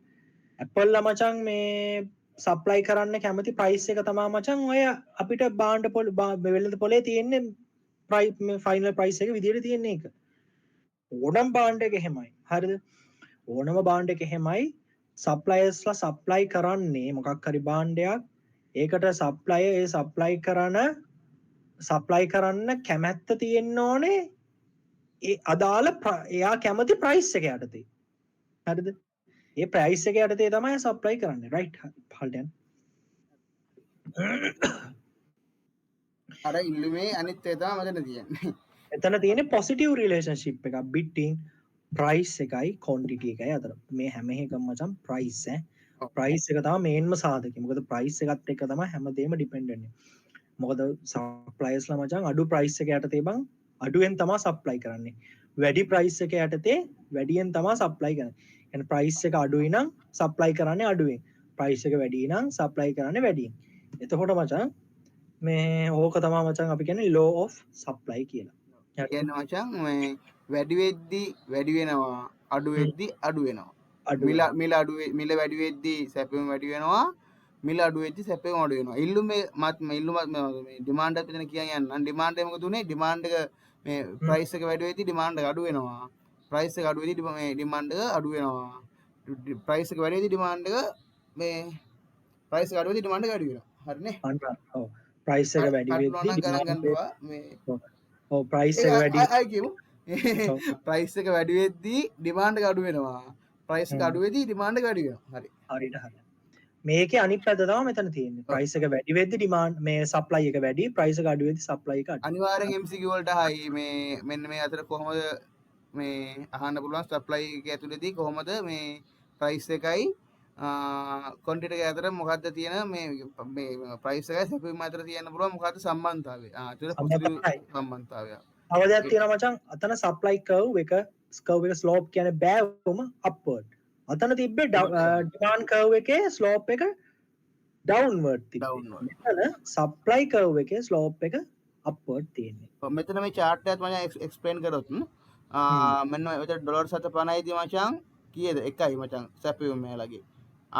Apple ලා මචං මේ සප්ලයි කරන්න කැමති ප්‍රයිස් එක තමා මචං ඔය අපිට භාණ්ඩ පොළ වෙළඳ පොලේ තියෙන්නේ මේ ෆයිනල් ප්‍රයිස් එක විදියට තියෙන එක. ඕනම භාණ්ඩ එක එහෙමයි. හරිද? ඕනම භාණ්ඩ එක එහෙමයි. සප්ලයර්ස්ලා සප්ලයි කරන්නේ මොකක් හරි භාණ්ඩයක්, ඒකට සප්ලයර් ඒ සප්ලයි කරන්න කැමැත්ත තියෙන්න ඕනේ ඒ අදාළ එයා කැමති ප්‍රයිස් එක යටතේ. හරිද? ඒ ප්‍රයිස් එක යටතේ තමයි සප්ලයි කරන්නේ. රයිට්, පහළට යන්න. අර ඉල්ලුමේ අනිත් ඒ තමයි මෙතන තියෙන්නේ. එතන තියෙන්නේ පොසිටිව් රිලේෂන්ෂිප් එකක් බිට්වීන් ප්‍රයිස් එකයි ක්වොන්ටිටි එකයි අතර. මේ හැම එකම මචං ප්‍රයිස් ඈ. ප්‍රයිස් එක තමයි මේන්ම සාධකය. මොකද ප්‍රයිස් එකත් එක්ක තමයි හැමදේම ඩිපෙන්ඩ් වෙන්නේ. මොකද සප්ලයර්ස්ලා මචං අඩු ප්‍රයිස් එක යටතේ බං අඩුවෙන් තමයි සප්ලයි කරන්නේ. වැඩි ප්‍රයිස් එක යටතේ වැඩියෙන් තමයි සප්ලයි කරන්නේ. يعني ප්‍රයිස් එක අඩුයි නම් සප්ලයි කරන්නේ අඩුවෙන්. ප්‍රයිස් එක වැඩි නම් සප්ලයි කරන්නේ වැඩියෙන්. එතකොට මචං මේ ඕක තමයි මචං අපි කියන්නේ law of supply කියලා. කියන්නේ මචං මේ වැඩි වෙද්දි වැඩි වෙනවා, අඩු වෙද්දි අඩු වෙනවා. අඩු මිල මිල අඩු මිල වැඩි වෙද්දි සැපයුම වැඩි වෙනවා, මිල අඩු වෙද්දි සැපයුම අඩු වෙනවා. ඉල්ලුමේ මත් මේ ඉල්ලුමත් මේ ඩිමාන්ඩ් එකත් මෙතන කියන් යන්න. ඩිමාන්ඩ් එක මොකද උනේ? ඩිමාන්ඩ් එක මේ ප්‍රයිස් එක වැඩි වෙද්දි ඩිමාන්ඩ් එක අඩු වෙනවා. ප්‍රයිස් එක අඩු වෙද්දි මේ ඩිමාන්ඩ් එක අඩු වෙනවා. ප්‍රයිස් එක වැඩි වෙද්දි ඩිමාන්ඩ් එක මේ ප්‍රයිස් එක අඩු වෙද්දි ඩිමාන්ඩ් එක වැඩි වෙනවා. හරිනේ? අන්න ඔව්, ප්‍රයිස් එක වැඩි කට්ටු වෙද්දි නම් ගණන් ඩිමාන්ඩ් ගන්න එපා. මේ ඔව්, ප්‍රයිස් ඒක එක වැඩි ආයි කියමු. ප්‍රයිස් එක වැඩි වෙද්දි ඩිමාන්ඩ් එක අඩු වෙනවා. ප්‍රයිස් එක අඩු වෙද්දි ඩිමාන්ඩ් එක වැඩි වෙනවා. හරි. හරියට හරි. මේකේ අනිත් පැත්ත තමයි මෙතන තියෙන්නේ. ප්‍රයිස් එක වැඩි වෙද්දි ඩිමාන්ඩ් මේ සප්ලයි එක වැඩි, ප්‍රයිස් එක අඩු වෙද්දි සප්ලයි එක අඩු. අනිවාර්යෙන් MCQ වලට හයි මේ මෙන්න මේ අතර කොහොමද මේ අහන්න පුළුවන් සප්ලයි එක ඇතුළේදී කොහොමද මේ ප්‍රයිස් එකයි ක්වොන්ටිටි එක අතර මොකද්ද තියෙන මේ මේ ප්‍රයිස් එකයි සැපයීම අතර තියෙන්න පුළුවන් මොකද්ද සම්බන්ධතාවය. ආ, ඒක පොසිටිව් සම්බන්ධතාවය. තව දෙයක් තියෙනවා මචං, අතන සප්ලයි කර්ව් එක, කර්ව් එක ස්ලෝප් කියන්නේ බෑවුම අප්වර්ඩ්. අතන තිබ්බේ ඩිමාන්ඩ් කර්ව් එකේ ස්ලෝප් එක ඩවුන්වර්ඩ් තිබ්බේ. මෙතන සප්ලයි කර්ව් එකේ ස්ලෝප් එක අප්වර්ඩ් තියෙන්නේ. මෙතන මේ චාට් එකත් මචං එක්ස්ප්ලেইন කරොත් මෙන්න මෙතන ඩොලර් 7.50 දී මචං කීයද? එකයි මචං සැපයුම මෙයාලගේ.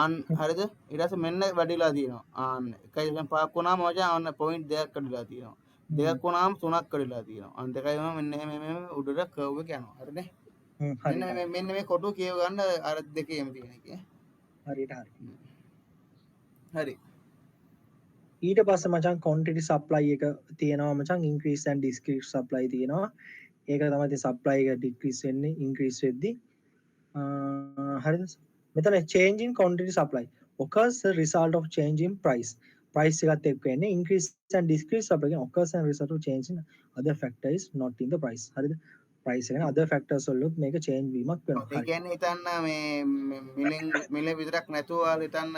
අන් හරිද? ඊට පස්සේ මෙන්න වැඩිලා තියෙනවා. ආන්න 1.5ක් වුණාම මචං ඔන්න පොයින්ට් දෙකක් වැඩිලා තියෙනවා. දෙකක් වුණාම තුනක් වැඩිලා තියෙනවා. අන් දෙකයි වුණාම මෙන්න එහෙම එහෙම උඩට කර්ව් එක යනවා. හරිනේ? හරි. මෙන්න මේ කොටුව කියව ගන්න අර දෙකේම තියෙන එක. හරියට හරි. හරි. ඊට පස්සේ මචං ක්වොන්ටිටි සප්ලයි එක තියෙනවා මචං, ඉන්ක්‍රීස් ඇන්ඩ් ඩික්‍රීස් සප්ලයි තියෙනවා. ඒක තමයි ඉතින් සප්ලයි එක ඩික්‍රීස් වෙන්නේ ඉන්ක්‍රීස් වෙද්දි. හරිද? මෙතන change in quantity supply occurs the result of change in price. Price එකත් එක්ක එන්නේ increase and decrease supply කියන්නේ occurs and result of change in other factors not in the price. හරිද? Price එක other factors වලුත් මේක change වීමක් වෙනවා. ඒ කියන්නේ හිතන්න මේ මිලෙන් මිල විතරක් නැතුව ඔයාලා හිතන්න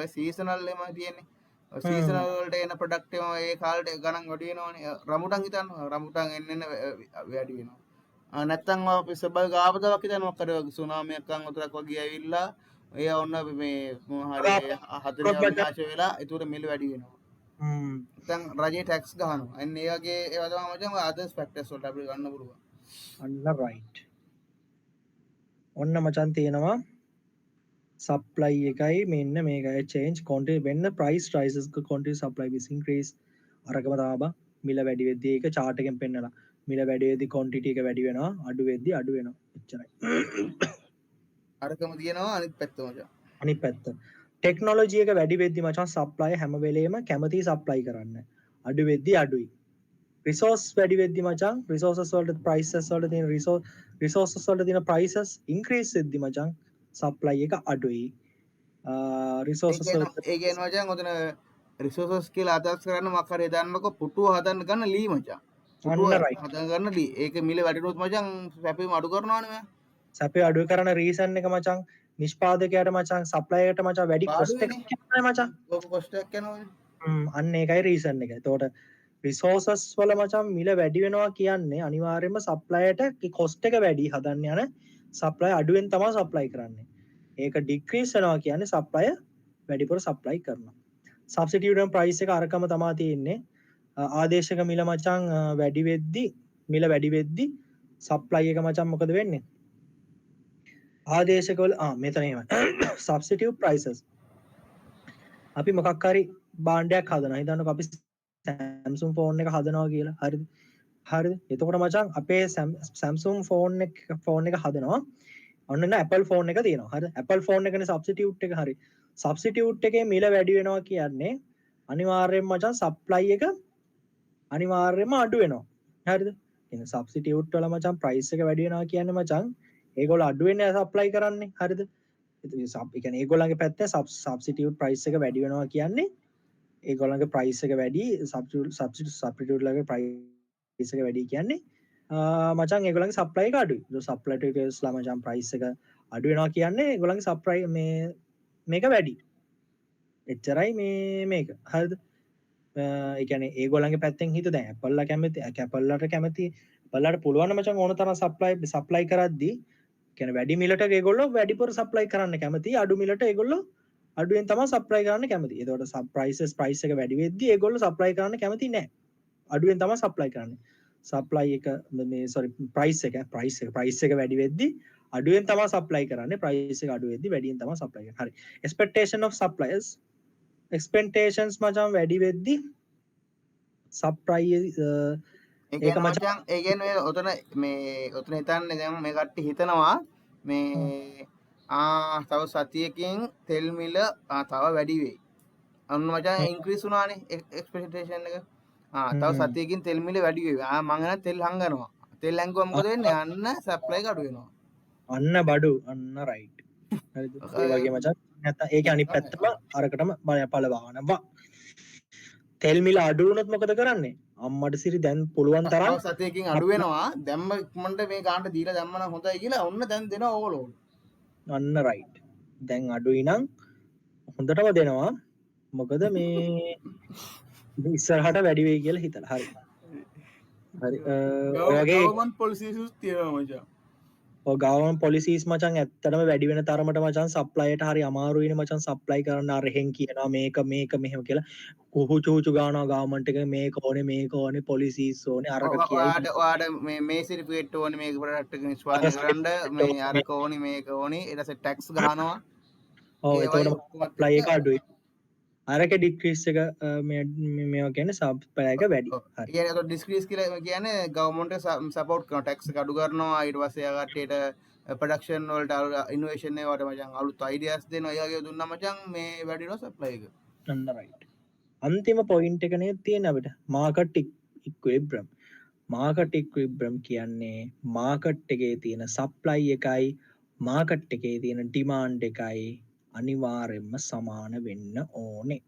ඔය සීසනල් එහෙම තියෙන්නේ. ඔය සීසනල් වලට එන ප්‍රොඩක්ට් ඒවා ඒ කාලේට ගණන් වැඩි වෙනවනේ. රඹුටන් හිතන්න, රඹුටන් එන්න එන්න වැඩි වෙනවා. නැත්තම් ඔය අපි ස්වභාවික ආපදාවක් හිතන්න, මොකක් හරි වගේ සුනාමියක් අන් වතුරක් වගේ ඇවිල්ලා ඒ ඔන්න මේ මොන හරි හතර විනාශ වෙලා ඒතර මිල වැඩි වෙනවා. නැත්තම් රජේ ටැක්ස් ගහනවා. අන්න ඒ වගේ ඒවා තමයි මචං ඔය අදර්ස් ෆැක්ටර්ස් වලට අපිට ගන්න පුළුවන්. අන්න රයිට්. ඔන්න මචං තියෙනවා සප්ලයි එකයි මෙන්න මේකයි change quantity when the price rises, the quantity supply is increase. අරකම තමයි බං, මිල වැඩි වෙද්දී ඒක චාට් එකෙන් පෙන්නලා. මිල වැඩි වෙද්දී ක්වොන්ටිටි එක වැඩි වෙනවා, අඩු වෙද්දී අඩු වෙනවා. එච්චරයි. අරකම තියෙනවා අනිත් පැත්ත මචං. අනිත් පැත්ත. ටෙක්නොලොජි එක වැඩි වෙද්දි මචං සප්ලයි හැම වෙලේම කැමති සප්ලයි කරන්න. අඩු වෙද්දි අඩුයි. රිසෝස් වැඩි වෙද්දි මචං රිසෝසස් වලට ප්‍රයිසස් වලට තියෙන රිසෝසස් වලට තියෙන ප්‍රයිසස් ඉන්ක්‍රීස් වෙද්දි මචං සප්ලයි එක අඩුයි. රිසෝසස් වලට ඒ කියන්නේ මචං ඔතන රිසෝසස් කියලා අදහස් කරන්න මොකක් හරි හිතන්නකෝ පුටුව හදන්න ගන්න ලී මචං. පුටුව හදන්න ගන්න ලී. ඒක මිල වැඩි වුණොත් මචං සැපයීම අඩු කරනවනේ මෑ. සැපය අඩු කරන රීසන් එක මචං නිෂ්පාදකයාට මචං සප්ලයර්ට මචං වැඩි කොස්ට් එකක් යනවනේ මචං. ඔක කොස්ට් එකක් යනවනේ. අන්න ඒකයි රීසන් එක. එතකොට රිසෝසස් වල මචං මිල වැඩි වෙනවා කියන්නේ අනිවාර්යයෙන්ම සප්ලයර්ට කොස්ට් එක වැඩි හදන්න යන සප්ලයි අඩුවෙන් තමයි සප්ලයි කරන්නේ. ඒක ඩික්‍රීස් වෙනවා කියන්නේ සප්ලයර් වැඩිපුර සප්ලයි කරනවා. සබ්ස්ටිටියුට් ප්‍රයිස් එක අරකම තමයි තියෙන්නේ. ආදේශක මිල මචං වැඩි වෙද්දි, මිල වැඩි වෙද්දි සප්ලයි එක මචං මොකද වෙන්නේ? ආදේශක වල මෙතන එහෙමයි. සබ්ස්ටිටියුට් ප්‍රයිසස්. අපි මොකක් හරි භාණ්ඩයක් හදනවා. හිතන්නකෝ අපි Samsung phone එක හදනවා කියලා. හරිද? හරිද? එතකොට මචං අපේ Samsung phone එක හදනවා. ඔන්න න Apple phone එක තියෙනවා. හරිද? Apple phone එකනේ සබ්ස්ටිටියුට් එක. හරි. සබ්ස්ටිටියුට් එකේ මිල වැඩි වෙනවා කියන්නේ අනිවාර්යයෙන්ම මචං සප්ලයි එක අනිවාර්යයෙන්ම අඩු වෙනවා. හරිද? එහෙනම් සබ්ස්ටිටියුට් වල මචං ප්‍රයිස් එක වැඩි වෙනවා කියන්නේ මචං ඒගොල්ලෝ අඩු වෙන්නේ සප්ලයි කරන්නේ. හරිද? ඉතින් ඒ කියන්නේ ඒගොල්ලන්ගේ පැත්තේ සබ්ස්ටිටියුට් ප්‍රයිස් එක වැඩි වෙනවා කියන්නේ ඒගොල්ලන්ගේ ප්‍රයිස් එක වැඩි, සබ්ස්ටිටියුට් ලගේ ප්‍රයිස් එක වැඩි කියන්නේ මචං ඒගොල්ලන්ගේ සප්ලයි එක අඩුයි. ඒක සප්ලයි ටු ලා මචං ප්‍රයිස් එක අඩු වෙනවා කියන්නේ ඒගොල්ලන්ගේ සප්ලයි මේක වැඩි. එච්චරයි මේක. හරිද? ඒ කියන්නේ ඒගොල්ලන්ගේ පැත්තෙන් හිතුව දැන් Apple ලා කැමති, Apple ලාට කැමති, Apple ලාට පුළුවන් නම් මචං ඕන තරම් සප්ලයි කරද්දී කියන්නේ වැඩි මිලට ඒගොල්ලෝ වැඩිපුර සප්ලයි කරන්න කැමති, අඩු මිලට ඒගොල්ලෝ අඩුවෙන් තමයි සප්ලයි කරන්න කැමති. එතකොට ප්‍රයිස් එක වැඩි වෙද්දී ඒගොල්ලෝ සප්ලයි කරන්න කැමති නෑ. අඩුවෙන් තමයි සප්ලයි කරන්නේ. සප්ලයි එක මේ සෝරි ප්‍රයිස් එක, ප්‍රයිස් එක, ප්‍රයිස් එක වැඩි වෙද්දී අඩුවෙන් තමයි සප්ලයි කරන්නේ. ප්‍රයිස් එක අඩු වෙද්දී වැඩියෙන් තමයි සප්ලයි කරන්නේ. හරි. එක්ස්පෙක්ටේෂන් ඔෆ් සප්ලයර්ස්, එක්ස්පෙක්ටේෂන්ස් මචං වැඩි වෙද්දී සප්ලයි, ඒ ඒක කියන්නේ මචං මචං, ඒ කියන්නේ ඔය ඔතන මේ ඔතන හිතන්නේ දැන් මේ කට්ටිය හිතනවා මේ තව සතියකින් තෙල් මිල තව වැඩි වෙයි. අන්න මචං ඉන්ක්‍රීස් වුණානේ එක්ස්පෙක්ටේෂන් එක. තව සතියකින් තෙල් මිල වැඩි වෙයි. මං එහෙනම් තෙල් හංගනවා. තෙල් හැංගුවා මොකද වෙන්නේ? අන්න සප්ලයි එක අඩු වෙනවා. අන්න බඩු. අන්න රයිට්. හරිද? ඒ වගේ මචං නැත්තම් ඒකේ අනිත් පැත්තම අරකටම බලපානවා. තෙල් මිල අඩු වුණොත් මොකද කරන්නේ? අම්මට සිරි දැන් පුළුවන් තරම් තව සතියකින් අඩු වෙනවා. දැම්ම ඉක්මනට මේ ගානට දීලා දැම්ම නම් හොඳයි කියලා ඔන්න දැන් දෙනවා ඕගොල්ලෝ. අන්න රයිට්. දැන් අඩුයි නම් හොඳටම දෙනවා. මොකද මේ ඉස්සරහට වැඩි වෙයි කියලා හිතලා. හරි. හරි. ඔය වගේ ගවර්න්මන්ට් පොලිසිස් උත් තියෙනවා මචං. ඔව්, ගවර්න්මන්ට් පොලිසිස් මචං ඇත්තටම වැඩි වෙන තරමට මචං සප්ලයියට හරි අමාරුයිනේ මචං සප්ලයි කරන්න. අර එහෙන් කියනවා මේක මේක මෙහෙම කියලා. කුහුචු හුචු ගානවා ගවර්න්මන්ට් එකේ මේක ඕනේ මේක ඕනේ පොලිසිස් ඕනේ අරක කියයි. ඔයාට මේ සර්ටිෆිකේට් ඕනේ මේක ප්‍රොඩක්ට් එක නිෂ්පාදනය කරන්න, මේ අරක ඕනේ මේක ඕනේ, ඊට පස්සේ ටැක්ස් ගහනවා. ඔව්, ඒ එතකොට වගේ ඔක්කොම සප්ලයි එක එක්ක අඩුයි. අරක ඩික්‍රීස් එක, මේවා කියන්නේ සප්ලයි එක වැඩි. ඔව්. හරි. ඒ කියන්නේ අර ඩික්‍රීස් කියලා කියන්නේ ගවර්න්මන්ට් එක සපෝට් කරනවා, ටැක්ස් එක අඩු කරනවා, ඊට පස්සේ එයා කට්ටියට ප්‍රොඩක්ෂන් වලට ඉනෝවේෂන් ඒවාට මචං අලුත් අයිඩියාස් දෙනවා. ඒ වගේ දුන්නා මචං මේ වැඩි වෙනවා සප්ලයි එක. අන්න රයිට්. අන්තිම පොයින්ට් එක නේද තියෙන්නේ අපිට මාකට් ඉක්විලිබ්‍රියම්. මාකට් ඉක්විලිබ්‍රියම් කියන්නේ මාකට් එකේ තියෙන සප්ලයි එකයි මාකට් එකේ තියෙන ඩිමාන්ඩ් එකයි අනිවාර්යයෙන්ම සමාන වෙන්න ඕනේ.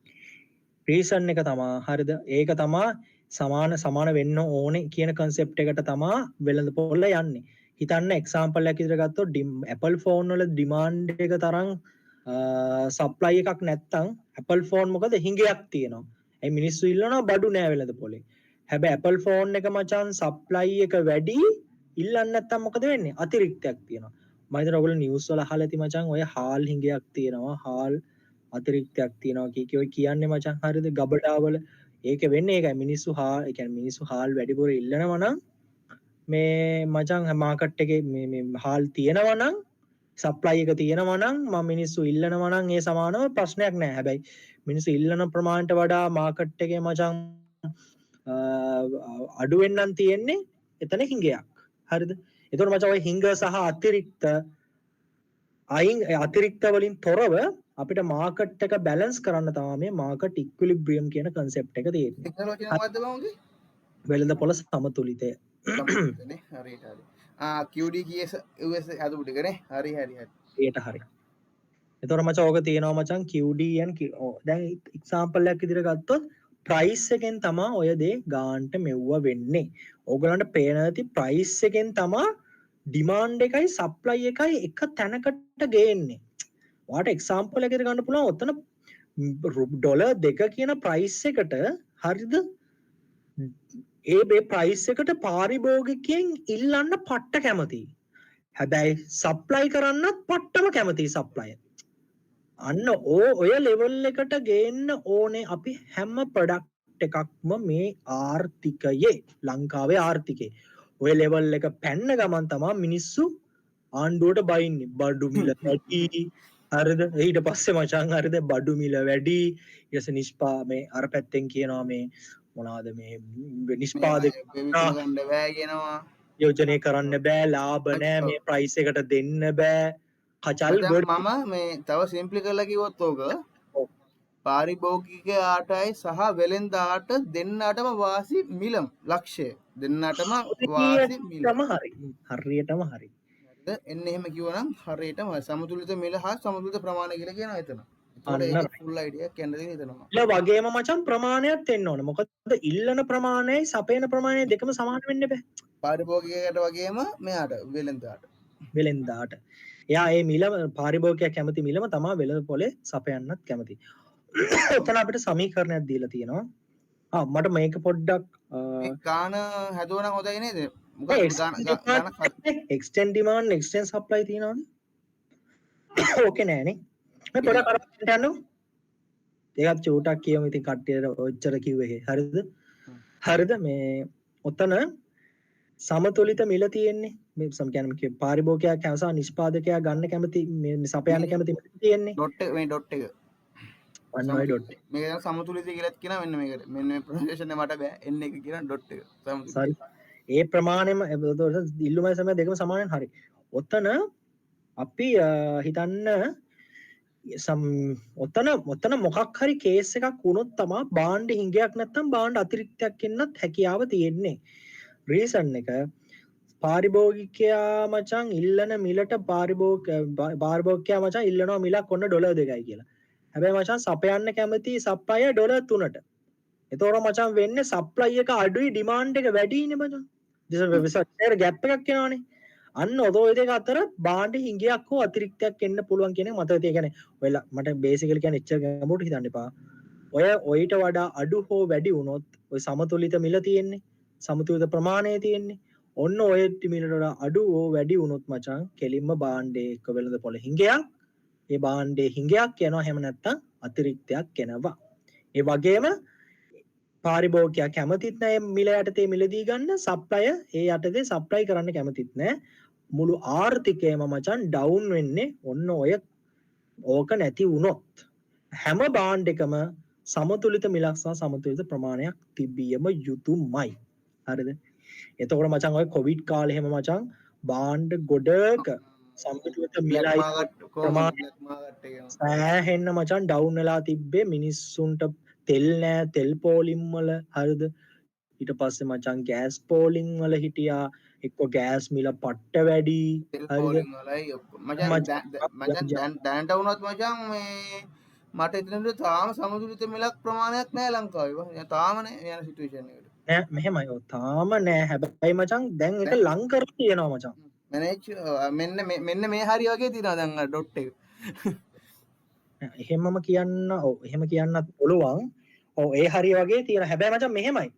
රීසන් එක තමා, හරිද? ඒක තමා සමාන වෙන්න ඕනේ කියන කන්සෙප්ට් එකට තමා වෙළඳ පොළ යන්නේ. හිතන්න එක්සැම්පල් එකක් විතර ගත්තොත් Apple phone වල ඩිමාන්ඩ් එක තරම් සප්ලයි එකක් නැත්තම් Apple phone මොකද හිඟයක් තියෙනවා. ඒ මිනිස්සු ඉල්ලනවා බඩු නෑ වෙළඳ පොලේ. හැබැයි Apple phone එක මචං සප්ලයි එක වැඩි, ඉල්ලන්නේ නැත්තම් මොකද වෙන්නේ? අතිරික්තයක් තියෙනවා. මම හිතනවා ඔයගොල්ලෝ නිවුස් වල අහලා ඇති මචං ඔය හාල් හිඟයක් තියෙනවා, හාල් අතිරික්තයක් තියෙනවා කිය කිය ඔය කියන්නේ මචං, හරිද? ගබඩාවල ඒක වෙන්නේ ඒකයි. මිනිස්සු හාල්, ඒ කියන්නේ මිනිස්සු හාල් වැඩිපුර ඉල්ලනවා නම් මේ මචං මාකට් එකේ මේ හාල් තියෙනවා නම් සප්ලයි එක තියෙනවා නම් මම මිනිස්සු ඉල්ලනවා නම් ඒ සමානව ප්‍රශ්නයක් නෑ. හැබැයි මිනිස්සු ඉල්ලන ප්‍රමාණයට වඩා මාකට් එකේ මචං අඩු වෙන්නම් තියෙන්නේ එතන හිඟයක්. හරිද? එතකොට මචං ඔය හිඟ සහ අතිරික්ත අයින් අතිරික්ත වලින් තොරව අපිට මාකට් එක බැලන්ස් කරන්න තමයි මේ මාකට් ඉක්විලිබ්‍රියම් කියන කන්සෙප්ට් එක තියෙන්නේ. සිංහල වචන මොකද්ද බං උගේ? වෙළඳ පොළ සමතුලිතය. සමතුලිතනේ. හරියට හරි. QD කීයස US හදපු ටික නේ. හරි හරි හරි. ඒට හරි. එතකොට මචං ඕක තියෙනවා මචං QD and Q. ඔව්. දැන් එක්සැම්පල් එකක් විදිහට ගත්තොත් ප්‍රයිස් එකෙන් තමා ඔය දේ ගාන්ට මෙව්ව වෙන්නේ. ඕගොල්ලන්ට පේන ඇති ප්‍රයිස් එකෙන් තමා ඩිමාන්ඩ් එකයි සප්ලයි එකයි එක තැනකට ගේන්නේ. ඔයාට එක්සැම්පල් එකක් විදිහට ගන්න පුළුවන් ඔතන ඩොලර් දෙක කියන ප්‍රයිස් එකට, හරිද? ඒ මේ ප්‍රයිස් එකට පාරිභෝගිකයෙන් ඉල්ලන්න පට්ට කැමතියි. හැබැයි සප්ලයි කරන්නත් පට්ටම කැමතියි සප්ලයර්. අන්න ඔය ලෙවල් එකට ගේන්න ඕනේ අපි හැම ප්‍රොඩක්ට් එකක්ම මේ ආර්ථිකයේ, ලංකාවේ ආර්ථිකයේ. ඔය ලෙවල් එක පැන්න ගමන් තමා මිනිස්සු ආණ්ඩුවට බයින්නේ. බඩු මිල වැඩි, හරිද? ඊට පස්සේ මචං හරිද බඩු මිල වැඩි. ඊට පස්සේ මේ අර පැත්තෙන් කියනවා මේ මොනවාද මේ නිෂ්පාදක ගන්න බෑ කියනවා. යෝජනය කරන්න බෑ, ලාභ නෑ, මේ ප්‍රයිස් එකට දෙන්න බෑ. කචල් මචං, ගොඩ. මම මේ තව සිම්ප්ලි කරලා කිව්වොත් ඕක පාරිභෝගිකයාටයි සහ වෙළෙන්දාට දෙන්නටම වාසි මිලම ලක්ෂ්‍යය. දෙන්නටම වාසි මිල. හරි. හරියටම හරි. හරිද? එන්න එහෙම කිව්වනම් හරියටම හරි. සමතුලිත මිල හා සමතුලිත ප්‍රමාණය කියලා කියනවා එතන. එතකොට අන්න ඒක රයිට්. ෆුල් අයිඩියා එකක් කියන්න දෙන එතනම. ඉල්ල වගේම මචං ප්‍රමාණයක් එන්න ඕනේ. මොකද ඉල්ලන ප්‍රමාණයයි සපයන ප්‍රමාණයයි දෙකම සමාන වෙන්න බෑ. පාරිභෝගිකයාට වගේම මෙයාට වෙළෙන්දාට. වෙළෙන්දාට. එයා ඒ මිලම පාරිභෝගිකයා කැමති මිලම තමා වෙළඳ පොලේ සපයන්නත් කැමති. ඔතන අපිට සමීකරණයක් දීලා තියෙනවා. මට මේක පොඩ්ඩක්, මේ ගාන හැදුවා නම් හොඳයි නේද? මොකක්ද ගාන එක්ස්ටෙන්ඩ් ඩිමාන්ඩ්, එක්ස්ටෙන්ඩ් සප්ලයි තියෙනවද? ඕකේ නෑනේ. මේ පොඩක් අර යන්නකෝ. ඒකත් චූටක් කියමු ඉතින් කට්ටියට ඔච්චර කිව්වේ එහෙ. හරිද? හරිද? මේ ඔතන සමතුලිත මිල තියෙන්නේ. මේ කියන්නේ පාරිභෝගිකයා සහ නිෂ්පාදකයා ගන්න කැමති මේ සපයන්න කැමති මිල තියෙන්නේ. ඩොට් එක, මේ ඩොට් එක. ඔන්න ඔය ඩොට් එක. මේක දැන් සමතුලිත කියලාත් කියනවා මෙන්න මේකට. මෙන්න මේ ප්‍රොනන්සියේෂන් එක මට බෑ. එන්න එක කියනවා ඩොට් එක. සමතුලිත. සරි. ඒ ප්‍රමාණයම, එතකොට ඉල්ලුමයි සමය දෙකම සමානයි. හරි. ඔතන අපි හිතන්න ඔතන මොකක් හරි කේස් එකක් වුණොත් තමා භාණ්ඩ හිඟයක් නැත්තම් භාණ්ඩ අතිරික්තයක් එන්නත් හැකියාව තියෙන්නේ. රීසන් එක පාරිභෝගිකයා මචං ඉල්ලන මිලට පාරිභෝගිකයා මචං ඉල්ලනවා මිලක් ඔන්න ඩොලර් දෙකයි කියලා. හැබැයි මචං සපයන්න කැමති සප්ලයර් ඩොලර් තුනට. එතකොට මචං වෙන්නේ සප්ලයි එක අඩුයි ඩිමාන්ඩ් එක වැඩිනේ මචං. ඉතින් ගැප් එකක් එනවනේ. අන්න ඔය දෙක අතර භාණ්ඩ හිඟයක් හෝ අතිරික්තයක් එන්න පුළුවන් කියන එක මතක තියාගන්න. ඔයලා මට බේසිකලි කියන්නේ එච්චර ගැඹුරට හිතන්න එපා. ඔය ඔయిత වඩා අඩු හෝ වැඩි වුණොත් ඔය සමතුලිත මිල තියෙන්නේ, සමතුලිත ප්‍රමාණය තියෙන්නේ. ඔන්න ඔය මිලට වඩා අඩු හෝ වැඩි වුණොත් මචං කෙලින්ම භාණ්ඩේ එක්ක වෙළඳ පොළ හිඟයක්, ඒ භාණ්ඩේ හිඟයක් එනවා, එහෙම නැත්නම් අතිරික්තයක් එනවා. ඒ වගේම පාරිභෝගිකයා කැමතිත් නෑ මිල යටතේ මිලදී ගන්න, සප්ලයර් ඒ යටතේ සප්ලයි කරන්න කැමතිත් නෑ. මුළු ආර්ථිකයම මචං ඩවුන් වෙන්නේ ඔන්න ඔය ඕක නැති වුණොත්. හැම භාණ්ඩයකම සමතුලිත මිලක් සහ සමතුලිත ප්‍රමාණයක් තිබියම යුතුමයි. හරිද? එතකොට මචං ඔය කොවිඩ් කාලේ එහෙම මචං භාණ්ඩ ගොඩක සමතුලිත මිලයි ප්‍රමාණය සෑහෙන්න මචං ඩවුන් වෙලා තිබ්බේ. මිනිස්සුන්ට තෙල් නෑ, තෙල් පෝලිම් වල, හරිද? ඊට පස්සේ මචං ගෑස් පෝලිම් වල හිටියා, එක්ක ගෑස් මිල පට්ට වැඩි, හරිද? මචං දැනට වුණත් මචං මේ මට හිතෙන විදිහට තාම සමතුලිත මිලක් ප්‍රමාණයක් නෑ ලංකාවේ බං. තාම නෑ යන සිටුේෂන් එකට. නෑ මෙහෙමයි, ඔව් තාම නෑ. හැබැයි මචං දැන් ඒක ලං කරලා තියෙනවා මචං. මැනේජ් මෙන්න මේ හරි වගේ තියෙනවා දැන් අර ඩොට් එක. එහෙමම කියන්න, ඔව් එහෙම කියන්නත් පුළුවන්. ඔව් ඒ හරිය වගේ තියෙනවා. හැබැයි මචං මෙහෙමයි.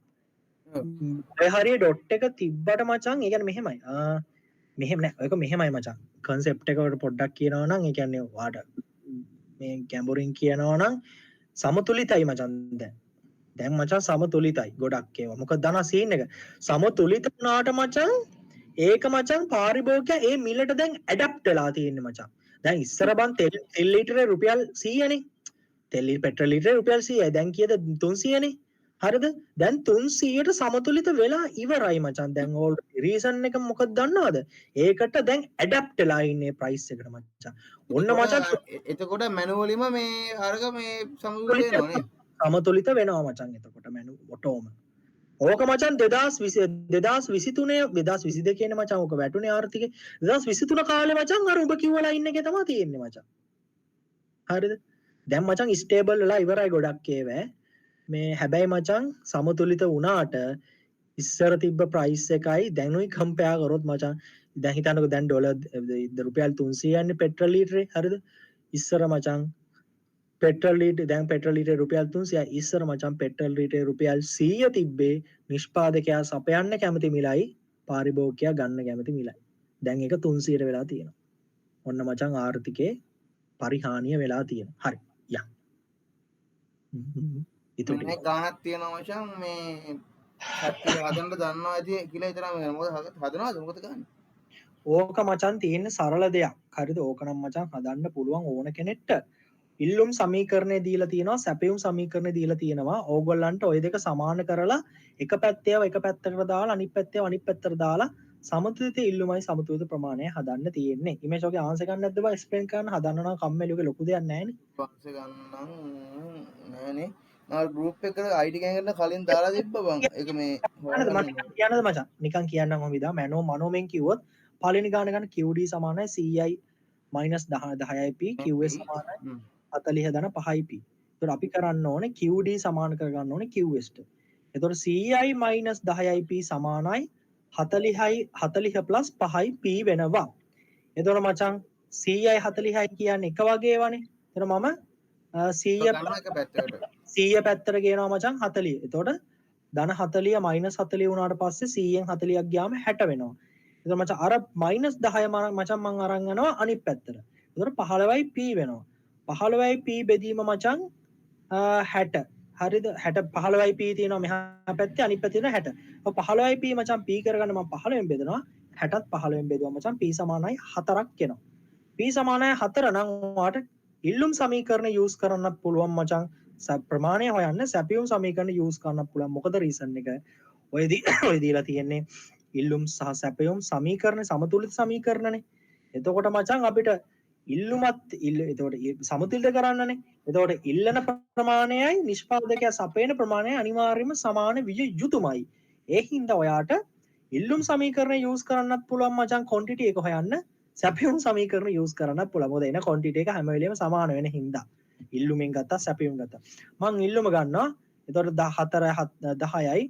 ඔය හරිය ඩොට් එක තිබ්බට මචං ඒ කියන්නේ මෙහෙමයි. මෙහෙම නෑ. ඔයක මෙහෙමයි මචං. කන්සෙප්ට් එකට පොඩ්ඩක් කියනවා නම් ඒ කියන්නේ ඔයාට මේ ගැඹුරින් කියනවා නම් සමතුලිතයි මචං දැන්. දැන් මචං සමතුලිතයි ගොඩක් ඒවා. මොකද දන්නා සීන් එක. සමතුලිත වුණාට මචං ඒක මචං පාරිභෝගිකයා ඒ මිලට දැන් ඇඩැප්ට් වෙලා තියෙන්නේ මචං. දැන් ඉස්සර බං තෙල් ලීටරේ රුපියල් 100නේ. තෙල් පෙට්‍රල් ලීටරේ රුපියල් 100යි. දැන් කීයද 300නේ. හරිද? දැන් 300ට සමතුලිත වෙලා ඉවරයි මචං. දැන් ඕල් රීසන් එක මොකක්ද දන්නවද? ඒකට දැන් ඇඩැප්ට් වෙලා ඉන්නේ ප්‍රයිස් එකට මචං. ඔන්න මචං එතකොට මැනුවලිම මේ අරක මේ සමතුලිත වෙනව නේ? සමතුලිත වෙනවා මචං. එතකොට මැනු ඔටෝම. ඕක මචං 2020 2023 2022 කියන්නේ මචං ඕක වැටුනේ ආර්ථිකේ. 2023 කාලේ මචං අර උඹ කිව්ව ලයින් එකේ තමයි තියෙන්නේ මචං. හරිද? දැන් මචං ස්ටේබල් වෙලා ඉවරයි ගොඩක් ඒවැ. මේ හැබැයි මචං සමතුලිත වුණාට ඉස්සර තිබ්බ ප්‍රයිස් එකයි දැනුයි කම්පෙයාර් කරොත් මචං දැන් හිතන්නකෝ දැන් ඩොලර් රුපියල් 300 යන්නේ පෙට්‍රල් ලීටරේ. හරිද? ඉස්සර මචං පෙට්‍රල් ලීටර් දැන් පෙට්‍රල් ලීටරේ රුපියල් 300යි. ඉස්සර මචං පෙට්‍රල් ලීටරේ රුපියල් 100 තිබ්බේ නිෂ්පාදකයා සපයන්න කැමති මිලයි පාරිභෝගිකයා ගන්න කැමති මිලයි. දැන් ඒක 300ට වෙලා තියෙනවා. ඔන්න මචං ආර්ථිකේ පරිහානිය වෙලා තියෙනවා. හරි යන්. ඉතුරු ටික. මේ ගානක් තියෙනවා මචං මේ කට්ටිය හදන්න දන්නවා ඇති කියලා හිතනවා. මේ මොකද හදනවද මොකද ගන්නේ? ඕක මචං තියෙන සරල දෙයක්. හරිද? ඕක නම් මචං හදන්න පුළුවන් ඕන කෙනෙක්ට. ඉල්ලුම් සමීකරණය දීලා තියෙනවා, සැපයුම් සමීකරණය දීලා තියෙනවා. ඕගොල්ලන්ට ওই දෙක සමාන කරලා එක පැත්තේව එක පැත්තකට දාලා අනිත් පැත්තේව අනිත් පැත්තට දාලා සමතුලිත ඉල්ලුමයි සමතුලිත ප්‍රමාණය හදන්න තියෙන්නේ. ඉමේජ් ඔගේ ආන්සර් ගන්න නැද්ද බං? එක්ස්ප්ලেইন කරන්න හදන්න නම් කම්මැලි ඔගේ ලොකු දෙයක් නෑනේ. ආන්සර් ගන්න නම් නෑනේ. මම ගෲප් එකට ID ගන්න කලින් දාලා තිබ්බ බං. ඒක මේ කියන්නද මට නිකන් කියන්නද මචං? නිකන් කියන්නම් ඔහොම විදා මනෝ මනෝමෙන් කිව්වොත් පළවෙනි ගාන ගන්න QD සමානයි CI minus 10යි P, QS සමානයි 40 ධන 5යි P. එතකොට අපි කරන්න ඕනේ QD සමාන කරගන්න ඕනේ QS ට. එතකොට CI minus 10යි P සමානයි 40 ප්ලස් 5යි P වෙනවා. එතකොට මචං CI 40යි කියන්නේ එක වගේ ඒවානේ. එතකොට මම 100 ගන්නවා එක පැත්තකට. 100 පැත්තට ගේනවා මචං 40. එතකොට ධන 40 මයිනස් 40 වුණාට පස්සේ 100න් 40ක් ගියාම 60 වෙනවා. එතකොට මචං අර මයිනස් 10 මචං මං අරන් යනවා අනිත් පැත්තට. එතකොට 15යි P වෙනවා. 15යි P බෙදීම මචං 60. හරිද? 60 15යි P තියෙනවා මෙහා පැත්තේ අනිත් පැත්තේ තියෙනවා 60. ඔව් 15යි P මචං P කරගන්න මං 15න් බෙදනවා. 60ත් 15න් බෙදුවා මචං P සමානයි 4ක් එනවා. P සමානයි 4 නම් ඔයාට ඉල්ලුම් සමීකරණ යූස් කරන්නත් පුළුවන් මචං. ප්‍රමාණය හොයන්න සැපයුම් සමීකරණ යූස් කරන්නත් පුළුවන්. මොකද රීසන් එක ඔය දීලා තියෙන්නේ ඉල්ලුම් සහ සැපයුම් සමීකරණ සමතුලිත සමීකරණනේ. එතකොට මචං අපිට ඉල්ලුමත් එතකොට සමතුලිත කරන්නනේ. එතකොට ඉල්ලන ප්‍රමාණයයි නිෂ්පාදකයා සපයන ප්‍රමාණයයි අනිවාර්යයෙන්ම සමාන විය යුතුමයි. ඒ හින්දා ඔයාට ඉල්ලුම් සමීකරණ යූස් කරන්නත් පුළුවන් මචං ක්වොන්ටිටි එක හොයන්න. සැපයුම් සමීකරණ යූස් කරන්නත් පුළුවන්. මොකද එන ක්වොන්ටිටි එක හැම වෙලේම සමාන වෙන හින්දා. ඉල්ලුමෙන් ගත්තා සැපයුම් ගත්තා. මං ඉල්ලුම ගන්නවා. එතකොට 14 10යි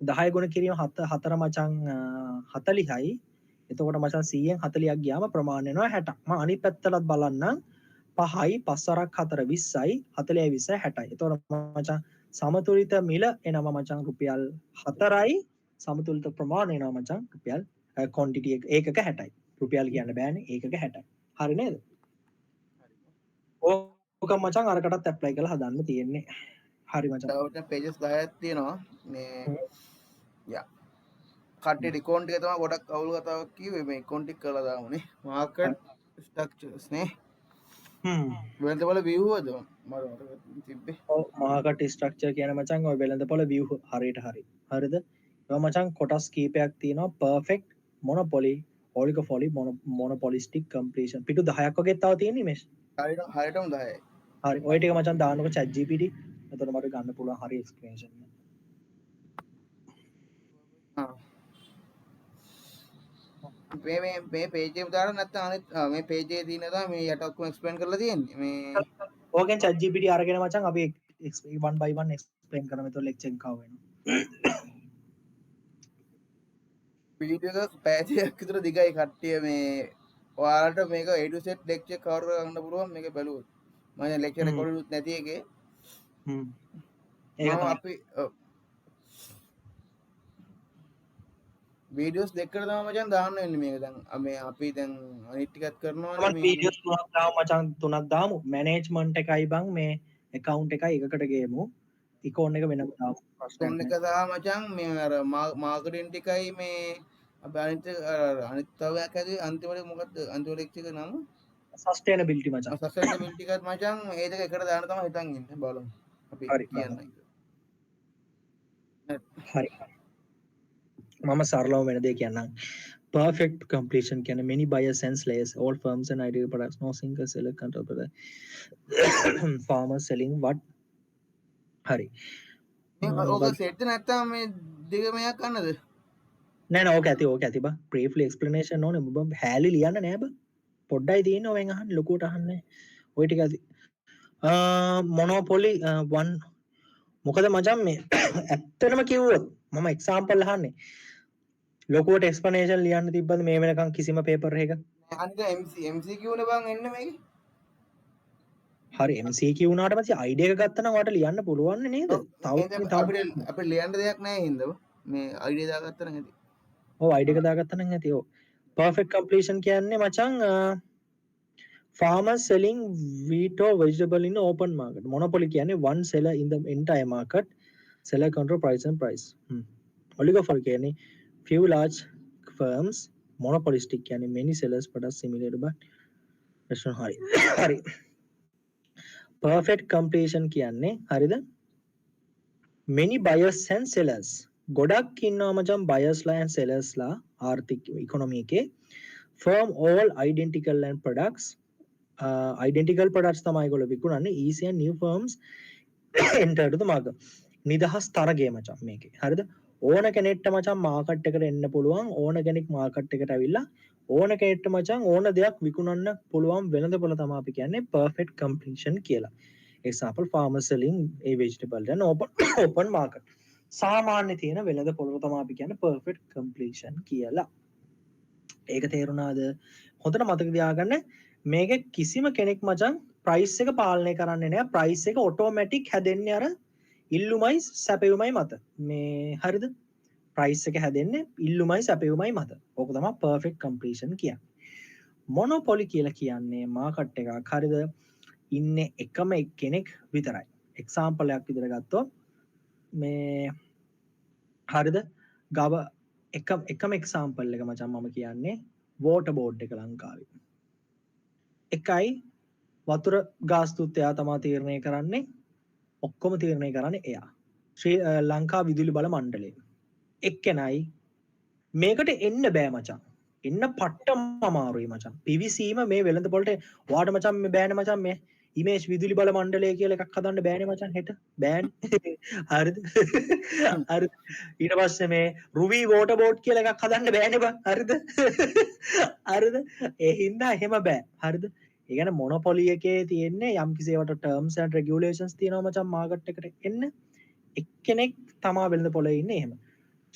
10 ගුණ කිරීම 7 4 මචං 40යි. එතකොට මචං 100න් 40ක් ගියාම ප්‍රමාණය වෙනවා 60ක්. මම අනිත් පැත්තටත් බලන්නම්. 5යි 5 වරක් 4 20යි 40යි 20යි 60යි. එතකොට මචං සමතුලිත මිල එනවා මචං රුපියල් 4යි. සමතුලිත ප්‍රමාණය එනවා මචං රුපියල් ක්වොන්ටිටි එක ඒකක 60යි. රුපියල් කියන්න බෑනේ, ඒකක 60යි. හරි නේද? ඕක මචං අරකටත් ඇප්ලයි කරලා හදන්න තියෙන්නේ. හරි මචං. තව මචං පේජස් 10ක් තියෙනවා මේ. යා, කට්ටිය ඉකොන් ටික තමයි ගොඩක් අවුල් කතාවක් කිව්වේ. මේ ඉකොන් ටික කරලා දාමුනේ. මාකට් ස්ට්‍රක්චර්ස් නේ. වෙළඳපොළ ව්‍යුහද මට මතක තිබ්බේ. ඔව්, මාකට් ස්ට්‍රක්චර් කියන මචං ඔය වෙළඳපොළ ව්‍යුහ හරියට හරි. හරිද? ඒවා මචං කොටස් කීපයක් තියෙනවා. Perfect, monopoly, oligopoly, monopolistic competition. පිටු 10ක් වගේ තව තියෙන්නේ මේ. හරියට හරියටම 10යි. හරි, ඔය ටික මචං දාන්නකො chat GPT. එතකොට මට ගන්න පුළුවන් හරි එක්ස්ප්ලනේෂන් එක. ආ. මේ මේ මේ පේජ් එකේ දාලා නැත්නම් අනිත් මේ පේජ් එකේ තියෙන තමයි මේ යට ඔක්කොම එක්ස්ප්ලේන් කරලා තියෙන්නේ මේ. ඕකෙන් chat GPT අරගෙන මචං අපි one by one explain කරමු. එතකොට ලෙක්චර් එක කවර් වෙනවා. වීඩියෝ එක පැය දෙකක් විතර දිගයි කට්ටිය. මේ ඔයාලට මේක A to Z lecture cover කරගන්න පුළුවන් මේක බැලුවොත්. මම දැන් ලෙක්චර් රෙකෝඩ් උත් නැති එකේ. ඒක මම තමයි. අපි වීඩියෝස් දෙකකට තමයි මචං දාන්න වෙන්නේ මේක දැන්. මේ අපි දැන් අනිත් ටිකත් කරනවානේ මම මේ. වීඩියෝස් තුනක් දාමු මචං, තුනක් දාමු. මැනේජ්මන්ට් එකයි බං මේ ඇකවුන්ට් එකයි එකකට ගේමු. ඉකෝන් එක වෙනම දාමු. ප්‍රශ්නයක් ඉකෝන් එක නෑ. සහ මචං මේ අර මාකටිං ටිකයි මේ අපි අනිත් අර අනිත් තව එකක් හැදුවේ අන්තිමට. මොකද්ද අන්තිම ලෙක්චර් එක නම? සස්ටේනබිලිටි මචං. සස්ටේනබිලිටි එකත් මචං ඒ දෙක එකට දාන්න තමයි හිතන් ඉන්නේ. බලමු අපි හරි, කියන්න. හරි. මම සරලව වෙන දේ කියන්නම්. Perfect completion කියන්නේ many buyers and sellers, all firms and ideal products, no single seller control product. Farmers selling what? හරි. මේ ඕක සෙට් නැත්තම් මේ දෙක මෙයක් ගන්නද? නෑ නෑ, ඕක ඇති, ඕක ඇති බං. බ්‍රීෆ්ලි එක්ස්ප්ලනේෂන් ඕනේ. ඔබ හැලි ලියන්න නෑ බං. පොඩ්ඩයි තියෙන්නේ ඔවෙන් අහන්න, ලොකුවට අහන්නේ. ඔය ටික ඇති. මොනොපොලි 1 මොකද මචං මේ ඇත්තටම කිව්වොත් මම එක්සැම්පල් අහන්නේ. ලොකුවට එක්ස්ප්ලනේෂන් ලියන්න තිබ්බද මේ වෙනකන් කිසිම පේපර් එකක? අනික MC MCQ නේ බං එන්නේ මේකේ. හරි, MCQ වුණාට පස්සේ අයිඩියා එක ගත්තා නම් ඔයාලට ලියන්න පුළුවන් නේද? තව තව අපිට ලියන්න දෙයක් නෑ හින්දා මේ අයිඩියා දාගත්තා නම් ඇති. ඔව්, අයිඩියා එක දාගත්තා නම් ඇති. ඔව්. පර්ෆෙක්ට් කම්ප්ලීෂන් කියන්නේ මචං farmers selling wheat or vegetable in open market. Monopoly කියන්නේ one seller in the entire market, seller control price and price. Oligopoly කියන්නේ few large firms. Monopolistic කියන්නේ many sellers products similar to but restaurant. හරි හරි. Perfect competition කියන්නේ, හරිද, many buyers and sellers. ගොඩක් ඉන්නවා මචං buyers ලා and sellers ලා ආර්ථික ඉකොනොමි එකේ. Firm all identical and products, identical products තමයි ඒගොල්ලෝ විකුණන්නේ. Easy and new firms enter to the market. නිදහස් තරගය මචං මේකේ, හරිද? ඕන කෙනෙක්ට මචං මාකට් එකට එන්න පුළුවන්. ඕන කෙනෙක් මාකට් එකට ඇවිල්ලා ඕන කෙනෙක්ට මචං ඕන දෙයක් විකුණන්න පුළුවන් වෙළඳපොළ තමයි අපි කියන්නේ perfect competition කියලා. Example, farmer selling a vegetable and open market. සාමාන්‍ය තියෙන වෙළඳ පොළ තමයි අපි කියන්නේ perfect competition කියලා. ඒක තේරුණාද? හොඳට මතක තියාගන්න, මේක කිසිම කෙනෙක් මචං ප්‍රයිස් එක පාලනය කරන්නේ නෑ. ප්‍රයිස් එක ඔටෝමැටික් හැදෙන්නේ අර ඉල්ලුමයි සැපයුමයි මත මේ, හරිද? ප්‍රයිස් එක හැදෙන්නේ ඉල්ලුමයි සැපයුමයි මත. ඕක තමයි පර්ෆෙක්ට් කම්පිටිෂන් කියන්නේ. මොනොපොලි කියලා කියන්නේ මාකට් එකක්, හරිද, ඉන්නේ එකම එක්කෙනෙක් විතරයි. එක්සාම්පල් එකක් විතර ගත්තොත් මේ, හරිද, ගව එක එකම එක්සාම්පල් එක මචං මම කියන්නේ වෝටර් බෝඩ් එක ලංකාවේ. එකයි වතුර ගාස්තුත් එයා තමා තීරණය කරන්නේ, ඔක්කොම තීරණය කරන්නේ එයා. ශ්‍රී ලංකා විදුලි බල මණ්ඩලය එක්කෙනයි. මේකට එන්න බෑ මචං. එන්න පට්ටම අමාරුයි මචං. පිවිසීම මේ වෙළඳ පොළට ඔයාට මචං මේ බෑනේ මචං. මේ ඉමේජ් විදුලි බල මණ්ඩලය කියලා එකක් හදන්න බෑනේ මචං හෙට. බෑනේ, හරිද? හරි, ඊට පස්සේ මේ රුවි වෝටර් බෝඩ් කියලා එකක් හදන්න බෑනේ බං, හරිද? හරිද? ඒ හින්දා එහෙම බෑ, හරිද? ඒ කියන්නේ මොනොපොලි එකේ තියෙන්නේ යම් කිසි ඒවට ටර්ම්ස් ඇන්ඩ් රෙගියුලේෂන්ස් තියෙනවා මචං මාකට් එකට එන්න. එක්කෙනෙක් තමා වෙළඳ පොළේ ඉන්නේ එහෙම.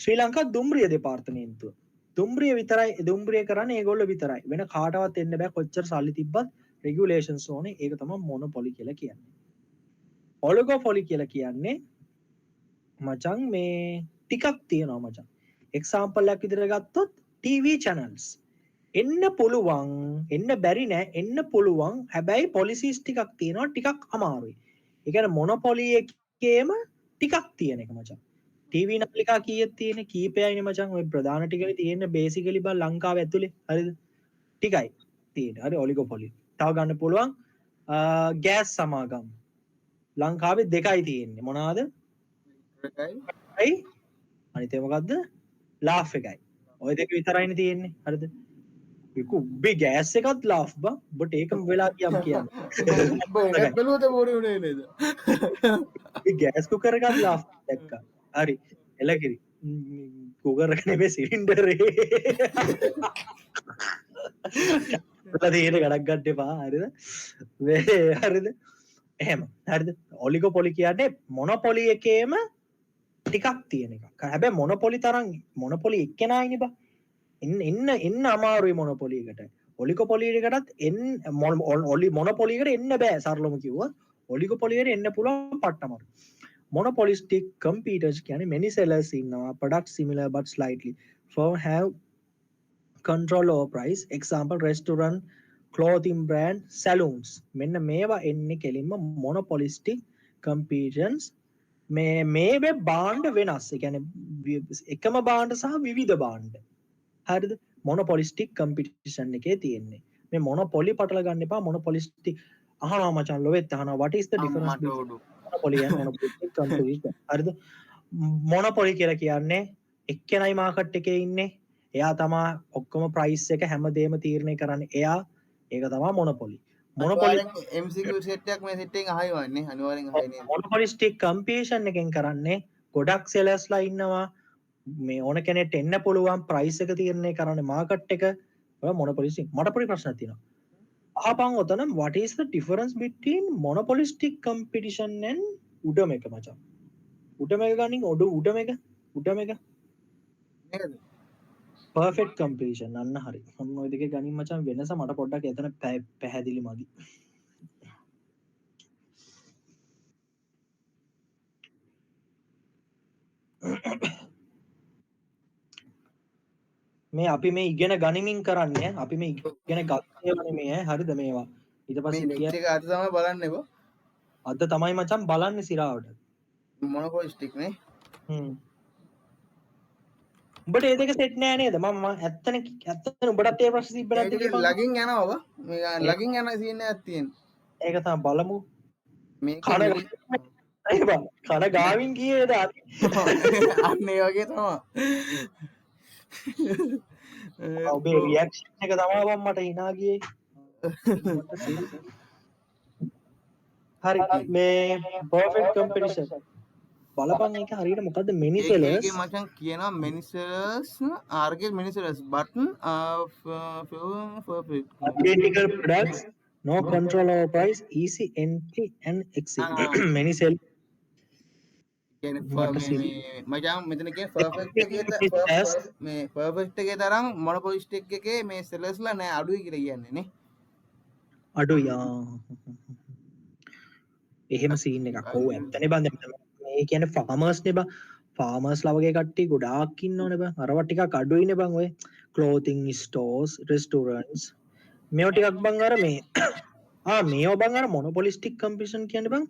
ශ්‍රී ලංකා දුම්රිය දෙපාර්තමේන්තුව. දුම්රිය විතරයි, දුම්රිය කරන්නේ ඒගොල්ලෝ විතරයි. වෙන කාටවත් එන්න බෑ, කොච්චර සල්ලි තිබ්බත් රෙගියුලේෂන්ස් ඕනේ. ඒක තමයි මොනොපොලි කියලා කියන්නේ. ඔලිගොපොලි කියලා කියන්නේ මචං මේ ටිකක් තියෙනවා මචං. එක්සැම්පල් එකක් විදිහට ගත්තොත් TV channels එන්න පුළුවන්, එන්න බැරි නෑ, එන්න පුළුවන්. හැබැයි පොලිසිස් ටිකක් තියෙනවා, ටිකක් අමාරුයි. ඒ කියන්නේ මොනොපොලි එකේම ටිකක් තියෙන එක මචං. ටීවී නාලිකා කීයක් තියෙන්නේ? කීපයයිනේ මචං. ඔය ප්‍රධාන ටිකනේ තියෙන්නේ බේසිකලි බං ලංකාව ඇතුලේ. හරිද? ටිකයි තියෙන්නේ. හරි, ඔලිගොපොලි. තව ගන්න පුළුවන් ගෑස් සමාගම්. ලංකාවේ දෙකයි තියෙන්නේ. මොනවාද? එකයි. අනිත් එක මොකද්ද? ලාෆ් එකයි. ඔය දෙක විතරයිනේ තියෙන්නේ. හරිද? ඒක උබ්බේ ගෑස් එකත් ලාෆ් බං. උඹට ඒකම වෙලා ගියාම කියන්න. උඹ එකත් බැලුවද පොඩි උනේ නේද? ඒ ගෑස් කුකර් එකත් ලාෆ් දැක්කා. හරි. එලකිරි. කුකර් එක නෙමෙයි සිලින්ඩර් එක. වෙලා තියෙන ගණක් ගන්න එපා. හරිද? මේ හරිද? එහෙම. හරිද? ඔලිගොපොලි කියන්නේ මොනොපොලි එකේම ටිකක් තියෙන එකක්. හැබැයි මොනොපොලි තරම් මොනොපොලි එක්කෙනායිනේ බං. එන්න එන්න අමාරුයි මොනොපොලි එකට. ඔලිගොපොලි එකටත් මොනොපොලි එකට එන්න බෑ සරලවම කිව්වොත්. ඔලිගොපොලි එකට එන්න පුළුවන් පට්ට අමාරුයි. මොනොපොලිස්ටික් කම්පියුටර්ස් කියන්නේ many sellers ඉන්නවා, products similar but slightly firm have control over price, example restaurant, clothing brand, saloons. මෙන්න මේවා එන්නේ කෙලින්ම මොනොපොලිස්ටික් කම්පියුටර්ස්. මේ භාණ්ඩ වෙනස්. ඒ කියන්නේ එකම භාණ්ඩ සහ විවිධ භාණ්ඩ. හරිද? මොනොපොලිස්ටික් කම්පිටිෂන් එකේ තියෙන්නේ. මේ මොනොපොලි පටල ගන්න එපා. මොනොපොලිස්ටික් අහනවා මචං, ලොවෙත් අහනවා what is the difference අම්මට between උඩු. monopoly and monopolistic competition. හරිද? මොනොපොලි කියලා කියන්නේ එක්කෙනයි මාකට් එකේ ඉන්නේ. එයා තමා ඔක්කොම ප්‍රයිස් එක හැමදේම තීරණය කරන්නේ. එයා, ඒක තමා මොනොපොලි. මොනොපොලි අනිවාර්යෙන් MCQ set එකක් මේ සෙට් එකෙන් අහයිවන්නේ. අනිවාර්යෙන් අහයි නේද? මොනොපොලිස්ටික් කම්පිටිෂන් එකෙන් කරන්නේ ගොඩක් සෙලර්ස්ලා ඉන්නවා. මේ ඕන කෙනෙක්ට එන්න පුළුවන් ප්‍රයිස් එක තීරණය කරන්නේ මාකට් එක. ඔය මොනොපොලිස්ටික්. මට පොඩි ප්‍රශ්නයක් තියෙනවා. අහපන් ඔතන what is the difference between monopolistic competition and උඩම එක මචං? උඩම එක ගනින්, උඩම එක, උඩම එක. නේද? Perfect competition. අන්න හරි. ඔන්න ඔය දෙකේ ගනින් මචං වෙනස මට පොඩ්ඩක් එතන පැහැදිලි මදි. මේ අපි මේ ඉගෙන ගනිමින් කරන්නේ, අපි මේ ඉගෙන ගත්තේ ඒවා නෙමෙයි ඈ. හරිද මේවා? ඊට පස්සේ මේ ලෙක්චර් එක අද තමයි බලන්නේ බෝ. අද තමයි මචං බලන්නේ සිරාවට. මොනොපොලිස්ටික් නේ. උඹට ඒ දෙක සෙට් නෑ නේද? මම ඇත්තනේ උඹටත් ඒ ප්‍රශ්නේ තිබ්බ නැද්ද ඒක කියලා ළඟින් යනවා බා. මේ ළඟින් යන සීන් එකක් තියෙන. ඒක තමයි බලමු. මේක ඒ බං, කන ගාවින් ගියේද? අන්න ඒ වගේ තමයි. ඔබේ රියැක්ෂන් එක තමයි බං මට hina ගියේ. හරි, මේ පර්ෆෙක්ට් කම්පිටිෂන් බලපන් ඒක හරියට මොකද්ද many sellers? ඒකේ මචං කියනවා many sellers, ආර්ගේ many sellers button, perfect. Identical products, no control over price, easy entry and exit. Many sell. කියන්නේ මට සිරි. මේ මචං මෙතන කියන්නේ perfect එකේ Yes. මේ perfect එකේ තරම් monopolistic එකේ මේ sellers ලා නෑ, අඩුයි කියලා කියන්නේ නේ. අඩුයි, ආ. එහෙම සීන් එකක්. ඔව්, ඇත්තනේ බං. දැන් මේ කියන්නේ ෆාමර්ස් නේ බං. ෆාමර්ස් ලා වගේ කට්ටිය ගොඩාක් ඉන්නවනේ බං. අරවා ටිකක් අඩුයිනේ බං. ඔය ක්ලෝතින් ස්ටෝර්ස්, රෙස්ටෝරන්ට්ස් මේවා ටිකක් බං අර මේ මේවා බං අර මොනොපොලිස්ටික් කම්පිටිෂන් කියන්නේ බං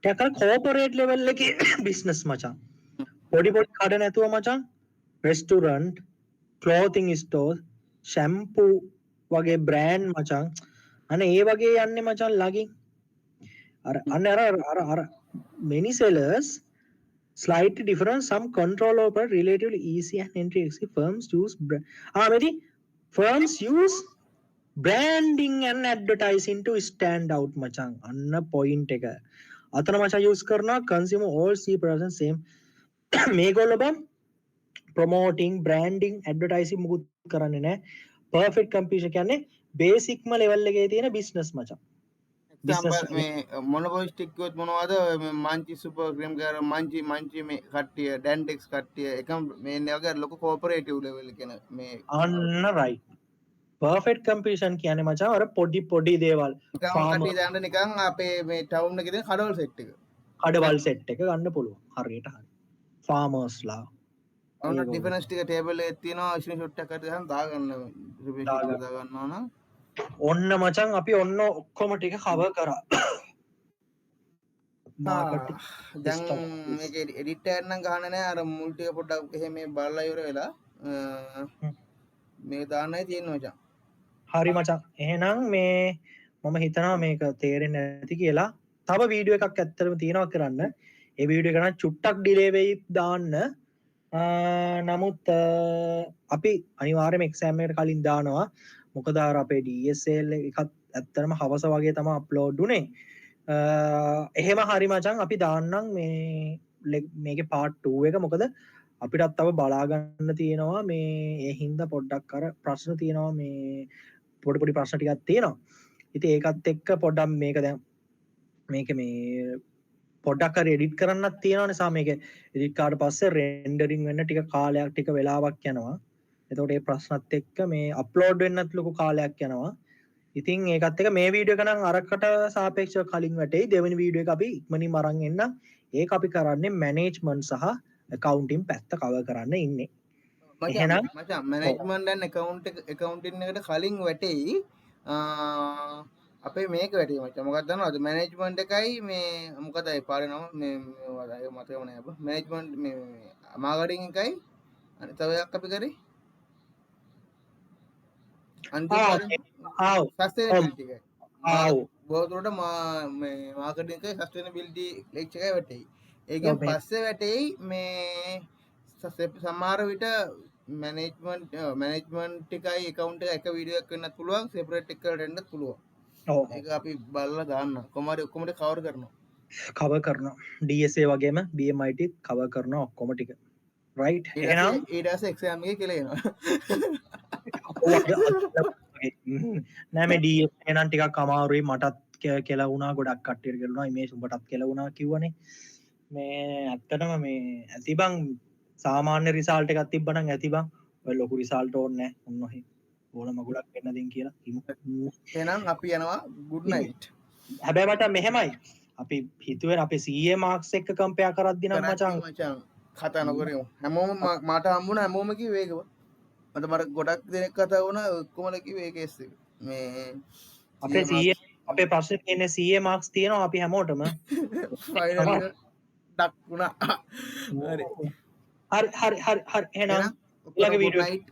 ටිකක් අර කෝපරේට් ලෙවල් එකේ බිස්නස් මචං. පොඩි පොඩි කඩ නැතුව මචං රෙස්ටෝරන්ට්, ක්ලෝතින් ස්ටෝර්, ෂැම්පූ වගේ බ්‍රෑන්ඩ් මචං. අනේ ඒ වගේ යන්නේ මචං ළඟින්. අර අන්න අර අර අර many sellers slightly different, some control over relatively easy and entry exit firms use මෙති firms use branding and advertising to stand out මචං. අන්න point එක. අතන මචං use කරනවා consumer all see production same. මේගොල්ලෝ බං promoting, branding, advertising මුකුත් කරන්නේ නෑ. Perfect competition කියන්නේ basic ම level එකේ තියෙන business මචං. බිස්නස්. මේ මොනොපොලිස්ටික් කිව්වොත් මොනවද? මේ මංචි සුපර් ක්‍රීම් ගාර මංචි මංචි මේ කට්ටිය, ඩැන්ඩෙක්ස් කට්ටිය එකම මේ වගේ ලොකු කෝපරේටිව් ලෙවල් කියන මේ. අන්න රයිට්. පර්ෆෙක්ට් කම්පිටිෂන් කියන්නේ මචං අර පොඩි පොඩි දේවල්. නිකන් කට්ටිය දාන්න නිකන් අපේ මේ ටවුන් එකේ තියෙන කඩවල් සෙට් එක. කඩවල් සෙට් එක ගන්න පුළුවන්. හරියට හරි. ෆාමර්ස්ලා. ඔන්න ඩිෆරන්ස් ටික ටේබල් එකේ තියෙනවා. ස්ක්‍රීන්ෂොට් එකක් හරි ගහන් දාගන්න. ස්ක්‍රීන්ෂොට් එක දාගන්නවා නම්. ඔන්න මචං, අපි ඔන්න ඔක්කොම ටික කවර් කරා. මාකට්. දැන් මේක එඩිට් එකක් නම් ගහන්න නෑ. අර මුල් ටික පොඩ්ඩක් එහෙම මේ බලලා ඉවර වෙලා මේක දාන්නයි තියෙන්නේ මචං. හරි මචං, එහෙනම් මේ මම හිතනවා මේක තේරෙන්නේ නැති කියලා. තව වීඩියෝ එකක් ඇත්තටම තියෙනවා කරන්න. ඒ වීඩියෝ එක නම් චුට්ටක් ඩිලේ වෙයි දාන්න. නමුත් අපි අනිවාර්යයෙන්ම එක්සෑම් එකට කලින් දානවා. මොකද අර අපේ DSL එකත් ඇත්තටම හවස වගේ තමයි අප්ලෝඩ් වුනේ. එහෙම හරි මචං, අපි දාන්නම් මේ මේකේ පාර්ට් 2 එක. මොකද අපිටත් තව බලා ගන්න තියෙනවා. මේ ඒ හින්දා පොඩ්ඩක් අර ප්‍රශ්න තියෙනවා, මේ පොඩි පොඩි ප්‍රශ්න ටිකක් තියෙනවා. ඉතින් ඒකත් එක්ක පොඩ්ඩක් මේක දැන් මේක මේ පොඩ්ඩක් හරි එඩිට් කරන්නත් තියෙනවා නිසා, මේක එඩිට් කරාට පස්සේ රෙන්ඩරින් වෙන්න ටික කාලයක්, ටික වෙලාවක් යනවා. එතකොට ඒ ප්‍රශ්නත් එක්ක මේ අප්ලෝඩ් වෙන්නත් ලොකු කාලයක් යනවා. ඉතින් ඒකත් එක්ක මේ වීඩියෝ එක නම් අරකට සාපේක්ෂව කලින් වැටෙයි. දෙවෙනි වීඩියෝ එක අපි ඉක්මනින්ම අරන් එන්න. ඒක අපි කරන්නේ මැනේජ්මන්ට් සහ ඇකවුන්ටින් පැත්ත කවර් කරන්න ඉන්නේ. එහෙනම් මචං, මැනේජ්මන්ට් ඇන්ඩ් ඇකවුන්ට් එක, ඇකවුන්ටින් එකට කලින් වැටෙයි අපේ මේක වැටෙයි මචං. මොකක්ද දන්නවද? මැනේජ්මන්ට් එකයි මේ මොකද ඒ පාරේ නම මේ ඒක මතකම නෑ අප්පා. මැනේජ්මන්ට් මේ මාකටිං එකයි අනිත් තව එකක් අපි කරේ අන්තිම සස්ටේනබිලිටි එකයි. බොහෝ දුරට මේ මාකටිං එකයි සස්ටේනබිලිටි ලෙක්චර් එකයි වැටෙයි. ඒකෙන් පස්සේ වැටෙයි මේ සමහර විට මැනේජ්මන්ට් මැනේජ්මන්ට් එකයි ඇකවුන්ට් එක එක වීඩියෝ එකක් වෙන්නත් පුළුවන්, සෙපරේට් එකකට වෙන්නත් පුළුවන්. ඒක අපි බලලා දාන්න. කොහොම හරි ඔක්කොම ටික කවර් කරනවා. කවර් කරනවා. DSA වගේම BMIT cover කරනවා ඔක්කොම ටික. රයිට්, එහෙනම් ඊට පස්සේ එක්සෑම් එකේ කියලා එනවා. නෑ, මේ DSA නම් ටිකක් අමාරුයි. මටත් කියලා වුණා, ගොඩක් කට්ටියට කියලා වුණා. ඉමේජ් උඹටත් කියලා වුණා කිව්වනේ. මේ ඇත්තටම මේ ඇති බං, සාමාන්‍ය රිසල්ට් එකක් තිබ්බනම් ඇති බං. ඔය ලොකු රිසල්ට් ඕනේ නෑ. ඔන්න ඔහෙ ඕන මගුලක් වෙන්න දෙන් කියලා ඉමු. එහෙනම් අපි යනවා. Good night. හැබැයි මචං මෙහෙමයි, අපි හිතුවේ අපේ CA Marx එක්ක කම්පෙයාර් කරද්දි නම් මචං මචං කතා නොකරමු. හැමෝම මට හම්බුණා හැමෝම කිව්වේ ඒක බං. මට මට ගොඩක් දෙනෙක් කතා වුණා, ඔක්කොමලා කිව්වේ ඒක එස් එක. මේ අපේ CA, අපේ ප්‍රශ්නේ තියෙන්නේ CA Marx තියෙනවා අපි හැමෝටම. ෆයිනල් ඩක් වුණා. හරි. හරි හරි හරි හරි, එහෙනම් ඊළඟ good video night.